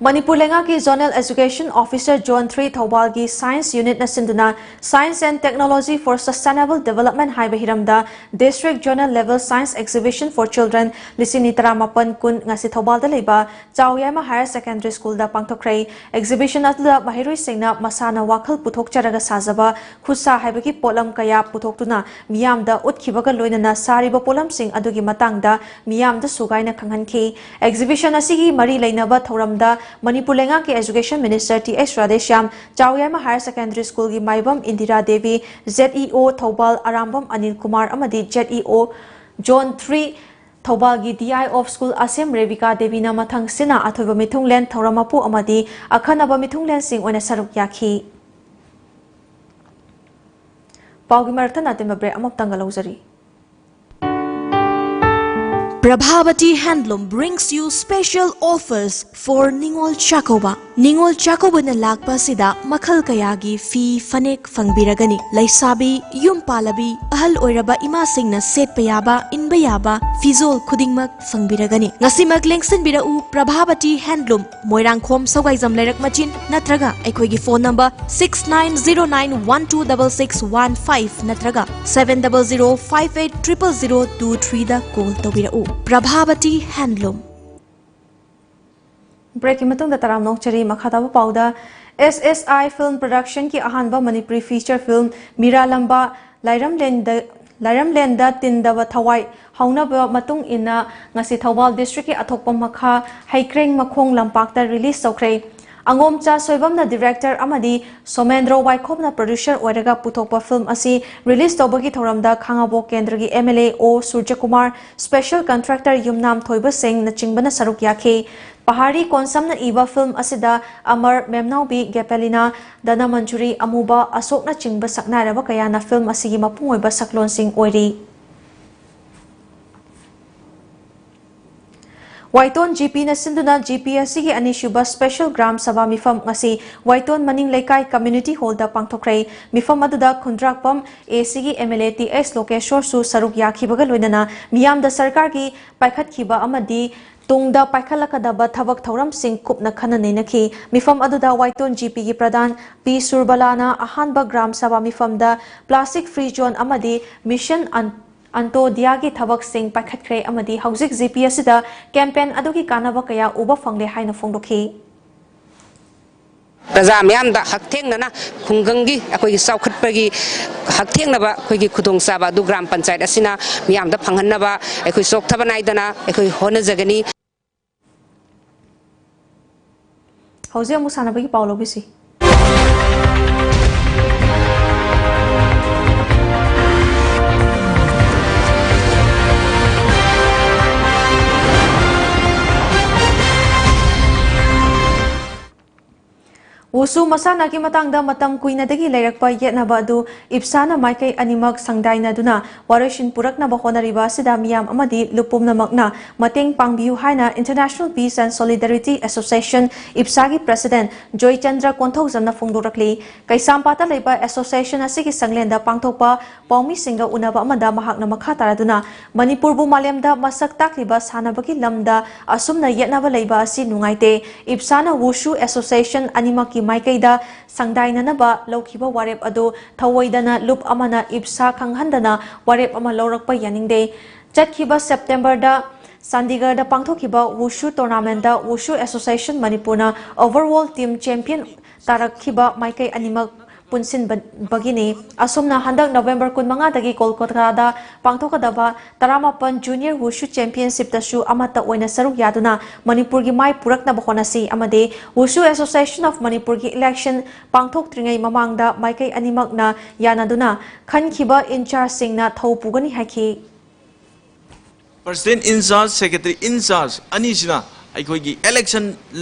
ꯃꯅꯤꯄꯨꯔ ꯂꯩꯉꯥꯛꯀꯤ Zonal Education Officer Zone three ꯊꯧꯕꯥꯜꯒꯤ Science Unitꯅ ꯁꯤꯟꯗꯨꯅ Science and Technology for Sustainable Development ꯍꯥꯏꯕ ꯍꯤꯔꯝꯗ District Zonal Level Science Exhibition for Children ꯂꯤꯁꯤꯡ ꯑꯅꯤ ꯇꯔꯥꯃꯥꯄꯟ ꯀꯨꯟ ꯉꯁꯤ ꯊꯧꯕꯥꯜꯗ ꯂꯩꯕ ꯆꯥꯎꯌꯥꯏꯃ Higher Secondary Schoolꯗ ꯄꯥꯡꯊꯣꯛꯈ꯭ꯔꯦ꯫ Exhibition ꯑꯗꯨꯗ ꯃꯍꯩꯔꯣꯏꯁꯤꯡꯅ ꯃꯁꯥꯅ ꯋꯥꯈꯜ ꯄꯨꯊꯣꯛꯆꯔꯒ ꯁꯥꯖꯕ ꯈꯨꯠꯁꯥ ꯍꯩꯕꯒꯤ ꯄꯣꯠꯂꯝ ꯀꯌꯥ ꯄꯨꯊꯣꯛꯇꯨꯅ ꯃꯤꯌꯥꯝꯗ ꯎꯠꯈꯤꯕꯒ ꯂꯣꯏꯅꯅ ꯁꯥꯔꯤꯕ ꯄꯣꯠꯂꯝꯁꯤꯡ ꯑꯗꯨꯒꯤ ꯃꯇꯥꯡꯗ ꯃꯤꯌꯥꯝꯗ ꯁꯨꯒꯥꯏꯅ ꯈꯪꯍꯟꯈꯤ꯫ Exhibition ꯑꯁꯤꯒꯤ ꯃꯔꯤ ꯂꯩꯅꯕ ꯊꯧꯔꯝꯗ ꯃꯅꯤꯄꯨꯔ ꯂꯩꯉꯥꯛꯀꯤ Education Minister T H Radheshyam, Chaoyaima Higher Secondary Schoolꯒꯤ Maibam Indira Devi, Z E O Thoubal Arambam Anil Kumar ꯑꯃꯗꯤ Z E O Zone three ꯊꯧꯕꯥꯜꯒꯤ D I of school Asem Rebika ꯗꯦꯕꯤꯅ ꯃꯊꯪ ꯁꯤꯟꯅ ꯑꯊꯣꯏꯕ ꯃꯤꯊꯨꯡꯂꯦꯟ, ꯊꯧꯔꯝ ꯃꯄꯨ ꯑꯃꯗꯤ ꯑꯈꯟꯅꯕ ꯃꯤꯊꯨꯡꯂꯦꯟꯁꯤꯡ ꯑꯣꯏꯅ ꯁꯔꯨꯛ ꯌꯥꯈꯤ꯫ ꯄꯥꯎꯒꯤ ꯃꯔꯛꯇ ꯑꯇꯦꯟꯕ break ꯑꯃꯇꯪꯒ ꯂꯧꯖꯔꯤ꯫ Prabhavati Handloom brings you special offers for Ningol Chakouba. Ningol Chakoubana ꯂꯥꯛꯄ ꯑꯁꯤꯗ ꯃꯈꯜ ꯀꯌꯥꯒꯤ ꯐꯤ ꯐꯅꯦꯛ ꯐꯪꯕꯤꯔꯒꯅꯤ꯫ ꯂꯩꯁꯥꯕꯤ, ꯌꯨꯝ ꯄꯥꯜꯂꯕꯤ, ꯑꯍꯜ ꯑꯣꯏꯔꯕ ꯏꯃꯥꯁꯤꯡꯅ ꯁꯦꯠꯄ ꯌꯥꯕ, ꯏꯟꯕ ꯌꯥꯕ ꯐꯤꯖꯣꯜ ꯈꯨꯗꯤꯡꯃꯛ ꯐꯪꯕꯤꯔꯒꯅꯤ꯫ ꯉꯁꯤꯃꯛ ꯂꯦꯡꯁꯤꯟꯕꯤꯔꯛꯎ Prabhavati Handloom, ꯃꯣꯏꯔꯥꯡꯈꯣꯝ ꯁꯧꯒꯥꯏꯖꯝ ꯂꯩꯔꯛ ꯃꯆꯤꯟ ꯅꯠꯇ꯭ꯔꯒ ꯑꯩꯈꯣꯏꯒꯤ phone number six nine zero nine one two double six one five ꯅꯠꯇ꯭ꯔꯒ seven double zero five eight triple zero two three ꯗ call ꯇꯧꯕꯤꯔꯛꯎ꯫ Prabhavati Handloom꯫ Breakꯀꯤ ꯃꯇꯨꯡꯗ ꯇꯔꯥꯝꯅ ꯑꯣꯛꯆꯔꯤ꯫ ꯃꯈꯥ ꯇꯥꯕ ꯄꯥꯎꯗ, S S I Film Productionꯒꯤ ꯑꯍꯥꯟꯕ ꯃꯅꯤꯄꯨꯔꯤ feature film ꯃꯤꯔꯥꯂꯝꯕ ꯂꯥꯏꯔꯝꯂꯦꯟꯗ, ꯂꯥꯏꯔꯝꯂꯦꯟꯗ ꯇꯤꯟꯗꯕ ꯊꯋꯥꯏ ꯍꯧꯅꯕ ꯃꯇꯨꯡ ꯏꯟꯅ ꯉꯁꯤ ꯊꯧꯕꯥꯜ districtꯀꯤ ꯑꯊꯣꯛꯄ ꯃꯈꯥ ꯍꯩꯀ꯭ꯔꯦꯡ ꯃꯈꯣꯡ ꯂꯝꯄꯥꯛꯇ release ꯇꯧꯈ꯭ꯔꯦ꯫ ꯑꯉꯣꯝꯆꯥ ꯁꯣꯏꯕꯝꯅ director ꯑꯃꯗꯤ ꯁꯣꯃꯦꯟꯗ꯭ꯔꯣ ꯋꯥꯏꯈꯣꯝꯅ producer ꯑꯣꯏꯔꯒ ꯄꯨꯊꯣꯛꯄ film ꯑꯁꯤ release ꯇꯧꯕꯒꯤ ꯊꯧꯔꯝꯗ ꯈꯥꯉꯕꯣꯛ ꯀꯦꯟꯗ꯭ꯔꯒꯤ M L A O ꯁꯨꯔꯖꯀꯨꯃꯥꯔ, special contractor ꯌꯨꯝꯅꯥꯝ ꯊꯣꯏꯕ ꯁꯤꯡꯅꯆꯤꯡꯕꯅ ꯁꯔꯨꯛ ꯌꯥꯈꯤ꯫ ꯄꯍꯥꯔꯤ ꯀꯣꯟꯁꯝꯅ ꯏꯕ film ꯑꯁꯤꯗ ꯑꯃꯔ, ꯃꯦꯝꯅꯥꯎꯕꯤ, ꯒꯦꯄꯦꯂꯤꯅꯥ, ꯙꯅꯃꯟꯖꯨꯔꯤ, ꯑꯃꯨꯕ, ꯑꯁꯣꯛꯅꯆꯤꯡꯕ ꯁꯛꯅꯥꯏꯔꯕ ꯀꯌꯥꯅ film ꯑꯁꯤꯒꯤ ꯃꯄꯨꯡ ꯑꯣꯏꯕ ꯁꯛꯂꯣꯟꯁꯤꯡ ꯑꯣꯏꯔꯤ꯫ ꯋꯥꯏꯇꯣꯟ G Pꯅ ꯁꯤꯟꯗꯨꯅ G P ꯑꯁꯤꯒꯤ ꯑꯅꯤꯁꯨꯕ special ꯒ꯭ꯔꯥꯝ ꯁꯚꯥ ꯃꯤꯐꯝ ꯉꯁꯤ ꯋꯥꯏꯇꯣꯟ ꯃꯅꯤꯡ ꯂꯩꯀꯥꯏ community hallꯗ ꯄꯥꯡꯊꯣꯛꯈ꯭ꯔꯦ꯫ ꯃꯤꯐꯝ ꯑꯗꯨꯗ ꯈꯨꯟꯗ꯭ꯔꯥꯛꯄꯝ ACꯒꯤ M L A T S ꯂꯣꯀꯦꯁꯣꯔꯁꯨ ꯁꯔꯨꯛ ꯌꯥꯈꯤꯕꯒ ꯂꯣꯏꯅꯅ ꯃꯤꯌꯥꯝꯗ ꯁꯔꯀꯥꯔꯒꯤ ꯄꯥꯏꯈꯠꯈꯤꯕ ꯑꯃꯗꯤ ꯇꯨꯡꯗ ꯄꯥꯏꯈꯠꯂꯛꯀꯗꯕ ꯊꯕꯛ ꯊꯧꯔꯝꯁꯤꯡ ꯀꯨꯞꯅ ꯈꯟꯅ ꯅꯩꯅꯈꯤ꯫ ꯃꯤꯐꯝ ꯑꯗꯨꯗ ꯋꯥꯏꯇꯣꯟ G Pꯒꯤ ꯄ꯭ꯔꯙꯥꯟ P ꯁꯨꯔꯕꯂꯥꯅ ꯑꯍꯥꯟꯕ ꯒ꯭ꯔꯥꯝ ꯁꯚꯥ ꯃꯤꯐꯝꯗ plastic free zone ꯑꯃꯗꯤ Mission ꯑꯟ-, ꯑꯟꯇꯣꯗꯤꯌꯥꯒꯤ ꯊꯕꯛꯁꯤꯡ ꯄꯥꯏꯈꯠꯈ꯭ꯔꯦ ꯑꯃꯗꯤ ꯍꯧꯖꯤꯛ G P ꯑꯁꯤꯗ campaign ꯑꯗꯨꯒꯤ ꯀꯥꯟꯅꯕ ꯀꯌꯥ ꯎꯕ ꯐꯪꯂꯦ ꯍꯥꯏꯅ ꯐꯣꯡꯗꯣꯛꯈꯤ꯫ ꯄ꯭ꯔꯖꯥ ꯃꯤꯌꯥꯝꯗ ꯍꯛꯊꯦꯡꯅꯅ ꯈꯨꯡꯒꯪꯒꯤ ꯑꯩꯈꯣꯏꯒꯤ ꯆꯥꯎꯈꯠꯄꯒꯤ ꯍꯛꯊꯦꯡꯅꯕ ꯑꯩꯈꯣꯏꯒꯤ ꯈꯨꯗꯣꯡꯆꯥꯕ ꯑꯗꯨ ꯒ꯭ꯔꯥꯝ ꯄꯟꯆꯥꯌꯠ ꯑꯁꯤꯅ ꯃꯤꯌꯥꯝꯗ ꯐꯪꯍꯟꯅꯕ ꯑꯩꯈꯣꯏ ꯆꯣꯛꯊꯕ ꯅꯥꯏꯗꯅ ꯑꯩꯈꯣꯏ ꯍꯣꯠꯅꯖꯒꯅꯤ꯫ ꯍꯧꯖꯤꯛ ꯑꯃꯨꯛ ꯁꯥꯟꯅꯕꯒꯤ ꯄꯥꯎ ꯂꯧꯕꯤꯁꯤ꯫ ꯋꯨꯁꯨ ꯃꯁꯥꯟꯅꯒꯤ ꯃꯇꯥꯡꯗ ꯃꯇꯝ ꯀꯨꯏꯅꯗꯒꯤ ꯂꯩꯔꯛꯄ ꯌꯦꯠꯅꯕ ꯑꯗꯨ ꯏꯞꯁꯥꯅ ꯃꯥꯏꯀꯩ ꯑꯅꯤꯃꯛ ꯁꯪꯗꯥꯏꯅꯗꯨꯅ ꯋꯥꯔꯣꯏꯁꯤꯟ ꯄꯨꯔꯛꯅꯕ ꯍꯣꯠꯅꯔꯤꯕ ꯑꯁꯤꯗ ꯃꯤꯌꯥꯝ ꯑꯃꯗꯤ ꯂꯨꯞ ꯄꯨꯝꯅꯃꯛꯅ ꯃꯇꯦꯡ ꯄꯥꯡꯕꯤꯌꯨ ꯍꯥꯏꯅ International Peace and Solidarity Association, ꯏꯞꯁꯥꯒꯤ president Joychandra ꯀꯣꯟꯊꯧꯖꯝꯅ ꯐꯣꯡꯗꯣꯔꯛꯂꯤ꯫ ꯀꯩꯁꯥꯝꯄꯥꯠꯇ ꯂꯩꯕ association ꯑꯁꯤꯒꯤ ꯁꯪꯂꯦꯟꯗ ꯄꯥꯡꯊꯣꯛꯄ ꯄꯥꯎꯃꯤꯁꯤꯡꯒ ꯎꯅꯕ ꯑꯃꯗ ꯃꯍꯥꯛꯅ ꯃꯈꯥ ꯇꯥꯔꯗꯨꯅ, ꯃꯅꯤꯄꯨꯔꯕꯨ ꯃꯥꯂꯦꯝꯗ ꯃꯁꯛ ꯇꯥꯛꯂꯤꯕ ꯁꯥꯟꯅꯕꯒꯤ ꯂꯝꯗ ꯑꯁꯨꯝꯅ ꯌꯦꯠꯅꯕ ꯂꯩꯕ ꯑꯁꯤ ꯅꯨꯡꯉꯥꯏꯇꯦ꯫ ꯏꯞꯁꯥꯅ ꯋꯨꯁꯨ association ꯑꯅꯤꯃꯛꯀꯤ ꯃꯥꯏꯀꯩꯗ ꯁꯪꯗꯥꯏꯅꯅꯕ ꯂꯧꯈꯤꯕ ꯋꯥꯔꯦꯞ ꯑꯗꯨ ꯊꯧꯑꯣꯏꯗꯅ ꯂꯨꯞ ꯑꯃꯅ ꯏꯞꯁꯥ ꯈꯪꯍꯟꯗꯅ ꯋꯥꯔꯦꯞ ꯑꯃ ꯂꯧꯔꯛꯄ ꯌꯥꯅꯤꯡꯗꯦ꯫ ꯆꯠꯈꯤꯕ ꯁꯦꯞꯇꯦꯝꯕꯔꯗ ꯆꯥꯟꯗꯤꯒꯔꯗ ꯄꯥꯡꯊꯣꯛꯈꯤꯕ ꯋꯨꯁꯨ tournamentꯇ ꯋꯨꯁꯨ association ꯃꯅꯤꯄꯨꯔꯅ overall team champion ꯇꯥꯔꯛꯈꯤꯕ ꯃꯥꯏꯀꯩ ꯑꯅꯤꯃꯛ ꯄꯨꯟꯁꯤꯟꯕꯒꯤꯅꯤ꯫ ꯑꯁꯨꯝꯅ ꯍꯟꯗꯛ ꯅꯕꯦꯝꯕꯔ ꯀꯨꯟꯃꯉꯥꯗꯒꯤ ꯀꯣꯜꯀꯇꯥꯗ ꯄꯥꯡꯊꯣꯛꯀꯗꯕ ꯇꯔꯥꯃꯥꯄꯟ Junior Wushu Championshipꯇꯁꯨ ꯑꯃꯠꯇ ꯑꯣꯏꯅ ꯁꯔꯨꯛ ꯌꯥꯗꯨꯅ ꯃꯅꯤꯄꯨꯔꯒꯤ ꯃꯥꯏ ꯄꯨꯔꯛꯅꯕ ꯍꯣꯠꯅꯁꯤ ꯑꯃꯗꯤ Wushu Association of Manipurꯒꯤ election ꯄꯥꯡꯊꯣꯛꯇ꯭ꯔꯤꯉꯩ ꯃꯃꯥꯡꯗ ꯃꯥꯏꯀꯩ ꯑꯅꯤꯃꯛꯅ ꯌꯥꯅꯗꯨꯅ ꯈꯟꯈꯤꯕ in-chargeꯁꯤꯡꯅ ꯊꯧ ꯄꯨꯒꯅꯤ ꯍꯥꯏꯈꯤ꯫ President in charge, secretary in charge ꯑꯅꯤꯁꯤꯅ ꯑꯩꯈꯣꯏꯒꯤ election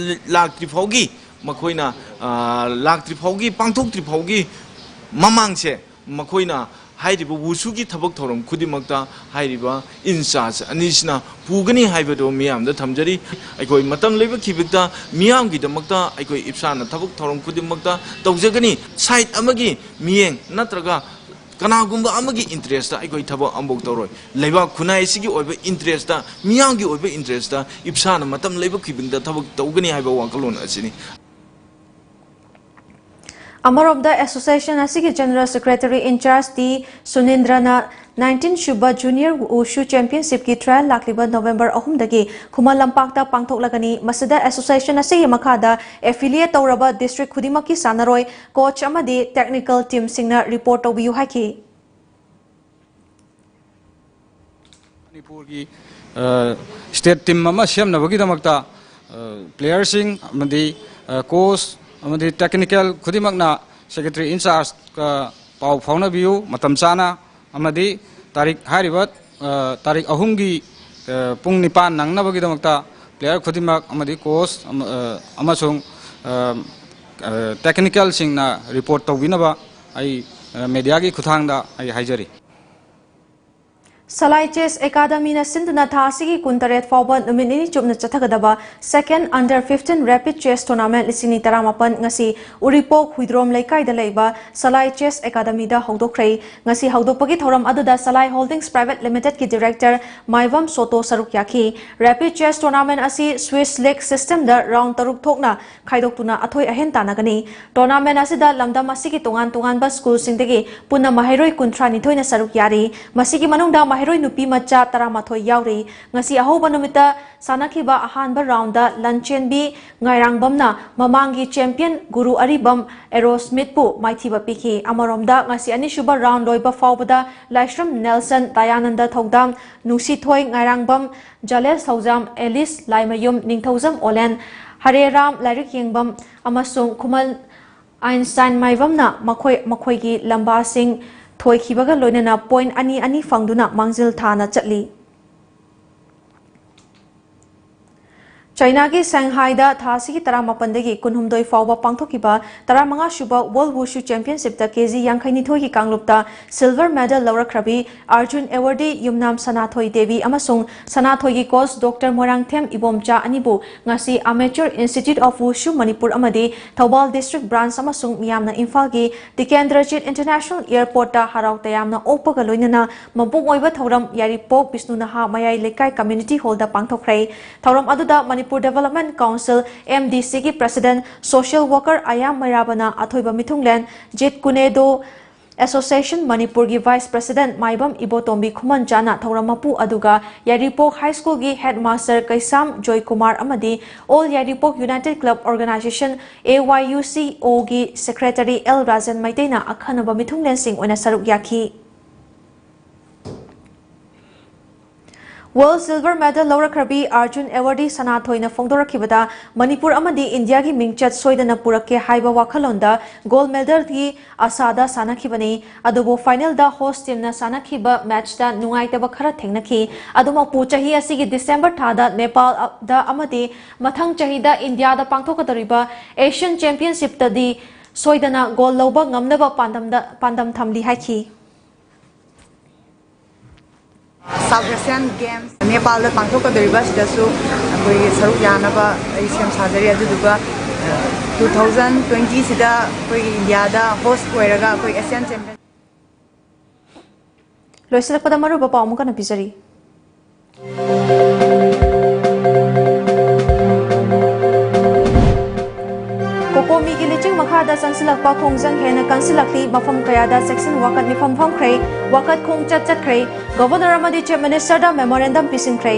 ꯂꯥꯛꯇ꯭ꯔꯤ ꯐꯥꯎꯒꯤ, ꯃꯈꯣꯏꯅ, ꯑ, ꯂꯥꯛꯇ꯭ꯔꯤ ꯐꯥꯎꯒꯤ, ꯄꯥꯡꯊꯣꯛꯇ꯭ꯔꯤ ꯐꯥꯎꯒꯤ ꯃꯃꯥꯡꯁꯦ ꯃꯈꯣꯏꯅ ꯍꯥꯏꯔꯤꯕ ꯋꯨꯁꯨꯒꯤ ꯊꯕꯛ ꯊꯧꯔꯝ ꯈꯨꯗꯤꯡꯃꯛꯇ ꯍꯥꯏꯔꯤꯕ in charge ꯑꯅꯤꯁꯤꯅ ꯄꯨꯒꯅꯤ ꯍꯥꯏꯕꯗꯨ ꯃꯤꯌꯥꯝꯗ ꯊꯝꯖꯔꯤ꯫ ꯑꯩꯈꯣꯏ ꯃꯇꯝ ꯂꯩꯕ ꯈꯤꯕꯤꯛꯇ ꯃꯤꯌꯥꯝꯒꯤꯗꯃꯛꯇ ꯑꯩꯈꯣꯏ ꯏꯞꯁꯥꯅ ꯊꯕꯛ ꯊꯧꯔꯝ ꯈꯨꯗꯤꯡꯃꯛꯇ ꯇꯧꯖꯒꯅꯤ꯫ Side ꯑꯃꯒꯤ ꯃꯤꯠꯌꯦꯡ ꯅꯠꯇ꯭ꯔꯒ ꯀꯅꯥꯒꯨꯝꯕ ꯑꯃꯒꯤ interestꯇ ꯑꯩꯈꯣꯏ ꯊꯕꯛ ꯑꯃꯐꯥꯎ ꯇꯧꯔꯣꯏ꯫ ꯂꯩꯕꯥꯛ ꯈꯨꯟꯅꯥꯏ ꯑꯁꯤꯒꯤ ꯑꯣꯏꯕ interestꯇ, ꯃꯤꯌꯥꯝꯒꯤ ꯑꯣꯏꯕ interestꯇ ꯏꯞꯁꯥꯅ ꯃꯇꯝ ꯂꯩꯕ ꯈꯨꯗꯤꯡꯗ ꯊꯕꯛ ꯇꯧꯒꯅꯤ ꯍꯥꯏꯕ ꯋꯥꯈꯜꯂꯣꯟ ꯑꯁꯤꯅꯤ꯫ ꯑꯃꯔꯣꯝꯗ, association ꯑꯁꯤꯒꯤ General Secretary in-charge ꯇꯤ ꯁꯨꯅꯤꯟꯗ꯭ꯔꯅ nineteen ꯁꯨꯕ Junior Wushu Championshipꯀꯤ trial ꯂꯥꯛꯂꯤꯕ ꯅꯣꯕꯦꯝꯕꯔ ꯑꯍꯨꯝꯗꯒꯤ ꯈꯨꯃꯟ ꯂꯝꯄꯥꯛꯇ ꯄꯥꯡꯊꯣꯛꯂꯒꯅꯤ꯫ ꯃꯁꯤꯗ association ꯑꯁꯤꯒꯤ ꯃꯈꯥꯗ affiliate ꯇꯧꯔꯕ district ꯈꯨꯗꯤꯡꯃꯛꯀꯤ ꯁꯥꯟꯅꯔꯣꯏ, coach ꯑꯃꯗꯤ technical teamꯁꯤꯡꯅ report ꯇꯧꯕꯤꯌꯨ ꯍꯥꯏꯈꯤ꯫ ꯃꯅꯤꯄꯨꯔꯒꯤ, ꯑ, state team ꯑꯃ ꯁꯦꯝꯅꯕꯒꯤꯗꯃꯛꯇ, ꯑ, playerꯁꯤꯡ ꯑꯃꯗꯤ, ꯑ, coach ꯑꯃꯗꯤ technical ꯈꯨꯗꯤꯡꯃꯛꯅ secretary in chargeꯀ ꯄꯥꯎ ꯐꯥꯎꯅꯕꯤꯌꯨ ꯃꯇꯝ ꯆꯥꯅ, ꯑꯃꯗꯤ ꯇꯥꯔꯤꯛ, ꯍꯥꯏꯔꯤꯕ, ꯑ, ꯇꯥꯔꯤꯛ ꯑꯍꯨꯝꯒꯤ, ꯑ, ꯄꯨꯡ ꯅꯤꯄꯥꯟ ꯅꯪꯅꯕꯒꯤꯗꯃꯛꯇ player ꯈꯨꯗꯤꯡꯃꯛ ꯑꯃꯗꯤ coach ꯑꯃ-, ꯑ, ꯑꯃꯁꯨꯡ, ꯑ, ꯇꯦꯛꯅꯤꯀꯦꯜꯁꯤꯡꯅ ꯔꯤꯄꯣꯔꯠ ꯇꯧꯕꯤꯅꯕ ꯑꯩ ꯃꯦꯗꯤꯌꯥꯒꯤ ꯈꯨꯠꯊꯥꯡꯗ ꯑꯩ ꯍꯥꯏꯖꯔꯤ꯫ ꯁꯂꯥꯏ ꯆꯦꯁ ꯑꯦꯀꯥꯗꯃꯤꯅ ꯁꯤꯟꯗꯨꯅ ꯊꯥ ꯑꯁꯤꯒꯤ ꯀꯨꯟꯇꯔꯦꯠ ꯐꯥꯎꯕ ꯅꯨꯃꯤꯠ ꯅꯤꯅꯤ ꯆꯨꯞꯅ ꯆꯠꯊꯒꯗꯕ Second Under Fifteen Rapid Chess Tournament ꯂꯤꯁꯤꯡ ꯇꯔꯥꯃꯥꯄꯟ ꯉꯁꯤ ꯎꯔꯤꯄꯣꯛ ꯍꯨꯏꯗ꯭ꯔꯣꯝ ꯂꯩꯀꯥꯏꯗ ꯂꯩꯕ ꯁꯂꯥꯏ ꯆꯦꯁ ꯑꯦꯀꯥꯗꯃꯤꯗ ꯍꯧꯗꯣꯛꯈ꯭ꯔꯦ꯫ ꯉꯁꯤ ꯍꯧꯗꯣꯛꯄꯒꯤ ꯊꯧꯔꯝ ꯑꯗꯨꯗ ꯁꯂꯥꯏ ꯍꯣꯜꯗꯤꯡꯁ ꯄ꯭ꯔꯥꯏꯚꯦꯠ ꯂꯤꯃꯤꯇꯦꯗꯀꯤ ꯗꯤꯔꯦꯛꯇꯔ ꯃꯥꯏꯕꯝ ꯁꯣꯇꯣ ꯁꯔꯨꯛ ꯌꯥꯈꯤ꯫ ꯔꯦꯄꯤꯗ ꯆꯦꯁ ꯇꯣꯔꯅꯥꯃꯦꯟꯠ ꯑꯁꯤ ꯁ꯭ꯋꯤꯁ ꯂꯤꯒ ꯁꯤꯁꯇꯦꯝꯗ ꯔꯥꯎꯟ ꯇꯔꯨꯛ ꯊꯣꯛꯅ ꯈꯥꯏꯗꯣꯛꯇꯨꯅ ꯑꯊꯣꯏ ꯑꯍꯦꯟ ꯇꯥꯟꯅꯒꯅꯤ꯫ ꯇꯣꯔꯅꯥꯃꯦꯟꯠ ꯑꯁꯤꯗ ꯂꯝꯗꯝ ꯑꯁꯤꯒꯤ ꯇꯣꯉꯥꯟ ꯇꯣꯉꯥꯟꯕ ꯁ꯭ꯀꯨꯜꯁꯤꯡꯗꯒꯤ ꯄꯨꯟꯅ ꯃꯍꯩꯔꯣꯏ ꯀꯨꯟꯊ꯭ꯔꯥ ꯅꯤꯊꯣꯏꯅ ꯁꯔꯨꯛ ꯌꯥꯔꯤ꯫ ꯃꯁꯤꯒꯤ ꯃꯅꯨꯡꯗ ꯃꯍꯩꯔꯣꯏ ꯅꯨꯄꯤ ꯃꯆꯥ ꯇꯔꯥꯃꯥꯊꯣꯏ ꯌꯥꯎꯔꯤ꯫ ꯉꯁꯤ ꯑꯍꯧꯕ ꯅꯨꯃꯤꯠꯇ ꯁꯥꯟꯅꯈꯤꯕ ꯑꯍꯥꯟꯕ ꯔꯥꯎꯟꯗ ꯂꯟꯆꯦꯟꯕꯤ ꯉꯥꯏꯔꯥꯡꯕꯝꯅ ꯃꯃꯥꯡꯒꯤ ꯆꯦꯝꯄꯤꯌꯟ ꯒꯨꯔꯨ ꯑꯔꯤꯕꯝ ꯑꯦꯔꯣꯁꯃꯤꯠꯄꯨ ꯃꯥꯏꯊꯤꯕ ꯄꯤꯈꯤ꯫ ꯑꯃꯔꯣꯝꯗ ꯉꯁꯤ ꯑꯅꯤꯁꯨꯕ ꯔꯥꯎꯟ ꯂꯣꯏꯕ ꯐꯥꯎꯕꯗ ꯂꯥꯏꯁ꯭ꯔꯝ ꯅꯦꯜꯁꯟ, ꯗꯌꯥꯅꯟꯗ ꯊꯧꯗꯥꯝ, ꯅꯨꯡꯁꯤꯊꯣꯏ ꯉꯥꯏꯔꯥꯡꯕꯝ, ꯖꯥꯂꯦꯁ ꯊꯧꯖꯥꯝ, ꯑꯦꯂꯤꯁ ꯂꯥꯏꯃꯌꯨꯝ, ꯅꯤꯡꯊꯧꯖꯝ ꯑꯣꯂꯦꯟ, ꯍꯔꯦꯔꯥꯝ ꯂꯥꯏꯔꯤꯛ ꯌꯦꯡꯕꯝ ꯑꯃꯁꯨꯡ ꯈꯨꯃꯟ ꯑꯥꯏꯟꯁꯇꯥꯏꯟ ꯃꯥꯏꯕꯝꯅ ꯃꯈꯣꯏ ꯃꯈꯣꯏꯒꯤ ꯂꯝꯕꯥꯁꯤꯡ ꯊꯣꯏꯈꯤꯕꯒ ꯂꯣꯏꯅꯅ ꯄꯣꯏꯟꯠ ꯑꯅꯤ ꯑꯅꯤ ꯐꯪꯗꯨꯅ ꯃꯥꯡꯖꯤꯜ ꯊꯥꯅ ꯆꯠꯂꯤ꯫ ꯆꯥꯏꯅꯥꯒꯤ ꯁꯦꯡꯍꯥꯏꯗ ꯊꯥ ꯑꯁꯤꯒꯤ ꯇꯔꯥꯃꯥꯄꯟꯗꯒꯤ ꯀꯨꯟꯍꯨꯝꯗꯣꯏ ꯐꯥꯎꯕ ꯄꯥꯡꯊꯣꯛꯈꯤꯕ ꯇꯔꯥꯃꯉꯥ ꯁꯨꯕ ꯋꯥꯔꯜꯗ ꯋꯨꯁꯨ ꯆꯦꯝꯄꯤꯌꯟꯁꯤꯞꯇ ꯀꯦꯖꯤ ꯌꯥꯡꯈꯩꯅꯤꯊꯣꯏꯒꯤ ꯀꯥꯡꯂꯨꯞꯇ ꯁꯤꯜꯚꯔ ꯃꯦꯗꯜ ꯂꯧꯔꯛꯈ꯭ꯔꯕꯤ ꯑꯥꯔꯖꯨꯟ ꯑꯦꯋꯥꯔꯗꯤ ꯌꯨꯝꯅꯥꯝ ꯁꯅꯥꯊꯣꯏ ꯗꯦꯕꯤ ꯑꯃꯁꯨꯡ ꯁꯅꯥꯊꯣꯏꯒꯤ ꯀꯣꯆ ꯗꯣꯛꯇꯔ ꯃꯣꯏꯔꯥꯡꯊꯦꯝ ꯏꯕꯣꯝꯆꯥ ꯑꯅꯤꯕꯨ ꯉꯁꯤ Amateur Institute of Wushu Manipur ꯑꯃꯗꯤ ꯊꯧꯕꯥꯜ ꯗꯤꯁꯇ꯭ꯔꯤꯛ ꯕ꯭ꯔꯥꯟꯆ ꯑꯃꯁꯨꯡ ꯃꯤꯌꯥꯝꯅ ꯏꯝꯐꯥꯜꯒꯤ ꯇꯤꯀꯦꯟꯗ꯭ꯔꯖꯤꯠ ꯏꯟꯇꯔꯅꯦꯁꯅꯦꯜ ꯑꯦꯌꯔꯄꯣꯔꯠꯇ ꯍꯔꯥꯎ ꯇꯌꯥꯝꯅ ꯑꯣꯛꯄꯒ ꯂꯣꯏꯅꯅ ꯃꯄꯨꯡ ꯑꯣꯏꯕ ꯊꯧꯔꯝ ꯌꯥꯏꯔꯤꯄꯣꯛ ꯕꯤꯁꯅꯨ ꯅꯍꯥ ꯃꯌꯥꯏ ꯂꯩꯀꯥꯏ ꯀꯝꯃ꯭ꯌꯨꯅꯤꯇꯤ ꯍꯣꯜꯗ ꯄꯥꯡꯊꯣꯛꯈ꯭ꯔꯦ꯫ ꯊꯧꯔꯝ ꯑꯗꯨꯗ ꯃꯅꯤꯄꯨꯔ ꯗꯤꯚꯦꯂꯞꯃꯦꯟꯠ ꯀꯥꯎꯟꯁꯤꯜ, MDCꯒꯤ ꯄ꯭ꯔꯁꯤꯗꯦꯟꯠ ꯁꯣꯁꯤꯌꯦꯜ ꯋꯥꯔꯀꯔ ꯑꯌꯥꯝ ꯃꯩꯔꯥꯕꯅ ꯑꯊꯣꯏꯕ ꯃꯤꯊꯨꯡꯂꯦꯟ, ꯖꯤꯠ ꯀꯨꯅꯦꯗꯣ ꯑꯦꯁꯣꯁꯤꯌꯦꯁꯟ ꯃꯅꯤꯄꯨꯔꯒꯤ ꯚꯥꯏꯁ ꯄ꯭ꯔꯁꯤꯗꯦꯟꯠ ꯃꯥꯏꯕꯝ ꯏꯕꯣꯇꯣꯝꯕꯤ ꯈꯨꯃꯟꯆꯥꯅ ꯊꯧꯔꯝ ꯃꯄꯨ ꯑꯗꯨꯒ ꯌꯥꯏꯔꯤꯄꯣꯛ ꯍꯥꯏ ꯁ꯭ꯀꯨꯜꯒꯤ ꯍꯦꯗꯃꯥꯁꯇꯔ ꯀꯩꯁꯥꯝ ꯖꯣꯏꯀꯨꯃꯥꯔ ꯑꯃꯗꯤ All Yairipok United Club Organisation, AYUCOꯒꯤ ꯁꯦꯀ꯭ꯔꯦꯇꯔꯤ ꯑꯦꯜ ꯔꯥꯖꯟ ꯃꯩꯇꯩꯅ ꯑꯈꯟꯅꯕ ꯃꯤꯊꯨꯡꯂꯦꯟꯁꯤꯡ ꯑꯣꯏꯅ ꯁꯔꯨꯛ ꯌꯥꯈꯤ꯫ World Silver Medal ꯂꯧꯔꯛꯈ꯭ꯔꯕꯤ Arjun ꯑꯦꯋꯥꯔꯗꯤ ꯁꯅꯥꯊꯣꯏꯅ ꯐꯣꯡꯗꯣꯔꯛꯈꯤꯕꯗ Manipur ꯑꯃꯗꯤ ꯏꯟꯗꯤꯌꯥꯒꯤ ꯃꯤꯡꯆꯠ ꯁꯣꯏꯗꯅ ꯄꯨꯔꯛꯀꯦ ꯍꯥꯏꯕ ꯋꯥꯈꯜꯂꯣꯟꯗ ꯒꯣꯜꯗ ꯃꯦꯗꯜꯒꯤ ꯑꯁꯥꯗ ꯁꯥꯟꯅꯈꯤꯕꯅꯤ꯫ ꯑꯗꯨꯕꯨ ꯐꯥꯏꯅꯦꯜꯗ ꯍꯣꯁ ꯇꯤꯝꯅ ꯁꯥꯟꯅꯈꯤꯕ ꯃꯦꯆꯇ ꯅꯨꯡꯉꯥꯏꯇꯕ ꯈꯔ ꯊꯦꯡꯅꯈꯤ꯫ ꯑꯗꯨꯃꯛꯄꯨ ꯆꯍꯤ ꯑꯁꯤꯒꯤ ꯗꯤꯁꯦꯝꯕꯔ ꯊꯥꯗ ꯅꯦꯄꯥꯜꯗ ꯑꯃꯗꯤ ꯃꯊꯪ ꯆꯍꯤꯗ ꯏꯟꯗꯤꯌꯥꯗ ꯄꯥꯡꯊꯣꯛꯀꯗꯧꯔꯤꯕ ꯑꯦꯁꯤꯌꯟ ꯆꯦꯝꯄꯤꯌꯟꯁꯤꯞꯇꯗꯤ ꯁꯣꯏꯗꯅ ꯒꯣꯜ ꯂꯧꯕ ꯉꯝꯅꯕ ꯄꯥꯟꯗꯝꯗ, ꯄꯥꯟꯗꯝ ꯊꯝꯂꯤ ꯍꯥꯏꯈꯤ꯫ South Asian Games ꯅꯦꯄꯥꯜꯗ ꯄꯥꯡꯊꯣꯛꯀꯗꯧꯔꯤꯕ ꯑꯁꯤꯗꯁꯨ ꯑꯩꯈꯣꯏꯒꯤ ꯁꯔꯨꯛ ꯌꯥꯅꯕ ꯑꯩ ꯁꯦꯝ ꯁꯥꯖꯔꯤ꯫ ꯑꯗꯨꯗꯨꯒ ꯇꯨ ꯊꯥꯎꯖꯟ ꯇ꯭ꯋꯦꯟꯇꯤꯁꯤꯗ ꯑꯩꯈꯣꯏꯒꯤ ꯏꯟꯗꯤꯌꯥꯗ ꯍꯣꯁ ꯑꯣꯏꯔꯒ ꯑꯩꯈꯣꯏ ꯑꯦꯁꯤꯌꯟ ꯆꯦꯝꯄꯤꯌꯟ ꯂꯣꯏꯁꯤꯜꯂꯛꯄꯗ ꯃꯔꯨꯑꯣꯏꯕ ꯄꯥꯎ ꯑꯃꯨꯛ ꯍꯟꯅ ꯄꯤꯖꯔꯤ꯫ ꯀꯣꯀꯣꯃꯤꯒꯤ ꯂꯤꯆꯤꯡ ꯃꯈꯥꯗ ꯆꯪꯁꯤꯜꯂꯛꯄ ꯈꯣꯡꯖꯪ ꯍꯦꯟꯅ ꯀꯟꯁꯤꯜꯂꯛꯂꯤ꯫ ꯃꯐꯝ ꯀꯌꯥꯗ ꯆꯦꯛꯁꯤꯟ ꯋꯥꯀꯠ ꯃꯤꯐꯝ ꯐꯝꯈ꯭ꯔꯦ꯫ ꯋꯥꯀꯠ ꯈꯣꯡꯆꯠ ꯆꯠꯈ꯭ꯔꯦ꯫ ꯒꯚꯔꯅꯔ ꯑꯃꯗꯤ ꯆꯤꯐ ꯃꯤꯅꯤꯁꯇꯔꯗ ꯃꯦꯃꯣꯔꯦꯟꯗꯝ ꯄꯤꯁꯤꯟꯈ꯭ꯔꯦ꯫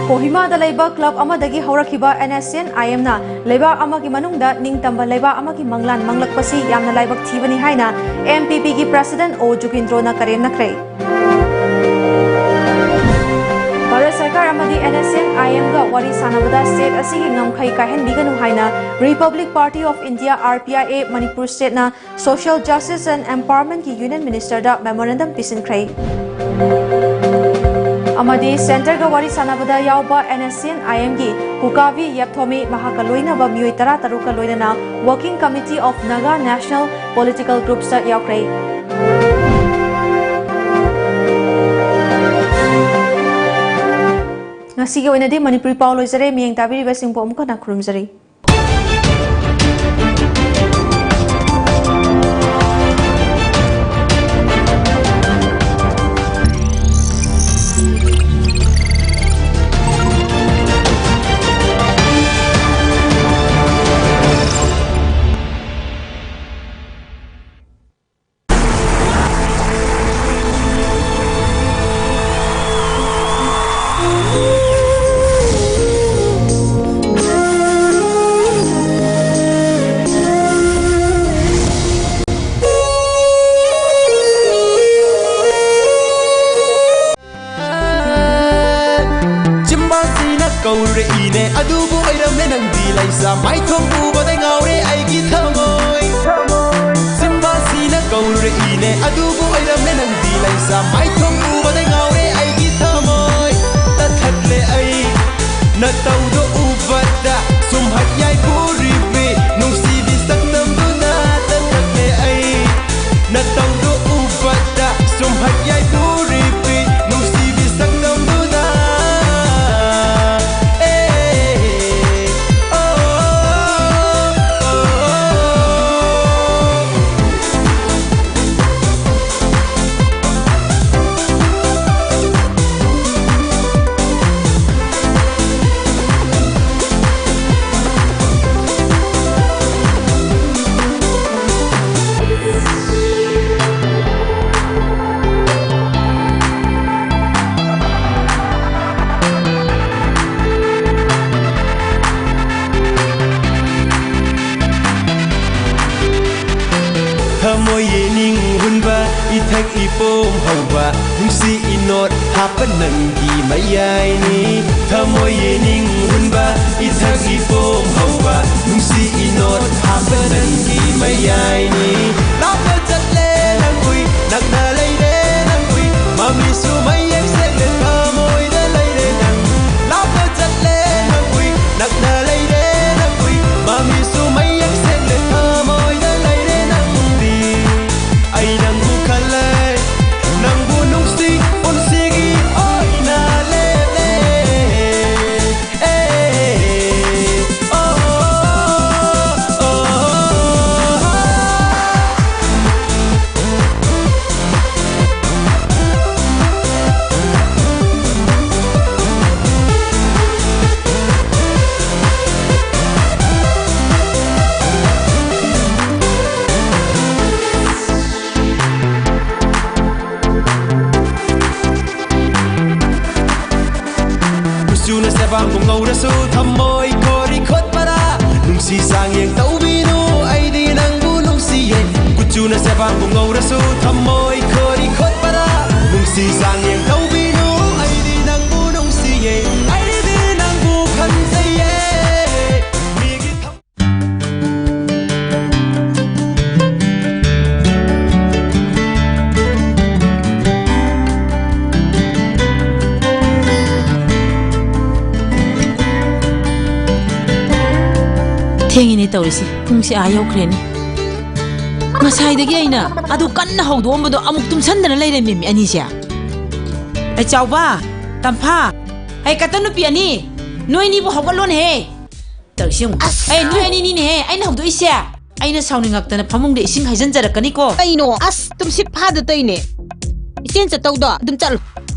ꯀꯣꯍꯤꯃꯥꯗ ꯂꯩꯕ ꯀ꯭ꯂꯕ ꯑꯃꯗꯒꯤ ꯍꯧꯔꯛꯈꯤꯕ NSCN-IMꯅ ꯂꯩꯕꯥꯛ ꯑꯃꯒꯤ ꯃꯅꯨꯡꯗ ꯅꯤꯡꯇꯝꯕ ꯂꯩꯕꯥꯛ ꯑꯃꯒꯤ ꯃꯪꯂꯥꯟ ꯃꯪꯂꯛꯄꯁꯤ ꯌꯥꯝꯅ ꯂꯥꯏꯕꯛ ꯊꯤꯕꯅꯤ ꯍꯥꯏꯅ MPPꯒꯤ ꯄ꯭ꯔꯦꯁꯤꯗꯦꯟꯠ ꯑꯣ ꯖꯨꯒꯤꯟꯗ꯭ꯔꯣꯅ ꯀꯔꯦꯝꯅꯈ꯭ꯔꯦ꯫ ꯚꯥꯔꯠ ꯁꯔꯀꯥꯔ ꯑꯃꯗꯤ NSCN-IMꯒ ꯋꯥꯔꯤ ꯁꯥꯟꯅꯕꯗ ꯁ꯭ꯇꯦꯠ ꯑꯁꯤꯒꯤ ꯉꯝꯈꯩ ꯀꯥꯏꯍꯟꯕꯤꯒꯅꯨ ꯍꯥꯏꯅ Republic Party of India, RPIA, Manipur ꯁ꯭ꯇꯦꯠꯅ Social Justice and Empowermentꯀꯤ ꯌꯨꯅꯤꯌꯟ ꯃꯤꯅꯤꯁꯇꯔꯗ ꯃꯦꯃꯣꯔꯦꯟꯗꯝ ꯄꯤꯁꯤꯟꯈ꯭ꯔꯦ꯫ ꯑꯃꯗꯤ ꯁꯦꯟꯇꯔꯒ ꯋꯥꯔꯤ ꯁꯥꯟꯅꯕꯗ ꯌꯥꯎꯕ NSCN-IMꯒꯤ ꯀꯨꯀꯥꯕꯤ ꯌꯦꯞꯊꯣꯃꯤ ꯃꯍꯥꯛꯀ ꯂꯣꯏꯅꯕ ꯃꯤꯑꯣꯏ ꯇꯔꯥ ꯇꯔꯨꯛꯀ ꯂꯣꯏꯅꯅ Working Committee of Naga National Political Groupsꯇ ꯌꯥꯎꯈ꯭ꯔꯦ꯫ ꯉꯁꯤꯒꯤ ꯑꯣꯏꯅꯗꯤ ꯃꯅꯤꯄꯨꯔꯤ ꯄꯥꯎ ꯂꯣꯏꯖꯔꯦ꯫ ꯃꯤꯠꯌꯦꯡ ꯇꯥꯕꯤꯔꯤꯕꯁꯤꯡꯕꯨ ꯑꯃꯨꯛ ꯍꯟꯅ ꯈꯨꯔꯨꯝꯖꯔꯤ꯫ ꯀꯧꯔꯛꯏꯅꯦ ꯑꯗꯨꯕꯨ ꯑꯣꯏꯔꯝꯃꯦ ꯅꯪꯗꯤ ꯂꯩꯁꯥ ꯃꯥꯏꯊꯣꯡ ꯎꯕꯗ ꯉꯥꯎꯔꯦ ꯑꯩꯒꯤ ꯊꯃꯣꯏ꯫ ꯁꯤꯝꯕꯥꯁꯤꯅ ꯀꯧꯔꯛꯏꯅꯦ ꯑꯗꯨꯕꯨ ꯑꯣꯏꯔꯝꯃꯦ ꯅꯪꯗꯤ ꯂꯩꯁꯥ ꯃꯥꯏꯊꯣꯡ ꯎꯕꯗ ꯉꯥꯎꯔꯦ ꯑꯩꯒꯤ ꯊꯃꯣꯏ꯫ ꯇꯠꯊꯠꯂꯦ ꯑꯩ ꯅꯇꯧꯗꯣ ꯎꯕꯗ ꯁꯨꯝꯍꯠ ꯌꯥꯏꯐꯨꯔꯤꯕꯤ ꯅꯨꯡꯁꯤꯕꯤ ꯁꯛꯇꯝꯗꯨꯅ꯫ ꯇꯠꯊꯠꯂꯦ ꯑꯩ ꯅꯇꯧꯗꯣ ꯎꯕꯗ ꯁꯨꯝꯍꯠ ꯌꯥꯏꯐꯨꯔꯤꯕꯤ ꯅꯨꯡꯁꯤꯕꯤ ꯁꯛꯇꯝꯗꯨꯅ꯫ ꯑꯦ, ꯑꯣ, ꯑꯣ, ꯑꯣ꯫ ꯊꯃꯣꯏ ꯌꯦꯅꯤꯡ ꯍꯨꯟꯕ ꯏꯊꯛ ꯏꯄꯣꯝ ꯍꯧꯕ ꯅꯨꯡꯁꯤ ꯏꯅꯣꯠ ꯍꯥꯞꯄ ꯅꯪꯒꯤ ꯃꯌꯥꯏꯅꯤ꯫ ꯊꯃꯣꯏ ꯌꯦꯅꯤꯡ ꯍꯨꯟꯕ ꯏꯊꯛ ꯏꯄꯣꯝ ꯍꯧꯕ ꯅꯨꯡꯁꯤ ꯏꯅꯣꯠ ꯍꯥꯞꯄ ꯅꯪꯒꯤ ꯃꯌꯥꯏꯅꯤ꯫ ꯂꯥꯞꯅ ꯆꯠꯂꯦ ꯅꯪ ꯎꯏ ꯅꯛꯅ ꯂꯩꯔꯦ ꯅꯪ ꯎꯏ ꯃꯃꯤꯁꯨ ꯃꯌꯦꯛ ꯁꯦꯡꯂꯦ ꯊꯃꯣꯏꯗ ꯂꯩꯔꯦ ꯅꯪ꯫ ꯂꯥꯞꯅ ꯆꯠꯂꯦ ꯅꯪ ꯎꯏ ꯅꯛꯅ ꯂꯩꯔꯦ ꯅꯪ ꯎꯏ ꯃꯃꯤꯁꯨ ꯃꯌꯦꯛ ꯁꯦꯡꯂꯦ ꯊꯃꯣꯏꯗ ꯂꯩꯔꯦ ꯅꯪꯗꯤ꯫ ꯑꯩ ꯅꯪꯕꯨ ꯈꯜꯂꯦ ꯅꯪꯕꯨ ꯅꯨꯡꯁꯤ ꯄꯨꯟꯁꯤꯒꯤ ꯑꯣꯏꯅ ꯂꯦꯞꯂꯦ꯫ ꯑꯦ, ꯑꯣ, ꯑꯣ, ꯑꯣ꯫ ꯀꯨꯆꯨꯅ ꯁꯦꯕꯥꯡꯕꯨ ꯉꯧꯔꯁꯨ ꯊꯃꯣꯏ ꯈꯣꯔꯤ ꯈꯣꯠꯄꯔꯥ? ꯅꯨꯡꯁꯤ ꯆꯥꯡꯌꯦꯡ ꯇꯧꯕꯤꯅꯨ ꯑꯩꯗꯤ ꯅꯪꯕꯨ ꯅꯨꯡꯁꯤꯌꯦ꯫ ꯀꯨꯆꯨꯅ ꯁꯦꯕꯥꯡꯕꯨ ꯉꯧꯔꯁꯨ ꯊꯃꯣꯏ ꯈꯣꯔꯤ ꯈꯣꯠꯄꯔꯥ? ꯅꯨꯡꯁꯤ ꯆꯥꯡꯌꯦꯡ ꯇꯧꯕꯤꯅꯨ ꯑꯩꯗꯤ ꯅꯪꯕꯨ ꯅꯨꯡꯁꯤꯌꯦ꯫ ꯑꯩꯗꯤ ꯅꯪ ꯊꯦꯡꯉꯤꯅꯦ ꯇꯧꯔꯤꯁꯦ, ꯄꯨꯡꯁꯦ ꯑꯥ ꯌꯧꯈ꯭ꯔꯦꯅꯦ꯫ ꯉꯁꯥꯏꯗꯒꯤ ꯑꯩꯅ ꯑꯗꯨ ꯀꯟꯅ ꯍꯧꯗꯣꯛꯑꯝꯕꯗꯣ ꯑꯃꯨꯛ ꯇꯨꯝꯁꯟꯗꯅ ꯂꯩꯔꯝꯃꯦꯃꯤ ꯑꯅꯤꯁꯦ꯫ ꯑꯩ ꯆꯥꯎꯕ, ꯇꯝꯐꯥ, ꯑꯩ ꯀꯇꯟ ꯅꯨꯄꯤ ꯑꯅꯤ, ꯅꯣꯏꯅꯤꯕꯨ ꯍꯧꯒꯠꯂꯣꯅꯦꯍꯦ꯫ ꯇꯧꯔꯤꯁꯦ ꯌꯦꯡꯉꯨ꯫ ꯑꯁ! ꯑꯩ ꯅꯣꯏ ꯑꯅꯤꯅꯤꯅꯦꯍꯦ ꯑꯩꯅ ꯍꯧꯗꯣꯛꯏꯁꯦ꯫ ꯑꯩꯅ ꯁꯥꯎꯅꯤꯡꯉꯛꯇꯅ ꯐꯃꯨꯡꯗ ꯏꯁꯤꯡ ꯍꯩꯖꯤꯟꯖꯔꯛꯀꯅꯤꯀꯣ꯫ ꯀꯩꯅꯣ? ꯑꯁ, ꯇꯨꯝꯁꯤꯠ ꯐꯥꯗ ꯇꯧꯏꯅꯦ꯫ ꯏꯆꯦꯟ ꯆꯠꯇꯧꯗꯣ ꯑꯗꯨꯝ ꯆꯠꯂꯨ꯫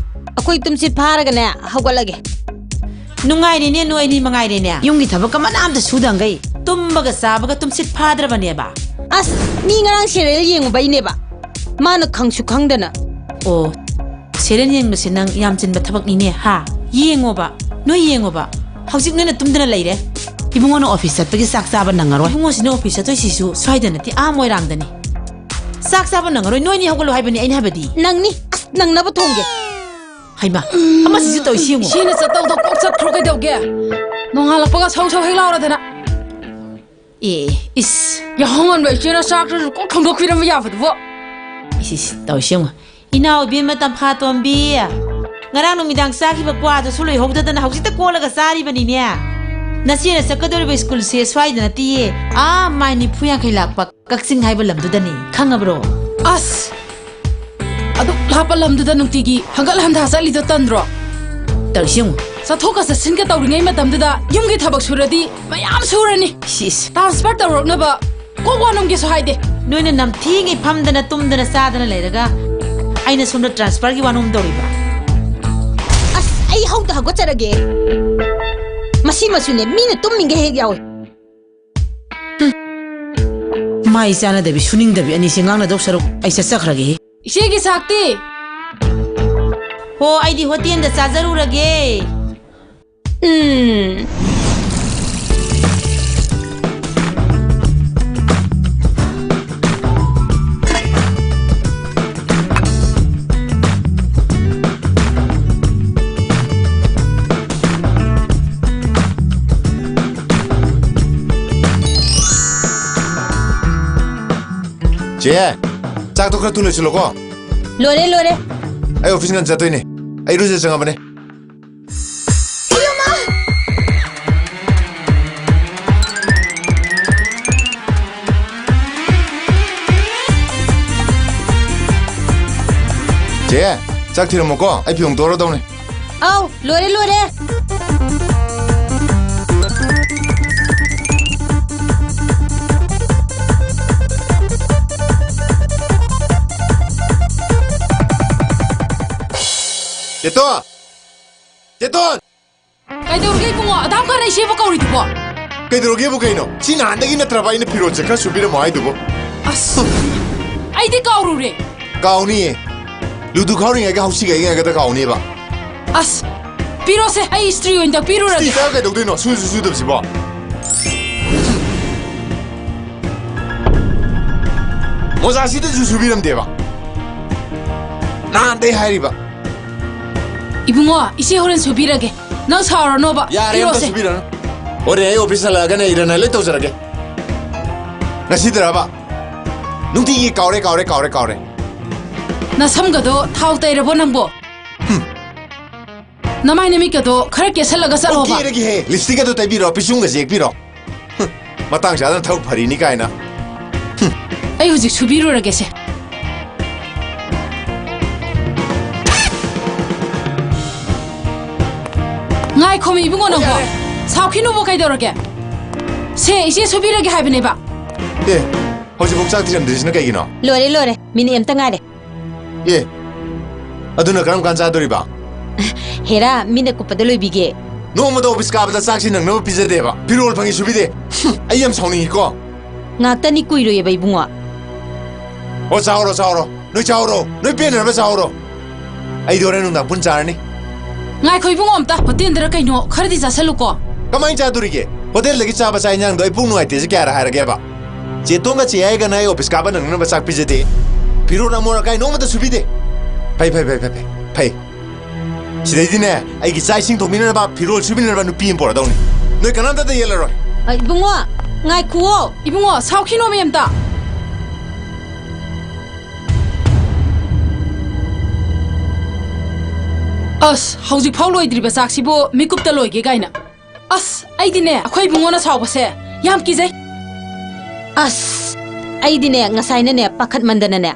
ꯑꯩꯈꯣꯏ ꯇꯨꯝꯁꯤꯠ ꯐꯥꯔꯒꯅꯦ ꯍꯧꯒꯠꯂꯒꯦ꯫ ꯅꯨꯡꯉꯥꯏꯔꯦꯅꯦ ꯅꯣꯏ ꯑꯅꯤ ꯃꯉꯥꯏꯔꯦꯅꯦ꯫ ꯌꯨꯝꯒꯤ ꯊꯕꯛꯀ ꯃꯅꯥ ꯑꯝꯇ ꯁꯨꯗꯈꯩ ꯇꯨꯝꯕꯒ ꯆꯥꯕꯒ ꯇꯨꯝꯁꯤꯠ ꯐꯥꯗ꯭ꯔꯕꯅꯦꯕ꯫ ꯑꯁ, ꯃꯤ ꯉꯔꯥꯡ serial ꯌꯦꯡꯉꯨꯕꯩꯅꯦꯕ꯫ ꯃꯥꯅ ꯈꯪꯁꯨ ꯈꯪꯗꯅ꯫ ꯑꯣ, serial ꯌꯦꯡꯕꯁꯦ ꯅꯪ ꯌꯥꯝ ꯆꯤꯟꯕ ꯊꯕꯛꯅꯤꯅꯦ, ꯍꯥ? ꯌꯦꯡꯉꯣꯕ, ꯅꯣꯏ ꯌꯦꯡꯉꯣꯕ꯫ ꯍꯧꯖꯤꯛ ꯅꯣꯏꯅ ꯇꯨꯝꯗꯅ ꯂꯩꯔꯦ꯫ ꯏꯕꯨꯡꯉꯣꯅ office ꯆꯠꯄꯒꯤ ꯆꯥꯛ ꯆꯥꯕ ꯅꯪꯉꯔꯣꯏ꯫ ꯏꯕꯨꯡꯉꯣꯁꯤꯅ office ꯆꯠꯇꯣꯏꯁꯤꯁꯨ ꯁ꯭ꯋꯥꯏꯗ ꯅꯠꯇꯦ, ꯑꯥ ꯃꯣꯏꯔꯥꯡꯗꯅꯤ꯫ ꯆꯥꯛ ꯆꯥꯕ ꯅꯪꯉꯔꯣꯏ, ꯅꯣꯏꯅꯤ ꯍꯧꯒꯠꯂꯣ ꯍꯥꯏꯕꯅꯤ ꯑꯩꯅ ꯍꯥꯏꯕꯗꯤ꯫ ꯅꯪꯅꯤ, ꯑꯁ, ꯅꯪꯅꯕ ꯊꯣꯡꯒꯦ꯫ ꯍꯩꯃꯥ, ꯑꯃꯁꯤꯁꯨ ꯇꯧꯏꯁꯤ ꯌꯦꯡꯉꯨ꯫ ꯏꯆꯦꯅ ꯆꯠꯇꯧꯗꯣ ꯀꯣꯛ ꯆꯠꯈ꯭ꯔꯣ ꯀꯩꯗꯧꯒꯦ? ꯅꯣꯡꯉꯥꯜꯂꯛꯄꯒ ꯁꯧ ꯁꯧ ꯍꯦꯛ ꯂꯥꯎꯔꯗꯅ꯫ ꯑꯦ, ꯏꯁ꯫ ꯌꯥꯍꯧꯉꯟꯕ ꯏꯆꯦꯅ ꯆꯥꯛꯇꯨꯁꯨ ꯀꯣꯛ ꯊꯣꯡꯗꯣꯛꯄꯤꯔꯝꯕ ꯌꯥꯕꯗꯨꯕꯨ꯫ ꯏꯁ, ꯏꯁ, ꯇꯧꯏꯁꯤ ꯌꯦꯡꯉꯨ꯫ ꯏꯅꯥꯎ ꯏꯕꯦꯝꯃ ꯇꯝꯐꯥꯇꯣꯝꯕꯤ, ꯉꯔꯥꯡ ꯅꯨꯃꯤꯗꯥꯡ ꯆꯥꯈꯤꯕ ꯀ꯭ꯋꯥꯗꯨꯁꯨ ꯂꯣꯏꯍꯧꯗꯗꯅ ꯍꯧꯖꯤꯛꯇ ꯀꯣꯜꯂꯒ ꯆꯥꯔꯤꯕꯅꯤꯅꯦ꯫ ꯅꯆꯦꯅ ꯆꯠꯀꯗꯧꯔꯤꯕ ꯁ꯭ꯀꯨꯜꯁꯦ ꯁ꯭ꯋꯥꯏꯗ ꯅꯠꯇꯤꯌꯦ, ꯑꯥ ꯃꯥꯏꯜ ꯅꯤꯐꯨ ꯌꯥꯡꯈꯩ ꯂꯥꯛꯄ ꯀꯛꯆꯤꯡ ꯍꯥꯏꯕ ꯂꯝꯗꯨꯗꯅꯤ, ꯈꯪꯉꯕ꯭ꯔꯣ? ꯑꯁ! ꯑꯗꯨꯛ ꯂꯥꯞꯄ ꯂꯝꯗꯨꯗ ꯅꯨꯡꯇꯤꯒꯤ ꯍꯪꯒꯠ ꯍꯟꯗꯥ ꯆꯠꯂꯤꯗꯣ ꯇꯟꯗ꯭ꯔꯣ? ꯇꯧꯔꯤꯁꯤ ꯌꯦꯡꯉꯨ꯫ ꯆꯠꯊꯣꯛꯀ ꯆꯠꯁꯤꯟꯒ ꯇꯧꯔꯤꯉꯩ ꯃꯇꯝꯗꯨꯗ ꯌꯨꯝꯒꯤ ꯊꯕꯛ ꯁꯨꯔꯗꯤ ꯃꯌꯥꯝ ꯁꯨꯔꯅꯤ꯫ ꯁꯤꯁ꯫ Transfer ꯇꯧꯔꯛꯅꯕ ꯀꯣꯛ ꯋꯥꯅꯣꯝꯒꯦꯁꯨ ꯍꯥꯏꯗꯦ꯫ ꯅꯣꯏꯅ ꯅꯝꯊꯤꯉꯩ ꯐꯝꯗꯅ ꯇꯨꯝꯗꯅ ꯆꯥꯗꯅ ꯂꯩꯔꯒ ꯑꯩꯅ ꯁꯣꯝꯗ transferꯒꯤ ꯋꯥꯅꯣꯝ ꯇꯧꯔꯤꯕ꯫ ꯑꯁ, ꯑꯩ ꯍꯧꯗ ꯍꯧꯒꯠꯆꯔꯒꯦ꯫ ꯃꯁꯤꯃꯁꯨꯅꯦ, ꯃꯤꯅ ꯇꯨꯝꯃꯤꯉꯩ ꯍꯦꯛ ꯌꯥꯎꯏ꯫ ꯃꯥꯏ ꯆꯥꯅꯗꯕꯤ, ꯁꯨꯅꯤꯡꯗꯕꯤ ꯑꯅꯤꯁꯦ ꯉꯥꯡꯅꯗꯧ ꯁꯔꯨꯛ ꯑꯩ ꯆꯠꯆꯈ꯭ꯔꯒꯦ꯫ ꯏꯆꯦꯒꯤ ꯆꯥꯛꯇꯤ? ꯍꯣ, ꯑꯩꯗꯤ ꯍꯣꯇꯦꯜꯗ ꯆꯥꯖꯔꯨꯔꯒꯦ꯫ ꯎꯝ꯫ ꯆꯦ, ꯆꯥꯛꯇꯣ ꯈꯔ ꯊꯨꯅ ꯂꯣꯏꯁꯤꯜꯂꯣꯀꯣ꯫ ꯂꯣꯏꯔꯦ, ꯂꯣꯏꯔꯦ꯫ ꯑꯩ office ꯉꯟꯅ ꯆꯠꯇꯣꯏꯅꯦ꯫ ꯑꯩ ꯏꯔꯨꯖ ꯆꯪꯉꯕꯅꯦ꯫ ꯆꯦ, ꯆꯥꯛ ꯊꯤꯔꯝꯃꯣꯀꯣ, ꯑꯩ ꯐꯤ ꯍꯣꯡꯗꯣꯛꯑꯔꯗꯧꯅꯦ꯫ ꯑꯧ, ꯂꯣꯏꯔꯦ, ꯂꯣꯏꯔꯦ꯫ ꯆꯦꯇꯣꯟ! ꯆꯦꯇꯣꯟ! ꯀꯩꯗꯧꯔꯒꯦ ꯏꯕꯨꯡꯉꯣ? ꯑꯗꯥꯝ ꯀꯥꯟꯅ ꯏꯆꯦꯕꯨ ꯀꯧꯔꯤꯗꯨꯕꯣ? ꯀꯩꯗꯧꯔꯒꯦꯕꯨ ꯀꯩꯅꯣ? ꯁꯤ ꯅꯍꯥꯟꯗꯒꯤ ꯅꯠꯇ꯭ꯔꯕ ꯑꯩꯅ ꯐꯤꯔꯣꯜꯁꯦ ꯈꯔ ꯁꯨꯕꯤꯔꯝꯃꯣ ꯍꯥꯏꯗꯨꯕꯨ? ꯑꯁ, ꯑꯩꯗꯤ ꯀꯥꯎꯔꯨꯔꯦ꯫ ꯀꯥꯎꯅꯤꯌꯦ꯫ ꯂꯨꯗꯨ ꯈꯥꯎꯔꯤꯉꯩꯒ ꯍꯧꯁꯤꯒꯩꯉꯩꯒꯗ ꯀꯥꯎꯅꯦꯕ꯫ ꯑꯁ, ꯄꯤꯔꯣꯁꯦ, ꯑꯩ ꯏꯁꯇ꯭ꯔꯤ ꯑꯣꯏꯅ ꯇꯛꯄꯤꯔꯨꯔꯒꯦ꯫ ꯏꯁꯇ꯭ꯔꯤ ꯇꯛꯑ ꯀꯩꯗꯧꯗꯣꯏꯅꯣ? ꯁꯨꯁꯨ ꯁꯨꯗꯕꯁꯤꯕꯣ꯫ ꯃꯣꯖꯥꯁꯤꯗꯁꯨ ꯁꯨꯕꯤꯔꯝꯗꯦꯕ꯫ ꯅꯍꯥꯟꯗꯩ ꯍꯥꯏꯔꯤꯕ꯫ ꯏꯕꯨꯡꯉꯣ, ꯏꯆꯦ ꯍꯣꯔꯦꯟ ꯁꯨꯕꯤꯔꯒꯦ꯫ ꯅꯪ ꯁꯥꯎꯔꯅꯣꯕ꯫ ꯌꯥꯔꯦ, ꯑꯝꯇ ꯄꯤꯔꯣꯁꯦ꯫ ꯁꯨꯕꯤꯔꯅꯨ꯫ ꯍꯣꯔꯦꯟ ꯑꯩ ꯑꯣꯐꯤꯁ ꯍꯜꯂꯛꯑꯒꯅꯦ ꯏꯔꯟꯅ ꯂꯣꯏ ꯇꯧꯖꯔꯒꯦ꯫ ꯉꯁꯤꯗꯔꯕ? ꯅꯨꯡꯇꯤꯒꯤ ꯀꯥꯎꯔꯦ, ꯀꯥꯎꯔꯦ, ꯀꯥꯎꯔꯦ, ꯀꯥꯎꯔꯦ꯫ ꯅꯁꯝꯒꯗꯣ ꯊꯥꯎ ꯇꯩꯔꯕꯣ ꯅꯪꯕꯣ? ꯍꯨꯝ꯫ ꯅꯃꯥꯏ ꯅꯃꯤꯠꯀꯗꯣ ꯈꯔ ꯀꯦꯁꯜꯂꯒ ꯆꯠꯂꯣꯕ꯫ ꯀꯦꯔꯒꯦꯍꯦ, ꯂꯤꯞꯁꯇꯤꯛꯀꯗꯣ ꯇꯩꯕꯤꯔꯣ, ꯄꯤꯁꯨꯝꯒꯁꯦ ꯌꯦꯛꯄꯤꯔꯣ꯫ ꯍꯨꯝ, ꯃꯇꯥꯡ ꯆꯥꯗꯅ ꯊꯕꯛ ꯐꯔꯤꯅꯤ ꯀꯥꯏꯅ꯫ ꯍꯨꯝ꯫ ꯑꯩ ꯍꯧꯖꯤꯛ ꯁꯨꯕꯤꯔꯨꯔꯒꯦꯁꯦ꯫ ꯉꯥꯏꯈꯣꯃꯤ ꯏꯕꯨꯡꯉꯣ ꯅꯪꯕꯣ꯫ ꯌꯥꯔꯦ꯫ ꯁꯥꯎꯈꯤꯅꯨꯕ ꯀꯩꯗꯧꯔꯒꯦ? ꯁꯦ, ꯏꯆꯦ ꯁꯨꯕꯤꯔꯒꯦ ꯍꯥꯏꯕꯅꯦꯕ꯫ ꯑꯦ, ꯍꯧꯖꯤꯛꯐꯥꯎ ꯆꯥꯛ ꯊꯤꯔꯝꯗ꯭ꯔꯤꯁꯤꯅ ꯀꯩꯒꯤꯅꯣ? ꯂꯣꯏꯔꯦ, ꯂꯣꯏꯔꯦ꯫ ꯃꯤꯅꯤꯠ ꯑꯝꯇ ꯉꯥꯏꯔꯦ꯫ ꯑꯦ, ꯑꯗꯨꯅ ꯀꯔꯝ ꯀꯥꯟ ꯆꯥꯗꯣꯔꯤꯕ? ꯍꯦꯔꯥ, ꯃꯤꯅ ꯀꯨꯞꯄꯗ ꯂꯣꯏꯕꯤꯒꯦ꯫ ꯅꯣꯡꯃꯗ ꯑꯣꯐꯤꯁ ꯀꯥꯕꯗ ꯆꯥꯛꯁꯤ ꯅꯪꯅꯕ ꯄꯤꯖꯗꯦꯕ꯫ ꯐꯤꯔꯣꯜ ꯐꯪꯉꯤ ꯁꯨꯕꯤꯗꯦ꯫ ꯍꯨꯝ, ꯑꯩ ꯌꯥꯝ ꯁꯥꯎꯅꯤꯡꯉꯤꯀꯣ꯫ ꯉꯥꯛꯇꯅꯤ ꯀꯨꯏꯔꯣꯏꯌꯦꯕ ꯏꯕꯨꯡꯉꯣ꯫ ꯑꯣ, ꯆꯥꯍꯧꯔꯣ, ꯆꯥꯍꯧꯔꯣ꯫ ꯅꯣꯏ ꯆꯥꯍꯧꯔꯣ꯫ ꯅꯣꯏ ꯄꯦꯟꯅꯅꯕ ꯆꯥꯍꯧꯔꯣ꯫ ꯑꯩꯗꯤ ꯍꯣꯔꯦꯟ ꯅꯨꯡꯗꯥꯡ ꯄꯨꯟ ꯆꯥꯔꯅꯤ꯫ ꯉꯥꯏꯈꯣ ꯏꯕꯨꯡꯉꯣ ꯑꯝꯇ꯫ ꯍꯣꯇꯦꯜꯗꯔ ꯀꯩꯅꯣ ꯈꯔꯗꯤ ꯆꯥꯁꯜꯂꯨꯀꯣ꯫ ꯀꯃꯥꯏꯅ ꯆꯥꯗꯣꯔꯤꯒꯦ? ꯍꯣꯇꯦꯜꯗꯒꯤ ꯆꯥꯕ ꯆꯥꯛ ꯏꯟꯖꯥꯡꯗꯣ ꯑꯩ ꯄꯨꯛ ꯅꯨꯡꯉꯥꯏꯇꯦꯁꯦ ꯀꯌꯥꯔ ꯍꯥꯏꯔꯒꯦꯕ? ꯆꯦ ꯇꯣꯟꯒ ꯆꯦ ꯌꯥꯏꯒꯅ ꯑꯩ ꯑꯣꯐꯤꯁ ꯀꯥꯕ ꯅꯪꯅꯅꯕ ꯆꯥꯛ ꯄꯤꯖꯗꯦ꯫ ꯐꯤꯔꯣꯜ ꯑꯃꯣꯠ ꯑꯀꯥꯏ ꯅꯣꯡꯃꯇ ꯁꯨꯕꯤꯗꯦ꯫ ꯐꯩ, ꯐꯩ, ꯐꯩ, ꯐꯩ, ꯐꯩ, ꯐꯩ꯫ ꯁꯤꯗꯩꯗꯤꯅꯦ, ꯑꯩꯒꯤ ꯆꯥꯛ ꯏꯁꯤꯡ ꯊꯣꯡꯕꯤꯅꯕ, ꯐꯤꯔꯣꯜ ꯁꯨꯕꯤꯅꯕ ꯅꯨꯄꯤ ꯑꯃ ꯄꯨꯔꯛꯗꯧꯅꯤ꯫ ꯅꯣꯏ ꯀꯅꯥꯝꯇꯗ ꯌꯦꯠꯂꯔꯣꯏ꯫ ꯑ, ꯏꯕꯨꯡꯉꯣ, ꯉꯥꯏꯈꯨꯑꯣ꯫ ꯏꯕꯨꯡꯉꯣ, ꯁꯥꯎꯈꯤꯅꯣꯃꯤ ꯑꯝꯇ꯫ ꯑꯁ, ꯍꯧꯖꯤꯛꯐꯥꯎ ꯂꯣꯏꯗ꯭ꯔꯤꯕ ꯆꯥꯛꯁꯤꯕꯨ ꯃꯤꯀꯨꯞꯇ ꯂꯣꯏꯒꯦ ꯀꯥꯏꯅ꯫ ꯑꯁ, ꯑꯩꯗꯤꯅꯦ, ꯑꯩꯈꯣꯏ ꯏꯕꯨꯡꯉꯣꯅ ꯁꯥꯎꯕꯁꯦ ꯌꯥꯝ ꯀꯤꯖꯩ꯫ ꯑꯁ, ꯑꯩꯗꯤꯅꯦ, ꯉꯁꯥꯏꯅꯅꯦ, ꯄꯥꯈꯠꯃꯟꯗꯅꯅꯦ,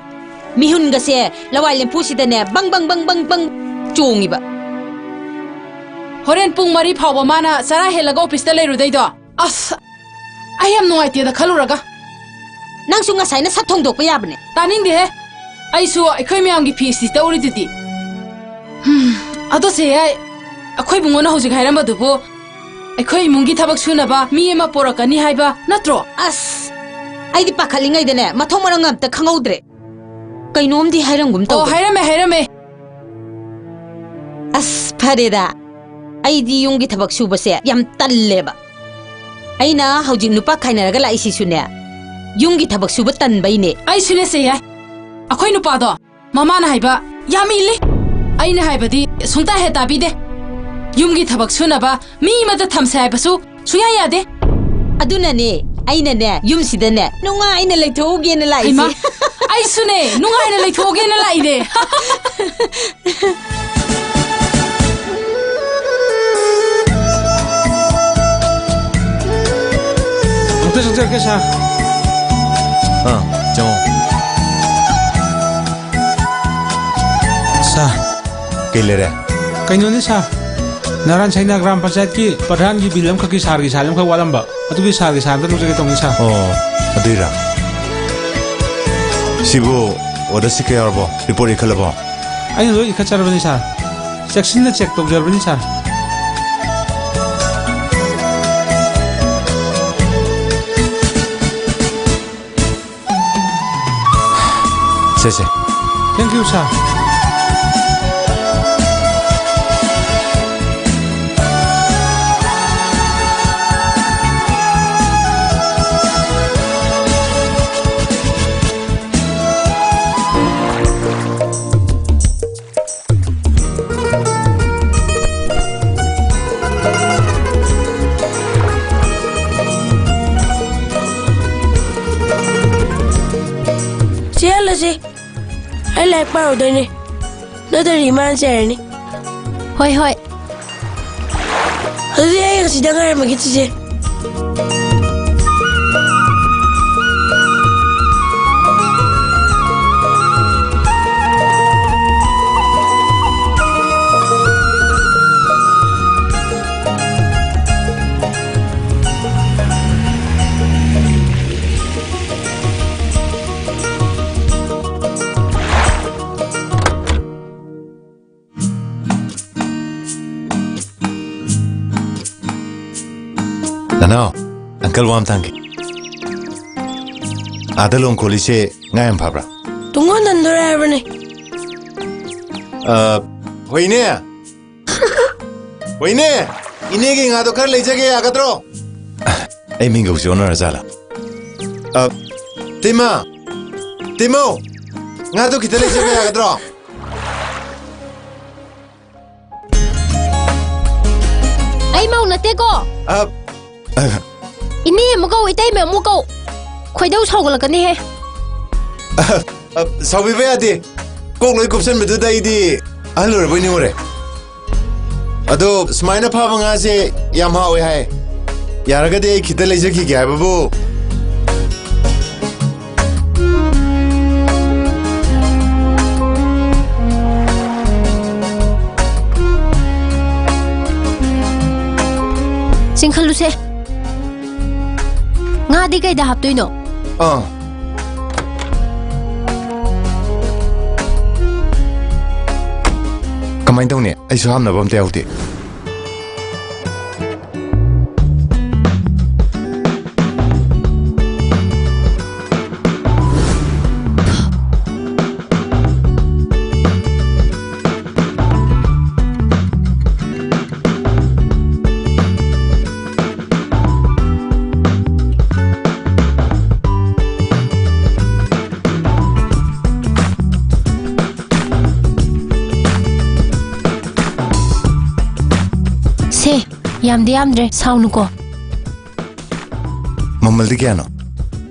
ꯃꯤꯍꯨꯟꯒꯁꯦ ꯂꯋꯥꯏ ꯂꯦꯝꯐꯨꯁꯤꯗꯅꯦ ꯕꯪ ꯕꯪ ꯕꯪ ꯕꯪ ꯕꯪ ꯆꯣꯡꯉꯤꯕ꯫ ꯍꯣꯔꯦꯟ ꯄꯨꯡ ꯃꯔꯤ ꯐꯥꯎꯕ ꯃꯥꯅ ꯆꯔꯥ ꯍꯦꯜꯂꯒ ꯑꯣꯐꯤꯁꯇ ꯂꯩꯔꯨꯗꯣꯏꯗꯣ? ꯑꯁ, ꯑꯩ ꯌꯥꯝ ꯅꯨꯡꯉꯥꯏꯇꯦꯗ ꯈꯜꯂꯨꯔꯒ꯫ ꯅꯪꯁꯨ ꯉꯁꯥꯏꯅ ꯁꯠ ꯊꯣꯡꯗꯣꯛꯄ ꯌꯥꯕꯅꯦ꯫ ꯇꯥꯅꯤꯡꯗꯦꯍꯦ꯫ ꯑꯩꯁꯨ ꯑꯩꯈꯣꯏ ꯃꯌꯥꯝꯒꯤ ꯐꯤ ꯏꯁꯇ꯭ꯔꯤ ꯇꯧꯔꯤꯗꯨꯗꯤ꯫ ꯍꯝ, ꯑꯗꯣ ꯆꯦ ꯌꯥꯏ, ꯑꯩꯈꯣꯏ ꯏꯕꯨꯡꯉꯣꯅ ꯍꯧꯖꯤꯛ ꯍꯥꯏꯔꯝꯕꯗꯨꯕꯨ ꯑꯩꯈꯣꯏ ꯏꯃꯨꯡꯒꯤ ꯊꯕꯛ ꯁꯨꯅꯕ ꯃꯤ ꯑꯃ ꯄꯣꯔꯛꯀꯅꯤ ꯍꯥꯏꯕ ꯅꯠꯇ꯭ꯔꯣ? ꯑꯁ, ꯑꯩꯗꯤ ꯄꯥꯈꯠꯂꯤꯉꯩꯗꯅꯦ ꯃꯊꯣꯡ ꯃꯔꯝ ꯑꯝꯇ ꯈꯪꯍꯧꯗ꯭ꯔꯦ꯫ ꯀꯩꯅꯣꯝꯗꯤ ꯍꯥꯏꯔꯝꯒꯨꯝ ꯑꯣ, ꯇꯧꯕꯅꯦ꯫ ꯍꯥꯏꯔꯝꯃꯦ, ꯍꯥꯏꯔꯝꯃꯦ꯫ ꯑꯁ, ꯐꯔꯦꯗ꯫ ꯑꯩꯗꯤ ꯌꯨꯝꯒꯤ ꯊꯕꯛ ꯁꯨꯕꯁꯦ ꯌꯥꯝ ꯇꯜꯂꯦꯕ꯫ ꯑꯩꯅ ꯍꯧꯖꯤꯛ ꯅꯨꯄꯥ ꯈꯥꯏꯅꯔꯒ ꯂꯥꯛꯏꯁꯤꯁꯨꯅꯦ, ꯌꯨꯝꯒꯤ ꯊꯕꯛ ꯁꯨꯕ ꯇꯟꯕꯩꯅꯦ꯫ ꯑꯩꯁꯨꯅꯦ ꯆꯦ ꯌꯥꯏ꯫ ꯑꯩꯈꯣꯏ ꯅꯨꯄꯥꯗꯣ ꯃꯃꯥꯅ ꯍꯥꯏꯕ ꯌꯥꯝ ꯏꯜꯂꯤ꯫ ꯑꯩꯅ ꯍꯥꯏꯕꯗꯤ ꯁꯨꯡꯇꯥ ꯍꯦꯛ ꯇꯥꯕꯤꯗꯦ꯫ ꯌꯨꯝꯒꯤ ꯊꯕꯛ ꯁꯨꯅꯕ ꯃꯤ ꯑꯃꯗ ꯊꯝꯁꯦ ꯍꯥꯏꯕꯁꯨ ꯁꯨꯡꯌꯥ ꯌꯥꯗꯦ꯫ ꯑꯗꯨꯅꯅꯦ ꯑꯩꯅꯅꯦ ꯌꯨꯝꯁꯤꯗꯅꯦ ꯅꯨꯡꯉꯥꯏꯅ ꯂꯩꯊꯣꯛꯎꯒꯦꯅ ꯂꯥꯛꯏꯁꯦ꯫ ꯍꯩꯃꯥ, ꯑꯩꯁꯨꯅꯦ ꯅꯨꯡꯉꯥꯏꯅ ꯂꯩꯊꯣꯛꯎꯒꯦꯅ ꯂꯥꯛꯏꯅꯦ꯫ ꯑꯝꯇ ꯆꯪꯖꯔꯛꯀꯦ, ꯁꯥꯔ꯫ ꯑꯥ, ꯆꯪꯉꯣ꯫ ꯁꯥꯔ꯫ ꯀꯩ ꯂꯩꯔꯦ? ꯀꯩꯅꯣꯅꯤ, ꯁꯥꯔ꯫ ꯅꯥꯔꯥꯟ ꯁꯩꯅꯥ ꯒ꯭ꯔꯥꯝ ꯄꯟꯆꯥꯌꯠꯀꯤ ꯄ꯭ꯔꯙꯥꯟꯒꯤ ꯕꯤꯜ ꯑꯃꯈꯛꯀꯤ ꯁꯥꯔꯒꯤ ꯁꯥꯏꯟ ꯑꯃꯈꯛ ꯋꯥꯠꯂꯝꯕ꯫ ꯑꯗꯨꯒꯤ ꯁꯥꯔꯒꯤ ꯁꯥꯏꯟ ꯑꯝꯇ ꯂꯧꯖꯒꯦ ꯇꯧꯅꯤ, ꯁꯥꯔ꯫ ꯑꯣ, ꯑꯗꯨꯏꯔꯥ? ꯁꯤꯕꯨ ꯑꯣꯔꯗꯔ ꯁꯤꯠꯀ ꯌꯥꯎꯔꯕꯣ? ꯔꯤꯄꯣꯔꯠ ꯏꯈꯠꯂꯕꯣ? ꯑꯩꯅ ꯂꯣꯏ ꯏꯈꯠꯆꯔꯕꯅꯤ, ꯁꯥꯔ꯫ ꯆꯦꯛꯁꯤꯟꯅ ꯆꯦꯛ ꯇꯧꯖꯔꯕꯅꯤ, ꯁꯥꯔ꯫ ꯁꯦ, ꯁꯦ꯫ Thank you, sir꯫ ꯆꯦꯜꯂꯁꯤ꯫ ꯑꯩ ꯂꯥꯏꯔꯤꯛ ꯄꯥꯔꯨꯗꯣꯏꯅꯦ꯫ ꯅꯠꯇ꯭ꯔꯗꯤ ꯏꯃꯥꯅ ꯆꯩꯔꯅꯤ꯫ ꯍꯣꯏ, ꯍꯣꯏ꯫ ꯑꯗꯨꯗꯤ ꯑꯩ ꯑꯁꯤꯗ ꯉꯥꯏꯔꯝꯃꯒꯦ, ꯆꯤꯆꯦ꯫ ꯅꯅꯥꯎ, ꯑꯪꯀꯜ ꯋꯥ ꯑꯝꯇ ꯍꯪꯒꯦ꯫ ꯑꯥꯗ ꯂꯣꯡ ꯈꯣꯠꯂꯤꯁꯦ ꯉꯥ ꯌꯥꯝ ꯐꯕ꯭ꯔꯥ? ꯇꯨꯡꯍꯟ ꯍꯟꯗꯣꯔꯦ ꯍꯥꯏꯕꯅꯦ꯫ ꯑ, ꯍꯣꯏꯅꯦ꯫ ꯍꯣꯏꯅꯦ, ꯏꯅꯦꯒꯤ ꯉꯥꯗꯣ ꯈꯔ ꯂꯩꯖꯒꯦ, ꯌꯥꯒꯗ꯭ꯔꯣ? ꯑꯩ ꯃꯤꯡꯒꯧꯁꯦ ꯑꯣꯟꯅꯔ ꯖꯥꯠꯂꯥ? ꯑ, ꯇꯩꯃ, ꯇꯩꯃꯧ, ꯉꯥꯗꯣ ꯈꯤꯇ ꯂꯩꯖꯒꯦ, ꯌꯥꯒꯗ꯭ꯔꯣ? ꯑꯩ ꯃꯧ ꯅꯠꯇꯦꯀꯣ꯫ ꯑ, ꯑ, ꯏꯅꯦ ꯑꯃꯨꯛ ꯀꯧ, ꯏꯇꯩꯃ ꯑꯃꯨꯛ ꯀꯧ꯫ ꯈꯣꯏꯗꯧ ꯁꯥꯎꯒꯠꯂꯛꯀꯅꯤꯍꯦ꯫ ꯑ, ꯑ, ꯁꯥꯎꯕꯤꯕ ꯌꯥꯗꯦ꯫ ꯀꯣꯛ ꯂꯣꯏ ꯀꯨꯞꯁꯟꯕꯗꯨꯗ ꯑꯩꯗꯤ ꯑꯍꯜ ꯑꯣꯏꯔꯕꯣꯏ ꯅꯤꯡꯉꯨꯔꯦ꯫ ꯑꯗꯣ ꯁꯨꯃꯥꯏꯅ ꯐꯥꯕ ꯉꯥꯁꯦ ꯌꯥꯝ ꯍꯥꯎꯋꯦ ꯍꯥꯏ꯫ ꯌꯥꯔꯒꯗꯤ ꯑꯩ ꯈꯤꯇ ꯂꯩꯖꯈꯤꯒꯦ ꯍꯥꯏꯕꯕꯨ꯫ ꯆꯤꯡꯈꯠꯂꯨꯁꯦ꯫ ꯉꯥꯗꯤ ꯀꯩꯗ ꯍꯥꯞꯇꯣꯏꯅꯣ? ꯑꯥ꯫ ꯀꯃꯥꯏꯅ ꯇꯧꯅꯤ? ꯑꯩꯁꯨ ꯍꯥꯞꯅꯕ ꯑꯝꯇ ꯌꯥꯎꯗꯦ꯫ ꯁꯦ, ꯌꯥꯝꯗꯤ ꯌꯥꯝꯗ꯭ꯔꯦ, ꯁꯥꯎꯅꯨꯀꯣ꯫ ꯃꯃꯜꯗꯤ ꯀꯌꯥꯅꯣ?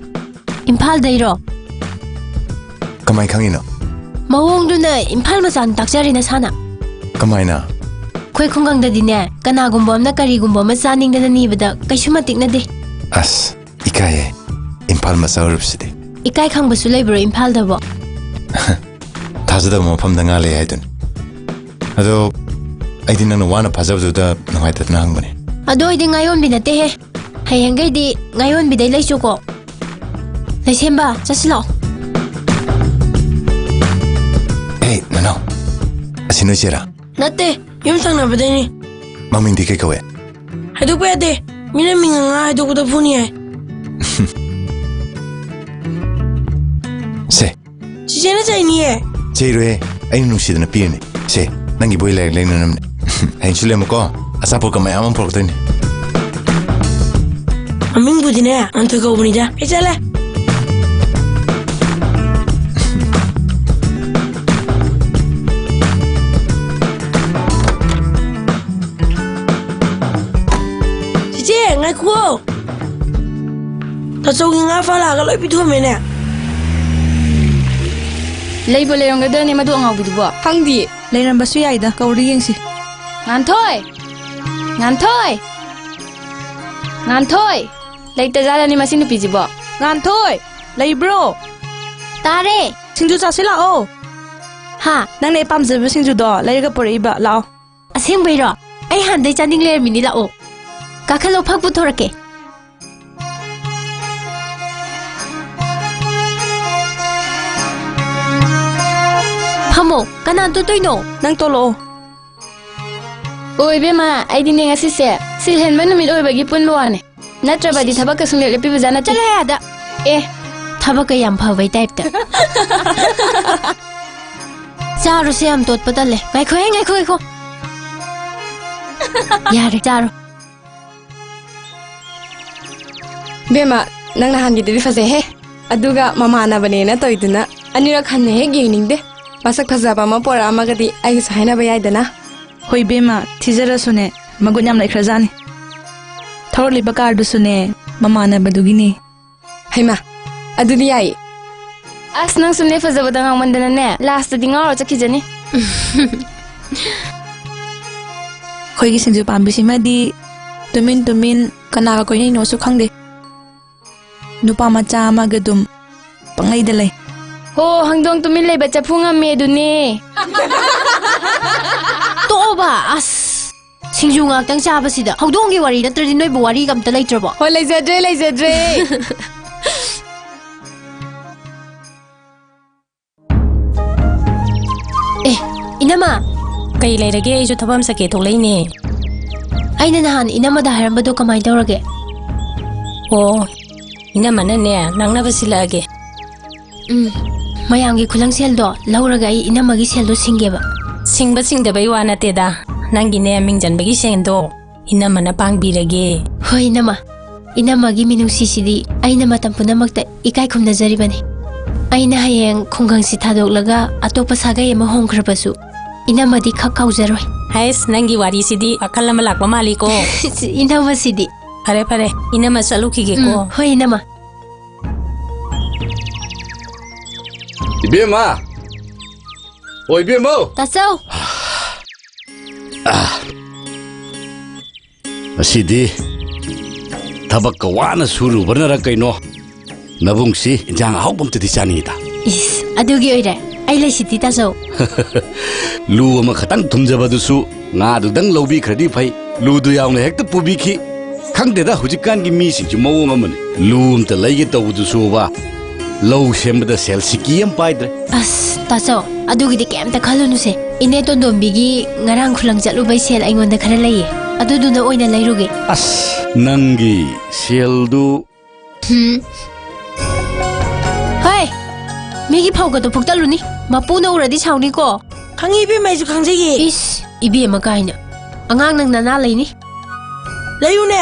ꯏꯝꯐꯥꯜꯗꯩꯔꯣ? ꯀꯃꯥꯏ ꯈꯪꯉꯤꯅꯣ? ꯃꯑꯣꯡꯗꯨꯅ ꯏꯝꯐꯥꯜ ꯃꯆꯥꯅ ꯇꯥꯛꯆꯔꯦ ꯅꯁꯥꯅ꯫ ꯀꯃꯥꯏꯅ? ꯑꯩꯈꯣꯏ ꯈꯨꯡꯒꯪꯗꯗꯤꯅꯦ, ꯀꯅꯥꯒꯨꯝꯕ ꯑꯃꯅ ꯀꯔꯤꯒꯨꯝꯕ ꯑꯃ ꯆꯥꯅꯤꯡꯗꯅ ꯅꯤꯕꯗ ꯀꯩꯁꯨ ꯃꯇꯤꯛꯅꯗꯦ꯫ ꯑꯁ, ꯏꯀꯥꯏꯌꯦ, ꯏꯝꯐꯥꯜ ꯃꯆꯥ ꯑꯣꯏꯔꯨꯕꯁꯤꯗꯤ꯫ ꯏꯀꯥꯏ ꯈꯪꯕꯁꯨ ꯂꯩꯕ꯭ꯔꯣ ꯏꯝꯐꯥꯜꯗꯕꯣ? ꯊꯥꯖꯗꯕ ꯃꯐꯝꯗ ꯉꯥ ꯂꯩ ꯍꯥꯏꯗꯨꯅꯤ꯫ ꯑꯗꯣ ꯑꯩꯗꯤ ꯅꯪꯅ ꯋꯥꯅ ꯐꯥꯖꯕꯗꯨꯗ ꯅꯨꯡꯉꯥꯏꯇꯗꯅ ꯍꯪꯕꯅꯦ꯫ ꯑꯗꯣ ꯑꯩꯗꯤ ꯉꯥ ꯌꯣꯟꯕꯤ ꯅꯠꯇꯦꯍꯦ꯫ ꯍꯌꯦꯡꯈꯩꯗꯤ ꯉꯥ ꯌꯣꯟꯕꯤꯗꯩ ꯂꯩꯁꯨꯀꯣ꯫ ꯂꯩꯁꯦꯝꯕ, ꯆꯠꯁꯤ ꯂꯥꯛꯑꯣ꯫ ꯑꯦ, ꯅꯅꯥꯎ, ꯑꯁꯤ ꯅꯣꯏ ꯆꯦꯔꯥ? ꯅꯠꯇꯦ, ꯌꯨꯝ ꯊꯪꯅꯕꯗꯩꯅꯤ꯫ ꯃꯃꯤꯡꯗꯤ ꯀꯩ ꯀꯧꯋꯦ? ꯍꯥꯏꯗꯣꯛꯄ ꯌꯥꯗꯦ꯫ ꯃꯤꯅ ꯃꯤꯡ ꯉꯥ ꯍꯥꯏꯗꯣꯛꯄꯗ ꯐꯨꯅꯤ ꯍꯥꯏ꯫ ꯁꯦ꯫ ꯆꯤꯆꯦꯅ ꯆꯩꯅꯤꯌꯦ꯫ ꯆꯩꯔꯣꯏꯍꯦ, ꯑꯩꯅ ꯅꯨꯡꯁꯤꯗꯅ ꯄꯤꯔꯤꯅꯦ꯫ ꯁꯦ, ꯅꯪꯒꯤ ꯕꯣꯏ ꯂꯥꯏꯔꯤꯛ ꯂꯩꯅꯅꯕꯅꯦ꯫ ꯍꯌꯦꯡꯁꯨ ꯂꯩꯔꯝꯃꯨꯀꯣ, ꯑꯆꯥꯄꯣꯠꯀ ꯃꯌꯥꯝ ꯑꯃ ꯄꯨꯔꯛꯇꯣꯏꯅꯦ꯫ ꯃꯃꯤꯡꯕꯨꯗꯤꯅꯦ, ꯉꯥꯟꯊꯣꯏ ꯀꯧꯕꯅꯤꯗ꯫ ꯑꯩ ꯆꯠꯂꯦ꯫ ꯆꯤꯆꯦ, ꯉꯥꯏꯈꯨꯑꯣ꯫ ꯇꯥꯆꯧꯒꯤ ꯉꯥ ꯐꯥ ꯂꯥꯛꯑꯒ ꯂꯣꯏ ꯄꯤꯊꯣꯛꯑꯝꯃꯦꯅꯦ꯫ ꯂꯩꯕꯨ ꯂꯩꯔꯝꯒꯗ꯭ꯔꯅꯦ ꯃꯗꯨ ꯑꯉꯥꯎꯕꯤꯗꯨꯕꯣ? ꯈꯪꯗꯤꯌꯦ꯫ ꯂꯩꯔꯝꯕꯁꯨ ꯌꯥꯏꯗ, ꯀꯧꯔ ꯌꯦꯡꯁꯤ꯫ ꯉꯥꯟꯊꯣꯏ! ꯉꯥꯟꯊꯣꯏ! ꯉꯥꯟꯊꯣꯏ! ꯂꯩꯇꯖꯥꯠꯂꯅꯤ ꯃꯁꯤ ꯅꯨꯄꯤꯁꯤꯕꯣ? ꯉꯥꯟꯊꯣꯏ! ꯂꯩꯕ꯭ꯔꯣ? ꯇꯥꯔꯦ꯫ ꯁꯤꯡꯖꯨ ꯆꯥꯁꯤ ꯂꯥꯛꯑꯣ꯫ ꯍꯥ? ꯅꯪꯅ ꯑꯩ ꯄꯥꯝꯖꯕ ꯁꯤꯡꯖꯨꯗꯣ ꯂꯩꯔꯒ ꯄꯨꯔꯛꯏꯕ, ꯂꯥꯛꯑꯣ꯫ ꯑꯁꯦꯡꯕꯩꯔꯣ? ꯑꯩ ꯍꯥꯟꯗꯩ ꯆꯥꯅꯤꯡ ꯂꯩꯔꯝꯃꯤꯅꯤ, ꯂꯥꯛꯑꯣ꯫ ꯀꯥꯈꯠꯂꯣ, ꯐꯛ ꯄꯨꯊꯣꯔꯛꯀꯦ꯫ ꯐꯝꯃꯣ, ꯀꯅꯥ ꯇꯣꯠꯇꯣꯏꯅꯣ? ꯅꯪ ꯇꯣꯠꯂꯛꯑꯣ꯫ ꯑꯣ, ꯏꯕꯦꯝꯃ, ꯑꯩꯗꯤꯅꯦ ꯉꯁꯤꯁꯦ ꯁꯤꯜ ꯍꯦꯟꯕ ꯅꯨꯃꯤꯠ ꯑꯣꯏꯕꯒꯤ ꯄꯨꯟꯕ ꯋꯥꯅꯦ꯫ ꯅꯠꯇ꯭ꯔꯕꯗꯤ ꯊꯕꯛꯀ ꯁꯨꯡꯂꯦꯞ ꯂꯦꯞꯄꯤꯕꯖꯥꯠ ꯅꯠꯇꯦ꯫ ꯆꯠꯂꯣꯍꯦ ꯑꯥꯗ꯫ ꯑꯦ꯫ ꯊꯕꯛꯀ ꯌꯥꯝ ꯐꯕꯩ ꯇꯥꯏꯞꯇ꯫ ꯆꯥꯔꯨꯁꯦ, ꯌꯥꯝ ꯇꯣꯠꯄ ꯇꯜꯂꯦ꯫ ꯉꯥꯏꯈꯣꯍꯦ, ꯉꯥꯏꯈꯣ, ꯉꯥꯏꯈꯣ꯫ ꯌꯥꯔꯦ, ꯆꯥꯔꯣ꯫ ꯕꯦꯝꯃ, ꯅꯪ ꯅꯍꯥꯟꯒꯤꯗꯨꯗꯤ ꯐꯖꯩꯍꯦ꯫ ꯑꯗꯨꯒ ꯃꯃꯥꯟꯅꯕꯅꯦꯅ ꯇꯧꯏꯗꯨꯅ ꯑꯅꯤꯔꯛ ꯍꯟꯅ ꯍꯦꯛ ꯌꯦꯡꯅꯤꯡꯗꯦ꯫ ꯃꯁꯛ ꯐꯖꯕ ꯑꯃ ꯄꯣꯔꯛꯑꯝꯃꯒꯗꯤ ꯑꯩꯒꯁꯨ ꯍꯥꯏꯅꯕ ꯌꯥꯏꯗꯅ꯫ ꯍꯣꯏ ꯏꯕꯦꯝꯃ, ꯊꯤꯖꯔꯁꯨꯅꯦ, ꯃꯒꯨꯟ ꯌꯥꯝ ꯂꯩꯈ꯭ꯔꯖꯥꯠꯅꯤ꯫ ꯊꯧꯔꯛꯂꯤꯕ ꯀꯥꯔꯗꯨꯁꯨꯅꯦ, ꯃꯃꯥꯟꯅꯕꯗꯨꯒꯤꯅꯤ꯫ ꯍꯩꯃꯥ, ꯑꯗꯨꯗꯤ ꯌꯥꯏꯌꯦ꯫ ꯑꯁ, ꯅꯪꯁꯨꯅꯦ ꯐꯖꯕꯗ ꯉꯥꯎꯃꯟꯗꯅꯅꯦ, ꯂꯥꯁꯇꯗꯤ ꯉꯥꯎꯔ ꯆꯠꯈꯤꯖꯅꯤ꯫ ꯑꯩꯈꯣꯏꯒꯤ ꯁꯤꯡꯖꯨ ꯄꯥꯝꯕꯤꯁꯤꯃꯗꯤ ꯇꯨꯃꯤꯟ ꯇꯨꯃꯤꯟ ꯀꯅꯥꯒ ꯀꯣꯏꯅꯩꯅꯣꯁꯨ ꯈꯪꯗꯦ꯫ ꯅꯨꯄꯥ ꯃꯆꯥ ꯑꯃꯒ ꯑꯗꯨꯝ ꯄꯪꯂꯩꯗ ꯂꯩ꯫ ꯍꯣ, ꯍꯪꯗꯣꯡ ꯇꯨꯃꯤꯟ ꯂꯩꯕ ꯆꯐꯨ ꯉꯝꯃꯦ ꯑꯗꯨꯅꯦ꯫ ꯇꯣꯛꯑꯣꯕ, ꯑꯁ꯫ ꯁꯤꯡꯖꯨ ꯉꯥꯛꯇꯪ ꯆꯥꯕꯁꯤꯗ ꯍꯧꯗꯣꯡꯒꯤ ꯋꯥꯔꯤ ꯅꯠꯇ꯭ꯔꯗꯤ ꯅꯣꯏꯕꯨ ꯋꯥꯔꯤꯒ ꯑꯝꯇ ꯂꯩꯇ꯭ꯔꯕꯣ? ꯍꯣ, ꯂꯩꯖꯗ꯭ꯔꯦ, ꯂꯩꯖꯗ꯭ꯔꯦ꯫ ꯑꯦ, ꯏꯅꯝꯃ꯫ ꯀꯩ ꯂꯩꯔꯒꯦ? ꯑꯩꯁꯨ ꯊꯕꯛ ꯑꯃ ꯆꯠꯀꯦ ꯊꯣꯛꯂꯛꯏꯅꯦ꯫ ꯑꯩꯅ ꯅꯍꯥꯟ ꯏꯅꯝꯃꯗ ꯍꯥꯏꯔꯝꯕꯗꯣ ꯀꯃꯥꯏꯅ ꯇꯧꯔꯒꯦ? ꯑꯣ, ꯏꯅꯝꯃꯅꯅꯦ, ꯅꯪꯅꯕ ꯁꯤꯜꯂꯛꯑꯒꯦ꯫ ꯎꯝ, ꯃꯌꯥꯝꯒꯤ ꯈꯨꯂꯪꯁꯦꯜꯗꯣ ꯂꯧꯔꯒ ꯑꯩ ꯏꯅꯝꯃꯒꯤ ꯁꯦꯜꯗꯣ ꯁꯤꯡꯒꯦꯕ꯫ ꯁꯤꯡꯕ ꯁꯤꯡꯗꯕꯩ ꯋꯥ ꯅꯠꯇꯦꯗ, ꯅꯪꯒꯤꯅꯦ ꯃꯤꯡ ꯆꯟꯕꯒꯤ ꯁꯦꯜꯗꯣ ꯏꯅꯝꯃꯅ ꯄꯥꯡꯕꯤꯔꯒꯦ꯫ ꯍꯣꯏ ꯏꯅꯝꯃ, ꯏꯅꯝꯃꯒꯤ ꯃꯤꯅꯨꯡꯁꯤꯁꯤꯗꯤ ꯑꯩꯅ ꯃꯇꯝ ꯄꯨꯝꯅꯃꯛꯇ ꯏꯀꯥꯏ ꯈꯨꯝꯅꯖꯔꯤꯕꯅꯤ꯫ ꯑꯩꯅ ꯍꯌꯦꯡ ꯈꯨꯡꯒꯪꯁꯤ ꯊꯥꯗꯣꯛꯂꯒ ꯑꯇꯣꯞꯄ ꯁꯥꯒꯩ ꯑꯃ ꯍꯣꯡꯈ꯭ꯔꯕꯁꯨ ꯏꯅꯝꯃꯗꯤ ꯈꯛ ꯀꯥꯎꯖꯔꯣꯏ꯫ ꯍꯩꯁ, ꯅꯪꯒꯤ ꯋꯥꯔꯤꯁꯤꯗꯤ ꯋꯥꯈꯜ ꯑꯃ ꯂꯥꯛꯄ ꯃꯥꯜꯂꯤꯀꯣ꯫ ꯏꯅꯝꯃꯁꯤꯗꯤ꯫ ꯐꯔꯦ ꯐꯔꯦ, ꯏꯅꯝꯃ ꯆꯠꯂꯨꯈꯤꯒꯦꯀꯣ꯫ ꯎꯝ, ꯍꯣꯏ ꯏꯅꯝꯃ꯫ ꯏꯕꯦꯝꯃ! ꯑꯣ, ꯏꯕꯦꯝꯃꯧ! ꯇꯥꯆꯧ! ꯑꯁꯤꯗꯤ ꯊꯕꯛꯀ ꯋꯥꯅ ꯁꯨꯔꯨꯕꯅꯔ ꯀꯩꯅꯣ, ꯅꯕꯨꯡꯁꯤ ꯏꯟꯖꯥꯡ ꯑꯍꯥꯎꯕ ꯑꯝꯇꯗꯤ ꯆꯥꯅꯤꯡꯉꯤꯗ꯫ ꯏꯁ, ꯑꯗꯨꯒꯤ ꯑꯣꯏꯔꯦ꯫ ꯑꯩ ꯂꯩꯁꯤꯗꯤ, ꯇꯥꯆꯧ꯫ ꯂꯨ ꯑꯃꯈꯛꯇꯪ ꯊꯨꯝꯖꯕꯗꯨꯁꯨ ꯉꯥꯗꯨꯗꯪ ꯂꯧꯕꯤꯈ꯭ꯔꯗꯤ ꯐꯩ꯫ ꯂꯨꯗꯨ ꯌꯥꯎꯅ ꯍꯦꯛꯇ ꯄꯨꯕꯤꯈꯤ꯫ ꯈꯪꯗꯦꯗ, ꯍꯧꯖꯤꯛꯀꯥꯟꯒꯤ ꯃꯤꯁꯤꯡꯁꯤ ꯃꯑꯣꯡ ꯑꯃꯅꯤ꯫ ꯂꯨ ꯑꯝꯇ ꯂꯩꯒꯦ ꯇꯧꯕꯗꯨꯁꯨꯕ, ꯂꯧ ꯁꯦꯝꯕꯗ ꯁꯦꯜ ꯁꯤꯀꯤ ꯑꯃ ꯄꯥꯏꯗ꯭ꯔꯦ꯫ ꯑꯁ, ꯇꯥꯆꯧ, ꯑꯗꯨꯒꯤꯗꯤ ꯀꯩꯝꯇ ꯈꯜꯂꯨꯅꯨꯁꯦ꯫ ꯏꯅꯦ ꯇꯣꯟꯗꯣꯝꯕꯤꯒꯤ ꯉꯔꯥꯡ ꯈꯨꯂꯪ ꯆꯠꯂꯨꯕꯩ ꯁꯦꯜ ꯑꯩꯉꯣꯟꯗ ꯈꯔ ꯂꯩꯌꯦ꯫ ꯑꯗꯨꯗꯨꯅ ꯑꯣꯏꯅ ꯂꯩꯔꯨꯒꯦ꯫ ꯑꯁ, ꯅꯪꯒꯤ ꯁꯦꯜꯗꯨ ꯍꯨꯝ꯫ ꯍꯩ! ꯃꯤꯒꯤ ꯐꯧꯒꯗꯣ ꯐꯨꯛꯇꯠꯂꯨꯅꯤ꯫ ꯃꯄꯨꯅ ꯎꯔꯗꯤ ꯁꯥꯎꯅꯤꯀꯣ꯫ ꯈꯪꯉꯤ ꯏꯕꯦꯝꯃ, ꯑꯩꯁꯨ ꯈꯪꯖꯩꯌꯦ꯫ ꯏꯁ, ꯏꯕꯦꯝꯃ ꯀꯥꯏꯅ꯫ ꯑꯉꯥꯡ ꯅꯪ ꯅꯅꯥ ꯂꯩꯅꯤ꯫ ꯂꯩꯌꯨꯅꯦ꯫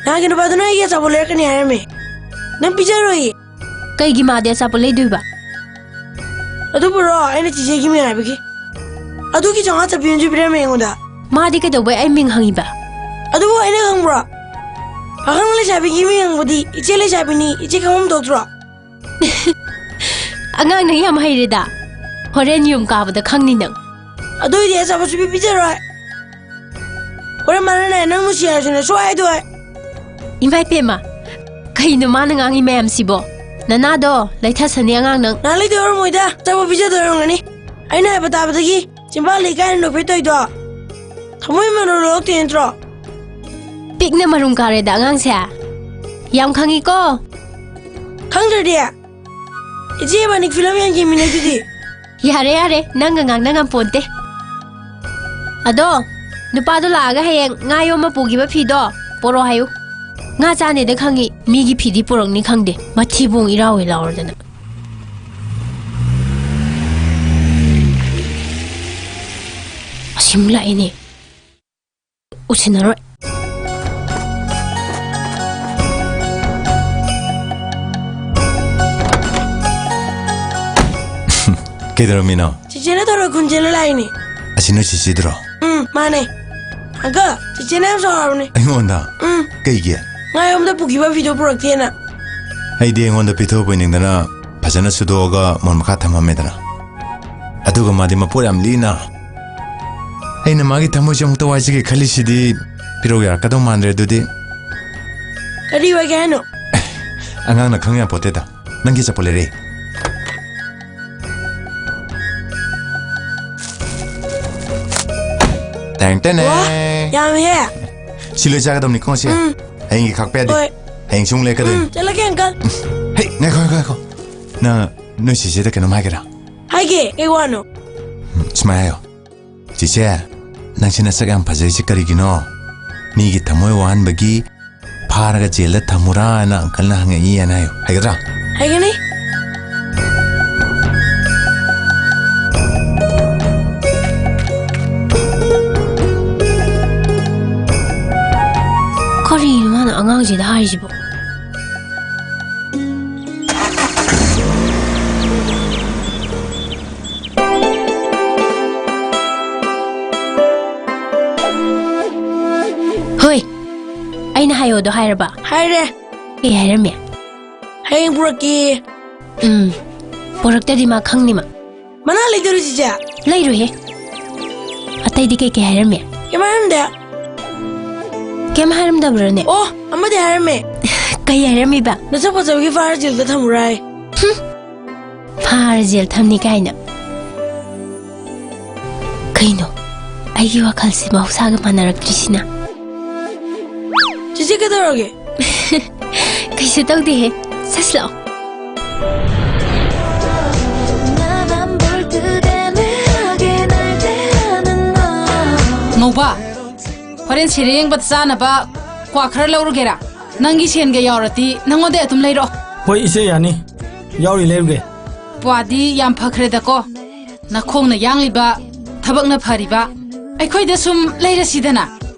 ꯅꯍꯥꯟꯒꯤ ꯅꯨꯄꯥꯗꯨꯅ ꯑꯩꯒꯤ ꯑꯆꯥꯄꯣꯠ ꯂꯩꯔꯛꯀꯅꯤ ꯍꯥꯏꯔꯝꯃꯦ꯫ ꯅꯪ ꯄꯤꯖꯔꯣꯏꯌꯦ꯫ ꯀꯩꯒꯤ ꯃꯥꯗꯤ ꯑꯆꯥꯄꯣꯠ ꯂꯩꯗꯣꯏꯕ? ꯑꯗꯨꯕꯨꯔꯣ, ꯑꯩꯅ ꯆꯤꯆꯦꯒꯤ ꯃꯤꯡ ꯍꯥꯏꯕꯒꯤ꯫ ꯑꯗꯨꯒꯤ ꯆꯥꯝꯃꯉꯥ ꯆꯠꯄꯤ ꯑꯃꯁꯨ ꯄꯤꯔꯝꯃꯦ ꯑꯩꯉꯣꯟꯗ꯫ ꯃꯥꯗꯤ ꯀꯩꯗꯧꯕꯩ ꯑꯩ ꯃꯤꯡ ꯍꯪꯉꯤꯕ? ꯑꯗꯨꯕꯨ ꯑꯩꯅ ꯈꯪꯕ꯭ꯔꯣ? ꯄꯥꯈꯪ ꯂꯩꯁꯥꯕꯤꯒꯤ ꯃꯤꯡ ꯍꯪꯕꯗꯤ ꯏꯆꯦ ꯂꯩꯁꯥꯕꯤꯅꯤ, ꯏꯆꯦ ꯈꯪꯐꯝ ꯊꯣꯛꯇ꯭ꯔꯣ? ꯑꯉꯥꯡ ꯅꯪ ꯌꯥꯝ ꯍꯩꯔꯦꯗ꯫ ꯍꯣꯔꯦꯟ ꯌꯨꯝ ꯀꯥꯕꯗ ꯈꯪꯅꯤ ꯅꯪ꯫ ꯑꯗꯨ ꯑꯣꯏꯗꯤ ꯑꯆꯥꯄꯣꯠꯁꯨ ꯄꯤ ꯄꯤꯖꯔꯣꯏ꯫ ꯍꯣꯔꯦꯟ ꯃꯥꯅꯅꯦ ꯅꯪ ꯅꯨꯡꯁꯤ ꯍꯥꯏꯔꯁꯨꯅꯦ ꯁꯨꯛꯍꯥꯏ ꯍꯥꯏꯗꯣꯏ꯫ ꯏꯃꯥ ꯏꯄꯦꯝꯃ, ꯀꯩꯅꯣ ꯃꯥꯅ ꯉꯥꯡꯉꯤ ꯃꯌꯥꯝꯁꯤꯕꯣ? ꯅꯅꯥꯗꯣ ꯂꯩꯊꯁꯅꯤ ꯑꯉꯥꯡ ꯅꯪ꯫ ꯅꯍꯥꯟ ꯂꯩꯗꯣꯏ ꯑꯣꯏꯔꯝꯃꯣꯏꯗ, ꯑꯆꯥꯄꯣꯠ ꯄꯤꯖꯗꯣꯏ ꯑꯣꯏꯔꯝꯒꯅꯤ꯫ ꯑꯩꯅ ꯍꯥꯏꯕ ꯇꯥꯕꯗꯒꯤ ꯆꯤꯝꯕꯥꯜꯗ ꯏꯀꯥꯏꯅ ꯅꯣꯛꯐꯦꯠ ꯇꯧꯔꯤꯗꯣ ꯊꯃꯣꯏ ꯃꯔꯣꯜ ꯂꯣꯜꯂꯛꯇꯦ ꯅꯠꯇ꯭ꯔꯣ? ꯄꯤꯛꯅ ꯃꯔꯨꯝ ꯀꯥꯔꯦꯗ ꯑꯉꯥꯡꯁꯦ꯫ ꯌꯥꯝ ꯈꯪꯉꯤꯀꯣ꯫ ꯈꯪꯗ꯭ꯔꯗꯤ? ꯏꯆꯦ ꯏꯕꯥꯅꯤ ꯐꯤꯂꯝ ꯌꯦꯡꯈꯤꯃꯤꯟꯅꯩꯗꯨꯗꯤ꯫ ꯌꯥꯔꯦ, ꯌꯥꯔꯦ, ꯅꯪꯒ ꯉꯥꯡꯅ ꯉꯝꯄꯣꯟꯇꯦ꯫ ꯑꯗꯣ, ꯅꯨꯄꯥꯗꯣ ꯂꯥꯛꯑꯒ ꯍꯌꯦꯡ ꯉꯥ ꯌꯣꯝꯕ ꯄꯨꯈꯤꯕ ꯐꯤꯗꯣ ꯄꯣꯔꯛꯑꯣ ꯍꯥꯏꯌꯨ꯫ ꯉꯥ ꯆꯥꯅꯦꯗ ꯈꯪꯉꯤ, ꯃꯤꯒꯤ ꯐꯤꯗꯤ ꯄꯨꯔꯛꯅꯤ ꯈꯪꯗꯦ, ꯃꯊꯤꯕꯣꯡ ꯏꯔꯥꯎꯋꯦ ꯂꯥꯎꯔꯗꯅ꯫ ꯑꯁꯤꯃꯨꯛ ꯂꯥꯛꯏꯅꯦ꯫ ꯎꯁꯤꯟꯅꯔꯣꯏ꯫ ꯀꯩꯗꯧꯔꯝꯃꯤꯅꯣ? ꯆꯤꯆꯦꯅ ꯊꯔꯣꯏ ꯈꯨꯟꯁꯦꯅ ꯂꯥꯛꯏꯅꯦ꯫ ꯑꯁꯤ ꯅꯣꯏ ꯆꯤꯆꯦꯗꯨꯔꯣ? ꯎꯝ, ꯃꯥꯅꯦ꯫ ꯑꯪꯀꯜ, ꯆꯤꯆꯦꯅ ꯌꯥꯝ ꯁꯥꯎꯔꯕꯅꯦ꯫ ꯑꯩꯉꯣꯟꯗ? ꯎꯝ꯫ ꯀꯩꯒꯤ? ꯉꯥ ꯌꯣꯝꯗ ꯄꯨꯈꯤꯕ ꯐꯤꯗꯣ ꯄꯨꯔꯛꯇꯦꯅ꯫ ꯑꯩꯗꯤ ꯑꯩꯉꯣꯟꯗ ꯄꯤꯊꯣꯛꯄꯣꯏ ꯅꯤꯡꯗꯅ ꯐꯖꯅ ꯁꯨꯗꯣꯛꯑꯒ ꯃꯣꯟ ꯃꯈꯥ ꯊꯝꯃꯝꯃꯦꯗꯅ꯫ ꯑꯗꯨꯒ ꯃꯥꯗꯤ ꯃꯄꯣꯠ ꯌꯥꯝ ꯂꯤꯛꯅ꯫ ꯑꯩꯅ ꯃꯥꯒꯤ ꯊꯃꯣꯏꯁꯦ ꯑꯃꯨꯛꯇ ꯋꯥꯏꯖꯒꯦ ꯈꯜꯂꯤꯁꯤꯗꯤ ꯄꯤꯔꯧ ꯌꯥꯔꯛꯀꯗꯧ ꯃꯥꯟꯗ꯭ꯔꯦ ꯑꯗꯨꯗꯤ꯫ ꯀꯔꯤ ꯑꯣꯏꯒꯦ ꯍꯥꯏꯅꯣ? ꯑꯉꯥꯡꯅ ꯈꯪ ꯌꯥꯄꯣꯠꯇꯦꯗ꯫ ꯅꯪꯒꯤ ꯆꯄꯣꯠ ꯂꯩꯔꯦ꯫ ꯇꯦꯡ ꯇꯦꯡ꯫ ꯋꯥ, ꯌꯥꯝꯃꯤꯍꯦ꯫ ꯁꯤ ꯂꯣꯏ ꯆꯥꯒꯗꯕꯅꯤꯀꯣ ꯉꯁꯤ꯫ ꯎꯝ꯫ ꯍꯌꯦꯡꯒꯤ ꯈꯥꯛꯄ ꯌꯥꯗꯦ꯫ ꯍꯣꯏ꯫ ꯍꯌꯦꯡꯁꯨ ꯑꯃꯨꯛ ꯂꯩꯔꯛꯀꯗꯣꯏꯅꯤ꯫ ꯎꯝ, ꯆꯠꯂꯒꯦ, ꯑꯪꯀꯜ꯫ ꯍꯩ, ꯉꯥꯏꯈꯣ, ꯉꯥꯏꯈꯣ, ꯉꯥꯏꯈꯣ꯫ ꯅꯪ ꯅꯣꯏ ꯆꯦꯆꯦꯗ ꯀꯩꯅꯣꯝ ꯍꯥꯏꯒꯦꯔꯥ? ꯍꯥꯏꯒꯦ, ꯀꯩ ꯋꯥꯅꯣ? ꯎꯝ, ꯁꯨꯃꯥꯏꯅ ꯍꯥꯏꯌꯣ꯫ "ꯆꯦꯆꯦ, ꯅꯪꯁꯤ ꯅꯁꯛ ꯌꯥꯝ ꯐꯖꯩꯁꯦ ꯀꯔꯤꯒꯤꯅꯣ? ꯃꯤꯒꯤ ꯊꯃꯣꯏ ꯋꯥꯍꯟꯕꯒꯤ ꯐꯥꯔꯒ ꯖꯦꯜꯗ ꯊꯝꯃꯨꯔꯥꯅ ꯑꯪꯀꯜꯅ ꯍꯪꯉꯛꯏ" ꯍꯥꯏꯅ ꯍꯥꯏꯌꯨ꯫ ꯍꯩꯒꯗ꯭ꯔꯥ? ꯍꯩꯒꯅꯤ꯫ ꯀꯔꯤꯅꯣ ꯃꯥꯅ ꯑꯉꯥꯡꯁꯤꯗ ꯍꯥꯏꯔꯤꯁꯤꯕꯣ? ꯍꯣꯏ, ꯑꯩꯅ ꯍꯥꯏꯌꯣꯗꯣ ꯍꯥꯏꯔꯕ? ꯍꯥꯏꯔꯦ꯫ ꯀꯩ ꯍꯥꯏꯔꯝꯃꯤ? ꯍꯌꯦꯡ ꯄꯨꯔꯛꯀꯦ꯫ ꯎꯝ, ꯄꯨꯔꯛꯇꯗꯤ ꯃꯥ ꯈꯪꯅꯤ ꯃꯥ꯫ ꯃꯅꯥ ꯂꯩꯗꯣꯔꯤ ꯆꯤꯆꯦ? ꯂꯩꯔꯣꯏꯍꯦ꯫ ꯑꯇꯩꯗꯤ ꯀꯩ ꯀꯩ ꯍꯥꯏꯔꯝꯃꯤ? ꯀꯩꯝ ꯍꯥꯏꯔꯝꯗꯦ꯫ ꯀꯩꯝ ꯍꯥꯏꯔꯝꯗꯕ꯭ꯔꯅꯦ? ꯑꯣ, ꯑꯃꯗꯤ ꯍꯥꯏꯔꯝꯃꯦ꯫ ꯀꯩ ꯍꯥꯏꯔꯝꯃꯤꯕ? ꯅꯁꯛ ꯐꯖꯕꯒꯤ ꯐꯥꯔ ꯖꯦꯜꯗ ꯊꯝꯃꯨꯔꯥ ꯍꯥꯏ꯫ ꯍꯨꯝ, ꯐꯥꯔ ꯖꯦꯜ ꯊꯝꯅꯤ ꯀꯥꯏꯅ꯫ ꯀꯩꯅꯣ, ꯑꯩꯒꯤ ꯋꯥꯈꯜꯁꯦ ꯃꯍꯧꯁꯥꯒ ꯃꯥꯟꯅꯔꯛꯇ꯭ꯔꯤꯁꯤꯅ? ꯆꯤꯆꯦ ꯀꯩꯗꯧꯔꯒꯦ? ꯀꯩꯁꯨ ꯇꯧꯗꯦꯍꯦ꯫ ꯁꯁ ꯂꯥꯛꯑꯣ꯫ ꯉꯧꯕ, ꯍꯣꯔꯦꯟ ꯁꯤꯔꯦꯡꯕ ꯆꯥꯅꯕ ꯀ꯭ꯋꯥ ꯈꯔ ꯂꯧꯔꯨꯒꯦꯔꯥ? ꯅꯪꯒꯤ ꯁꯦꯟꯒ ꯌꯥꯎꯔꯗꯤ ꯅꯪꯉꯣꯟꯗ ꯑꯗꯨꯝ ꯂꯩꯔꯛꯑꯣ꯫ ꯍꯣꯏ, ꯏꯆꯦ, ꯌꯥꯅꯤ꯫ ꯌꯥꯎꯔꯤ, ꯂꯩꯔꯨꯒꯦ꯫ ꯀ꯭ꯋꯥꯗꯤ ꯌꯥꯝ ꯐꯈ꯭ꯔꯦꯗꯀꯣ꯫ ꯅꯈꯣꯡꯅ ꯌꯥꯡꯂꯤꯕ, ꯊꯕꯛꯅ ꯐꯔꯤꯕ꯫ ꯑꯩꯈꯣꯏꯗ ꯁꯨꯝ ꯂꯩꯔꯁꯤꯗꯅ꯫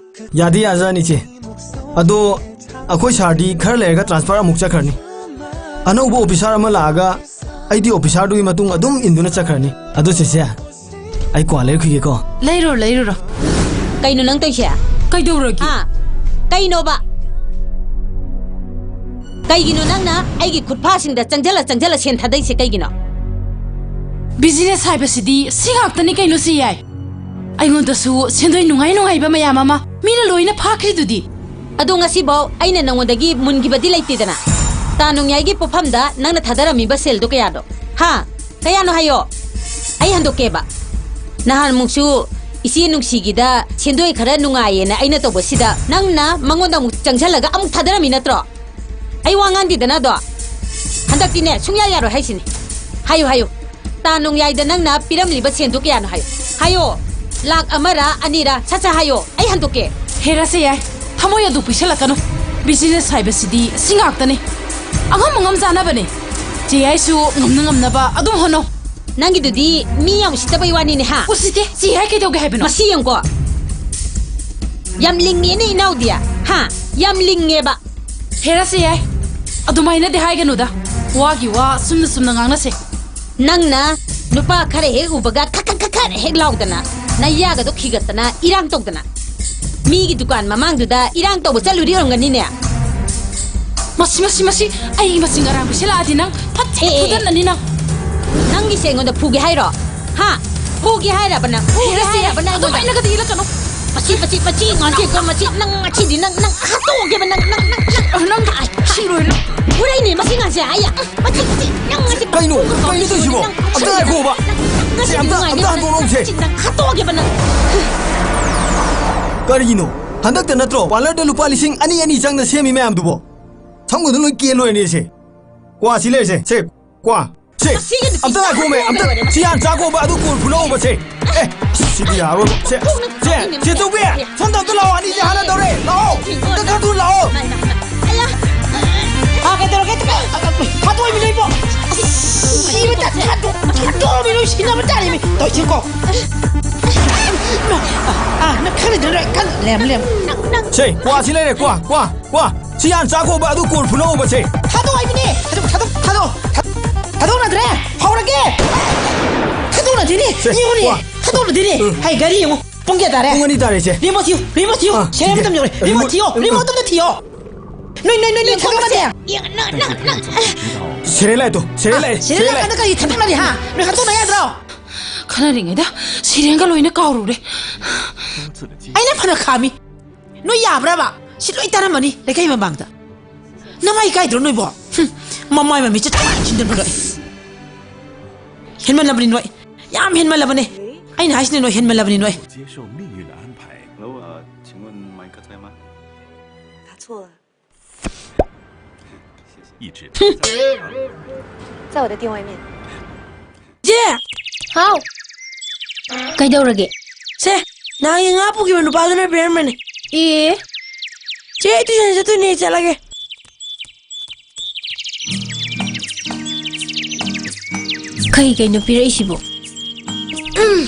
ꯌꯥꯗꯤ ꯌꯥꯖꯥꯅꯤ, ꯏꯆꯦ꯫ ꯑꯗꯣ ꯑꯩꯈꯣꯏ ꯁꯥꯔꯗꯤ ꯈꯔ ꯂꯩꯔꯒ transfer ꯑꯃꯨꯛ ꯆꯠꯈ꯭ꯔꯅꯤ꯫ ꯑꯅꯧꯕ officer ꯑꯃ ꯂꯥꯛꯑꯒ ꯑꯩꯗꯤ officerꯗꯨꯒꯤ ꯃꯇꯨꯡ ꯑꯗꯨꯝ ꯏꯟꯗꯨꯅ ꯆꯠꯈ꯭ꯔꯅꯤ꯫ ꯑꯗꯣ ꯆꯦꯆꯦ, ꯑꯩ ꯀ꯭ꯋꯥ ꯂꯩꯔꯨꯈꯤꯒꯦꯀꯣ꯫ ꯂꯩꯔꯨꯔꯣ, ꯂꯩꯔꯨꯔꯣ꯫ ꯀꯩꯅꯣ ꯅꯪ ꯇꯧꯏꯁꯦ? ꯀꯩꯗꯧꯔꯒꯦ? ꯍꯥ? ꯀꯩꯅꯣꯕ? ꯀꯩꯒꯤꯅꯣ ꯅꯪꯅ ꯑꯩꯒꯤ ꯈꯨꯠꯐꯥꯁꯤꯡꯗ ꯆꯪꯖꯜꯂ ꯆꯪꯖꯜꯂ ꯁꯦꯟ ꯊꯥꯗꯩꯁꯦ ꯀꯩꯒꯤꯅꯣ? Business ꯍꯥꯏꯕꯁꯤꯗꯤ ꯁꯤ ꯉꯥꯛꯇꯅꯤ ꯀꯩꯅꯣ, ꯆꯦ ꯌꯥꯏ꯫ ꯑꯩꯉꯣꯟꯗꯁꯨ ꯁꯦꯟꯗꯣꯏ ꯅꯨꯡꯉꯥꯏ ꯅꯨꯡꯉꯥꯏꯕ ꯃꯌꯥꯝ ꯑꯃ ꯃꯤꯅ ꯂꯣꯏꯅ ꯐꯥꯈ꯭ꯔꯤꯗꯨꯗꯤ꯫ ꯑꯗꯣ ꯉꯁꯤꯐꯥꯎ ꯑꯩꯅ ꯅꯉꯣꯟꯗꯒꯤ ꯃꯨꯟꯈꯤꯕꯗꯤ ꯂꯩꯇꯦꯗꯅ꯫ ꯇꯥ ꯅꯣꯡꯌꯥꯏꯒꯤ ꯄꯣꯠꯐꯝꯗ ꯅꯪꯅ ꯊꯥꯗꯔꯝꯃꯤꯕ ꯁꯦꯜꯗꯣ ꯀꯌꯥꯅꯣ? ꯍꯥ? ꯀꯌꯥꯅꯣ ꯍꯥꯏꯌꯣ? ꯑꯩ ꯍꯟꯗꯣꯛꯀꯦꯕ꯫ ꯅꯍꯥꯟꯃꯨꯛꯁꯨ ꯏꯆꯦ ꯅꯨꯡꯁꯤꯒꯤꯗ ꯁꯦꯟꯗꯣꯏ ꯈꯔ ꯅꯨꯡꯉꯥꯏꯌꯦꯅ ꯑꯩꯅ ꯇꯧꯕꯁꯤꯗ ꯅꯪꯅ ꯃꯉꯣꯟꯗ ꯑꯃꯨꯛ ꯆꯪꯁꯜꯂꯒ ꯑꯃꯨꯛ ꯊꯥꯗꯔꯝꯃꯤ ꯅꯠꯇ꯭ꯔꯣ? ꯑꯩ ꯋꯥ ꯉꯥꯡꯗꯦꯗꯅ ꯑꯗꯣ꯫ ꯍꯟꯗꯛꯇꯤꯅꯦ ꯁꯨꯡꯌꯥ ꯌꯥꯔꯣꯏ ꯍꯥꯏꯁꯤꯅꯤ꯫ ꯍꯥꯏꯌꯨ, ꯍꯥꯏꯌꯨ꯫ ꯇꯥ ꯅꯣꯡꯌꯥꯏꯗ ꯅꯪꯅ ꯄꯤꯔꯝꯂꯤꯕ ꯁꯦꯟꯗꯨ ꯀꯌꯥꯅꯣ ꯍꯥꯏꯌꯨ꯫ ꯍꯥꯏꯌꯣ꯫ ꯂꯥꯛ ꯑꯃꯔ ꯑꯅꯤꯔ ꯁꯠ ꯁꯠ ꯍꯥꯏꯌꯣ꯫ ꯑꯩ ꯍꯟꯗꯣꯛꯀꯦ꯫ ꯍꯦꯔꯥ ꯆꯦ ꯌꯥꯏ, ꯊꯃꯣꯏ ꯑꯗꯨ ꯄꯤꯛꯁꯜꯂꯛꯀꯅꯨ꯫ Business ꯍꯥꯏꯕꯁꯤꯗꯤ ꯁꯤ ꯉꯥꯛꯇꯅꯤ꯫ ꯑꯉꯝ ꯑꯉꯝ ꯆꯥꯅꯕꯅꯦ꯫ ꯆꯦ ꯌꯥꯏꯁꯨ ꯉꯝꯅ ꯉꯝꯅꯕ ꯑꯗꯨꯝ ꯍꯣꯠꯅꯧ꯫ ꯅꯪꯒꯤꯗꯨꯗꯤ ꯃꯤ ꯌꯥꯝ ꯎꯁꯤꯠꯇꯕꯩ ꯋꯥꯅꯤꯅꯦ, ꯍꯥ? ꯎꯁꯤꯠꯇꯦ꯫ ꯆꯦ ꯌꯥꯏ ꯀꯩꯗꯧꯒꯦ ꯍꯥꯏꯕꯅꯣ? ꯃꯁꯤ ꯌꯦꯡꯉꯨꯀꯣ꯫ ꯌꯥꯝ ꯂꯤꯡꯉꯦꯅꯦ ꯏꯅꯥꯎꯗꯤ, ꯍꯥ? ꯌꯥꯝ ꯂꯤꯡꯉꯦꯕ꯫ ꯍꯦꯔꯥ ꯆꯦ ꯌꯥꯏ, ꯑꯗꯨꯃꯥꯏꯅꯗꯤ ꯍꯥꯏꯒꯅꯨꯗ꯫ ꯋꯥꯒꯤ ꯋꯥ ꯆꯨꯝꯅ ꯆꯨꯝꯅ ꯉꯥꯡꯅꯁꯦ꯫ ꯅꯪꯅ ꯅꯨꯄꯥ ꯈꯔ ꯍꯦꯛ ꯎꯕꯒ ꯈꯛ ꯈꯛ ꯈꯛ ꯈꯛ ꯍꯦꯛ ꯂꯥꯎꯗꯅ, ꯅꯌꯥꯒꯗꯣ ꯈꯤꯒꯠꯇꯅ ꯏꯔꯥꯡ ꯇꯧꯗꯅ, ꯃꯤꯒꯤ ꯗꯨꯀꯥꯟ ꯃꯃꯥꯡꯗꯨꯗ ꯏꯔꯥꯡ ꯇꯧꯕ ꯆꯠꯂꯨꯔꯤ ꯑꯣꯏꯔꯝꯒꯅꯤꯅꯦ꯫ ꯃꯁꯤ, ꯃꯁꯤ, ꯃꯁꯤ, ꯑꯩꯒꯤ ꯃꯆꯤꯡ ꯑꯔꯥꯡ ꯄꯤꯁꯤꯜꯂꯛꯑꯗꯤ ꯅꯪ ꯐꯠ ꯑꯦ, ꯑꯦ, ꯐꯨꯗꯠꯂꯅꯤ ꯅꯪ꯫ ꯅꯪꯒꯤꯁꯦ ꯑꯩꯉꯣꯟꯗ ꯐꯨꯒꯦ ꯍꯥꯏꯔꯣ? ꯍꯥ? ꯐꯨꯒꯦ ꯍꯥꯏꯔꯕ ꯅꯪ? ꯐꯨꯒꯦ ꯍꯦꯔꯥ ꯆꯦ ꯌꯥꯏ, ꯍꯥꯏꯔꯕ ꯅꯪ ꯑꯩꯉꯣꯟꯗ? ꯑꯗꯨꯃꯥꯏꯅꯒꯗꯤ ꯏꯜꯂꯛꯀꯅꯨ꯫ ꯃꯆꯤꯠ, ꯃꯆꯤꯠ, ꯃꯆꯤꯠ, ꯉꯥꯟꯁꯦ, ꯀꯣ, ꯃꯆꯤꯠ, ꯅꯪ ꯉꯁꯤꯗꯤ ꯅꯪ, ꯅꯪ ꯍꯥꯠꯇꯣꯛꯑꯒꯦꯕ, ꯅꯪ, ꯅꯪ, ꯅꯪ, ꯅꯪ꯫ ꯑ, ꯅꯪ ꯁꯤꯔꯣꯏ, ꯅꯪ꯫ ꯐꯨꯔꯛꯏꯅꯦ ꯃꯁꯤ ꯉꯥꯟꯁꯦ, ꯑꯩ, ꯑ, ꯃꯆꯤꯠ, ꯃꯆꯤꯠ, ꯅꯪ ꯉꯁꯤ ꯀꯩꯅꯣ? ꯐꯨꯔꯛꯏꯅꯦ, ꯀꯩꯅꯣ ꯇꯧꯔꯤꯁꯤꯕꯣ? ꯅꯪ, ꯅꯪ, ꯑꯝꯇ ꯉꯥꯏꯈꯣꯕ꯫ ꯅꯪ, ꯅꯪ, ꯁꯦ, ꯑꯝꯇ, ꯅꯪ, ꯑꯝꯇ ꯍꯟꯗꯣꯛꯑꯣꯁꯦ꯫ ꯅꯪ ꯍꯥꯠꯇꯣꯛꯑꯒꯦꯕ ꯅꯪ꯫ ꯀꯔꯤꯅꯣ? ꯍꯟꯗꯛꯇ ꯅꯠꯇ꯭ꯔꯣ parlourꯗ ꯂꯨꯄꯥ ꯂꯤꯁꯤꯡ ꯑꯅꯤ ꯑꯅꯤ ꯆꯪꯅ ꯁꯦꯝꯃꯤ ꯃꯌꯥꯝꯗꯨꯕꯣ? ꯁꯝꯒꯗꯣ ꯂꯣꯏ ꯀꯦꯜꯂꯣꯏꯅꯦ ꯁꯦ꯫ ꯀ꯭ꯋꯥ ꯁꯤ ꯂꯩꯔꯁꯦ, ꯁꯦ, ꯀ꯭ꯋꯥ꯫ ꯁꯦ, ꯃꯁꯤꯒꯤ ꯅꯨꯄꯤ ꯑꯝꯇ ꯉꯥꯏꯈꯣꯃꯦ, ꯑꯝꯇ ꯂꯣꯏꯔꯦ꯫ ꯁꯤ ꯍꯥꯟꯅ ꯆꯥꯈꯣꯕ, ꯑꯗꯨ ꯀꯣꯟ ꯐꯨꯅꯧꯕ ꯁꯦ꯫ ꯑꯦ, ꯑꯁ, ꯁꯤꯗꯤ ꯌꯥꯔꯣꯏ꯫ ꯁꯦ, ꯁꯦ, ꯁꯦ, ꯆꯧꯕꯤ! ꯁꯣꯝꯗ ꯑꯝꯇ ꯂꯥꯛꯑꯣ, ꯑꯅꯤꯁꯦ ꯍꯥꯟꯅ ꯇꯧꯔꯦ꯫ ꯂꯥꯛꯑꯣ! ꯑꯝꯇ ꯈꯔ ꯊꯨꯅ ꯂꯥꯛꯑꯣ! ꯑꯥ, ꯀꯩꯗꯧꯔꯒꯦ? ꯊꯥꯗꯣꯛꯏꯃꯤꯅꯦ ꯏꯕꯣ! ꯑꯁ, ꯁꯤꯕ ꯇꯥ-, ꯊꯥꯗꯣꯛ-, ꯊꯥꯗꯣꯛꯑꯝꯃꯤ ꯂꯣꯏ ꯁꯤꯟꯅꯕ ꯇꯥꯔꯦꯃꯤ! ꯇꯧꯏꯁꯤꯀꯣ! ꯑꯥ, ꯅꯪ ꯈꯪꯗ꯭ꯔ ꯂꯣꯏ ꯈꯪ-, ꯂꯩꯔꯝꯃꯣ, ꯂꯩꯔꯝꯃꯣ꯫ ꯁꯦ, ꯀ꯭ꯋꯥꯁꯤ ꯂꯩꯔꯦ, ꯀ꯭ꯋꯥ, ꯀ꯭ꯋꯥ, ꯀ꯭ꯋꯥ! ꯁꯤ ꯍꯥꯟꯅ ꯆꯥꯈꯣꯕ, ꯑꯗꯨ ꯀꯣꯟ ꯐꯨꯠꯂꯛꯎꯕꯁꯦ꯫ ꯊꯥꯗꯣꯛ ꯍꯥꯏꯕꯅꯦ! ꯊꯥꯗꯣꯛ, ꯊꯥꯗꯣꯛ, ꯊꯥꯗꯣꯛ, ꯊꯥꯗꯣꯛ-, ꯊꯥꯗꯣꯛꯅꯗ꯭ꯔꯦ! ꯍꯧꯔꯒꯦ! ꯊꯥꯗꯣꯛꯅꯗꯦꯅꯦ! ꯁꯦ, ꯌꯦꯡꯉꯨꯅꯦ! ꯀ꯭ꯋꯥ꯫ ꯊꯥꯗꯣꯛꯅꯗꯦꯅꯦ! ꯎꯝ꯫ ꯍꯩ, ꯒꯥꯔꯤ ꯌꯦꯡꯉꯨ! ꯄꯨꯡ ꯀꯌꯥ ꯇꯥꯔꯦ? ꯄꯨꯡ ꯑꯅꯤ ꯇꯥꯔꯦ, ꯏꯆꯦ꯫ ꯔꯤꯃꯣꯠ ꯊꯤꯌꯨ! ꯔꯤꯃꯣꯠ ꯊꯤꯌꯨ! ꯑꯥ, serial ꯊꯤꯒꯦ꯫ ꯑꯝꯇ ꯌꯦꯡꯉꯨꯅꯦ! ꯔꯤꯃꯣꯠ ꯔꯤꯃꯣꯠ, ꯊꯤꯌꯣ! ꯎꯝ꯫ ꯅꯣꯏ, ꯅꯣꯏ, ꯅꯣꯏ, ꯅꯣꯏ, ꯊꯥꯗꯣꯛꯅꯗꯦ! ꯌꯦꯡ-, ꯅꯪ, ꯅꯪ, ꯅꯪ, ꯑꯦ꯫ Serial ꯂꯥꯛꯑꯦ ꯇꯨ, serial ꯂꯥꯛꯑꯦ, serial serial ꯂꯥꯛꯑꯦ꯫ ꯂꯥꯛꯑꯀꯥꯟꯗ ꯀꯔꯤ ꯊꯥꯗꯣꯛꯅꯔꯤ, ꯍꯥ? ꯅꯣꯏ ꯍꯥꯠꯇꯣꯛꯅ ꯌꯥꯗ꯭ꯔꯣ? ꯈꯟꯅꯔꯤꯉꯩꯗ serialꯒ ꯂꯣꯏꯅ ꯀꯥꯎꯔꯨꯔꯦ꯫ ꯑꯩꯅ ꯐꯅ ꯈꯥꯝꯃꯤ꯫ ꯅꯣꯏ ꯌꯥꯕ꯭ꯔꯕ? ꯁꯤ ꯂꯣꯏ ꯇꯥꯔꯝꯃꯅꯤ ꯂꯩꯀꯥꯏ ꯃꯃꯥꯡꯗ꯫ ꯅꯃꯥꯏ ꯏꯀꯥꯏꯗ꯭ꯔꯣ ꯅꯣꯏꯕꯣ? ꯍꯨꯝ, ꯃꯃꯥꯏ ꯃꯃꯤꯠꯁꯦ ꯆꯠ ꯆꯤꯟꯗꯕ ꯂꯣꯏ꯫ ꯍꯦꯟꯃꯜꯂꯕꯅꯤ ꯅꯣꯏ꯫ ꯌꯥꯝ ꯍꯦꯟꯃꯜꯂꯕꯅꯦ꯫ ꯑꯩꯅ ꯍꯥꯏꯁꯤꯅꯦ ꯅꯣꯏ ꯍꯦꯟꯃꯜꯂꯕꯅꯤ ꯅꯣꯏ꯫ 接受命运的安排。 Hello，呃，请问买个菜吗？打错了，一直 在我的定位面。 ꯏꯆꯦ! ꯍꯥꯎ꯫ ꯀꯩꯗꯧꯔꯒꯦ? ꯁꯦ, ꯅꯍꯥꯟꯒꯤ ꯉꯥ ꯄꯨꯈꯤꯕ ꯅꯨꯄꯥꯗꯨꯅ ꯄꯤꯔꯝꯕꯅꯦ꯫ ꯑꯦ꯫ ꯆꯦ, ꯑꯩ tuition ꯆꯠꯇꯣꯏꯅꯦ, ꯆꯠꯂꯒꯦ꯫ ꯀꯩ ꯀꯩꯅꯣ ꯄꯤꯔꯛꯏꯁꯤꯕꯣ? ꯎꯝ,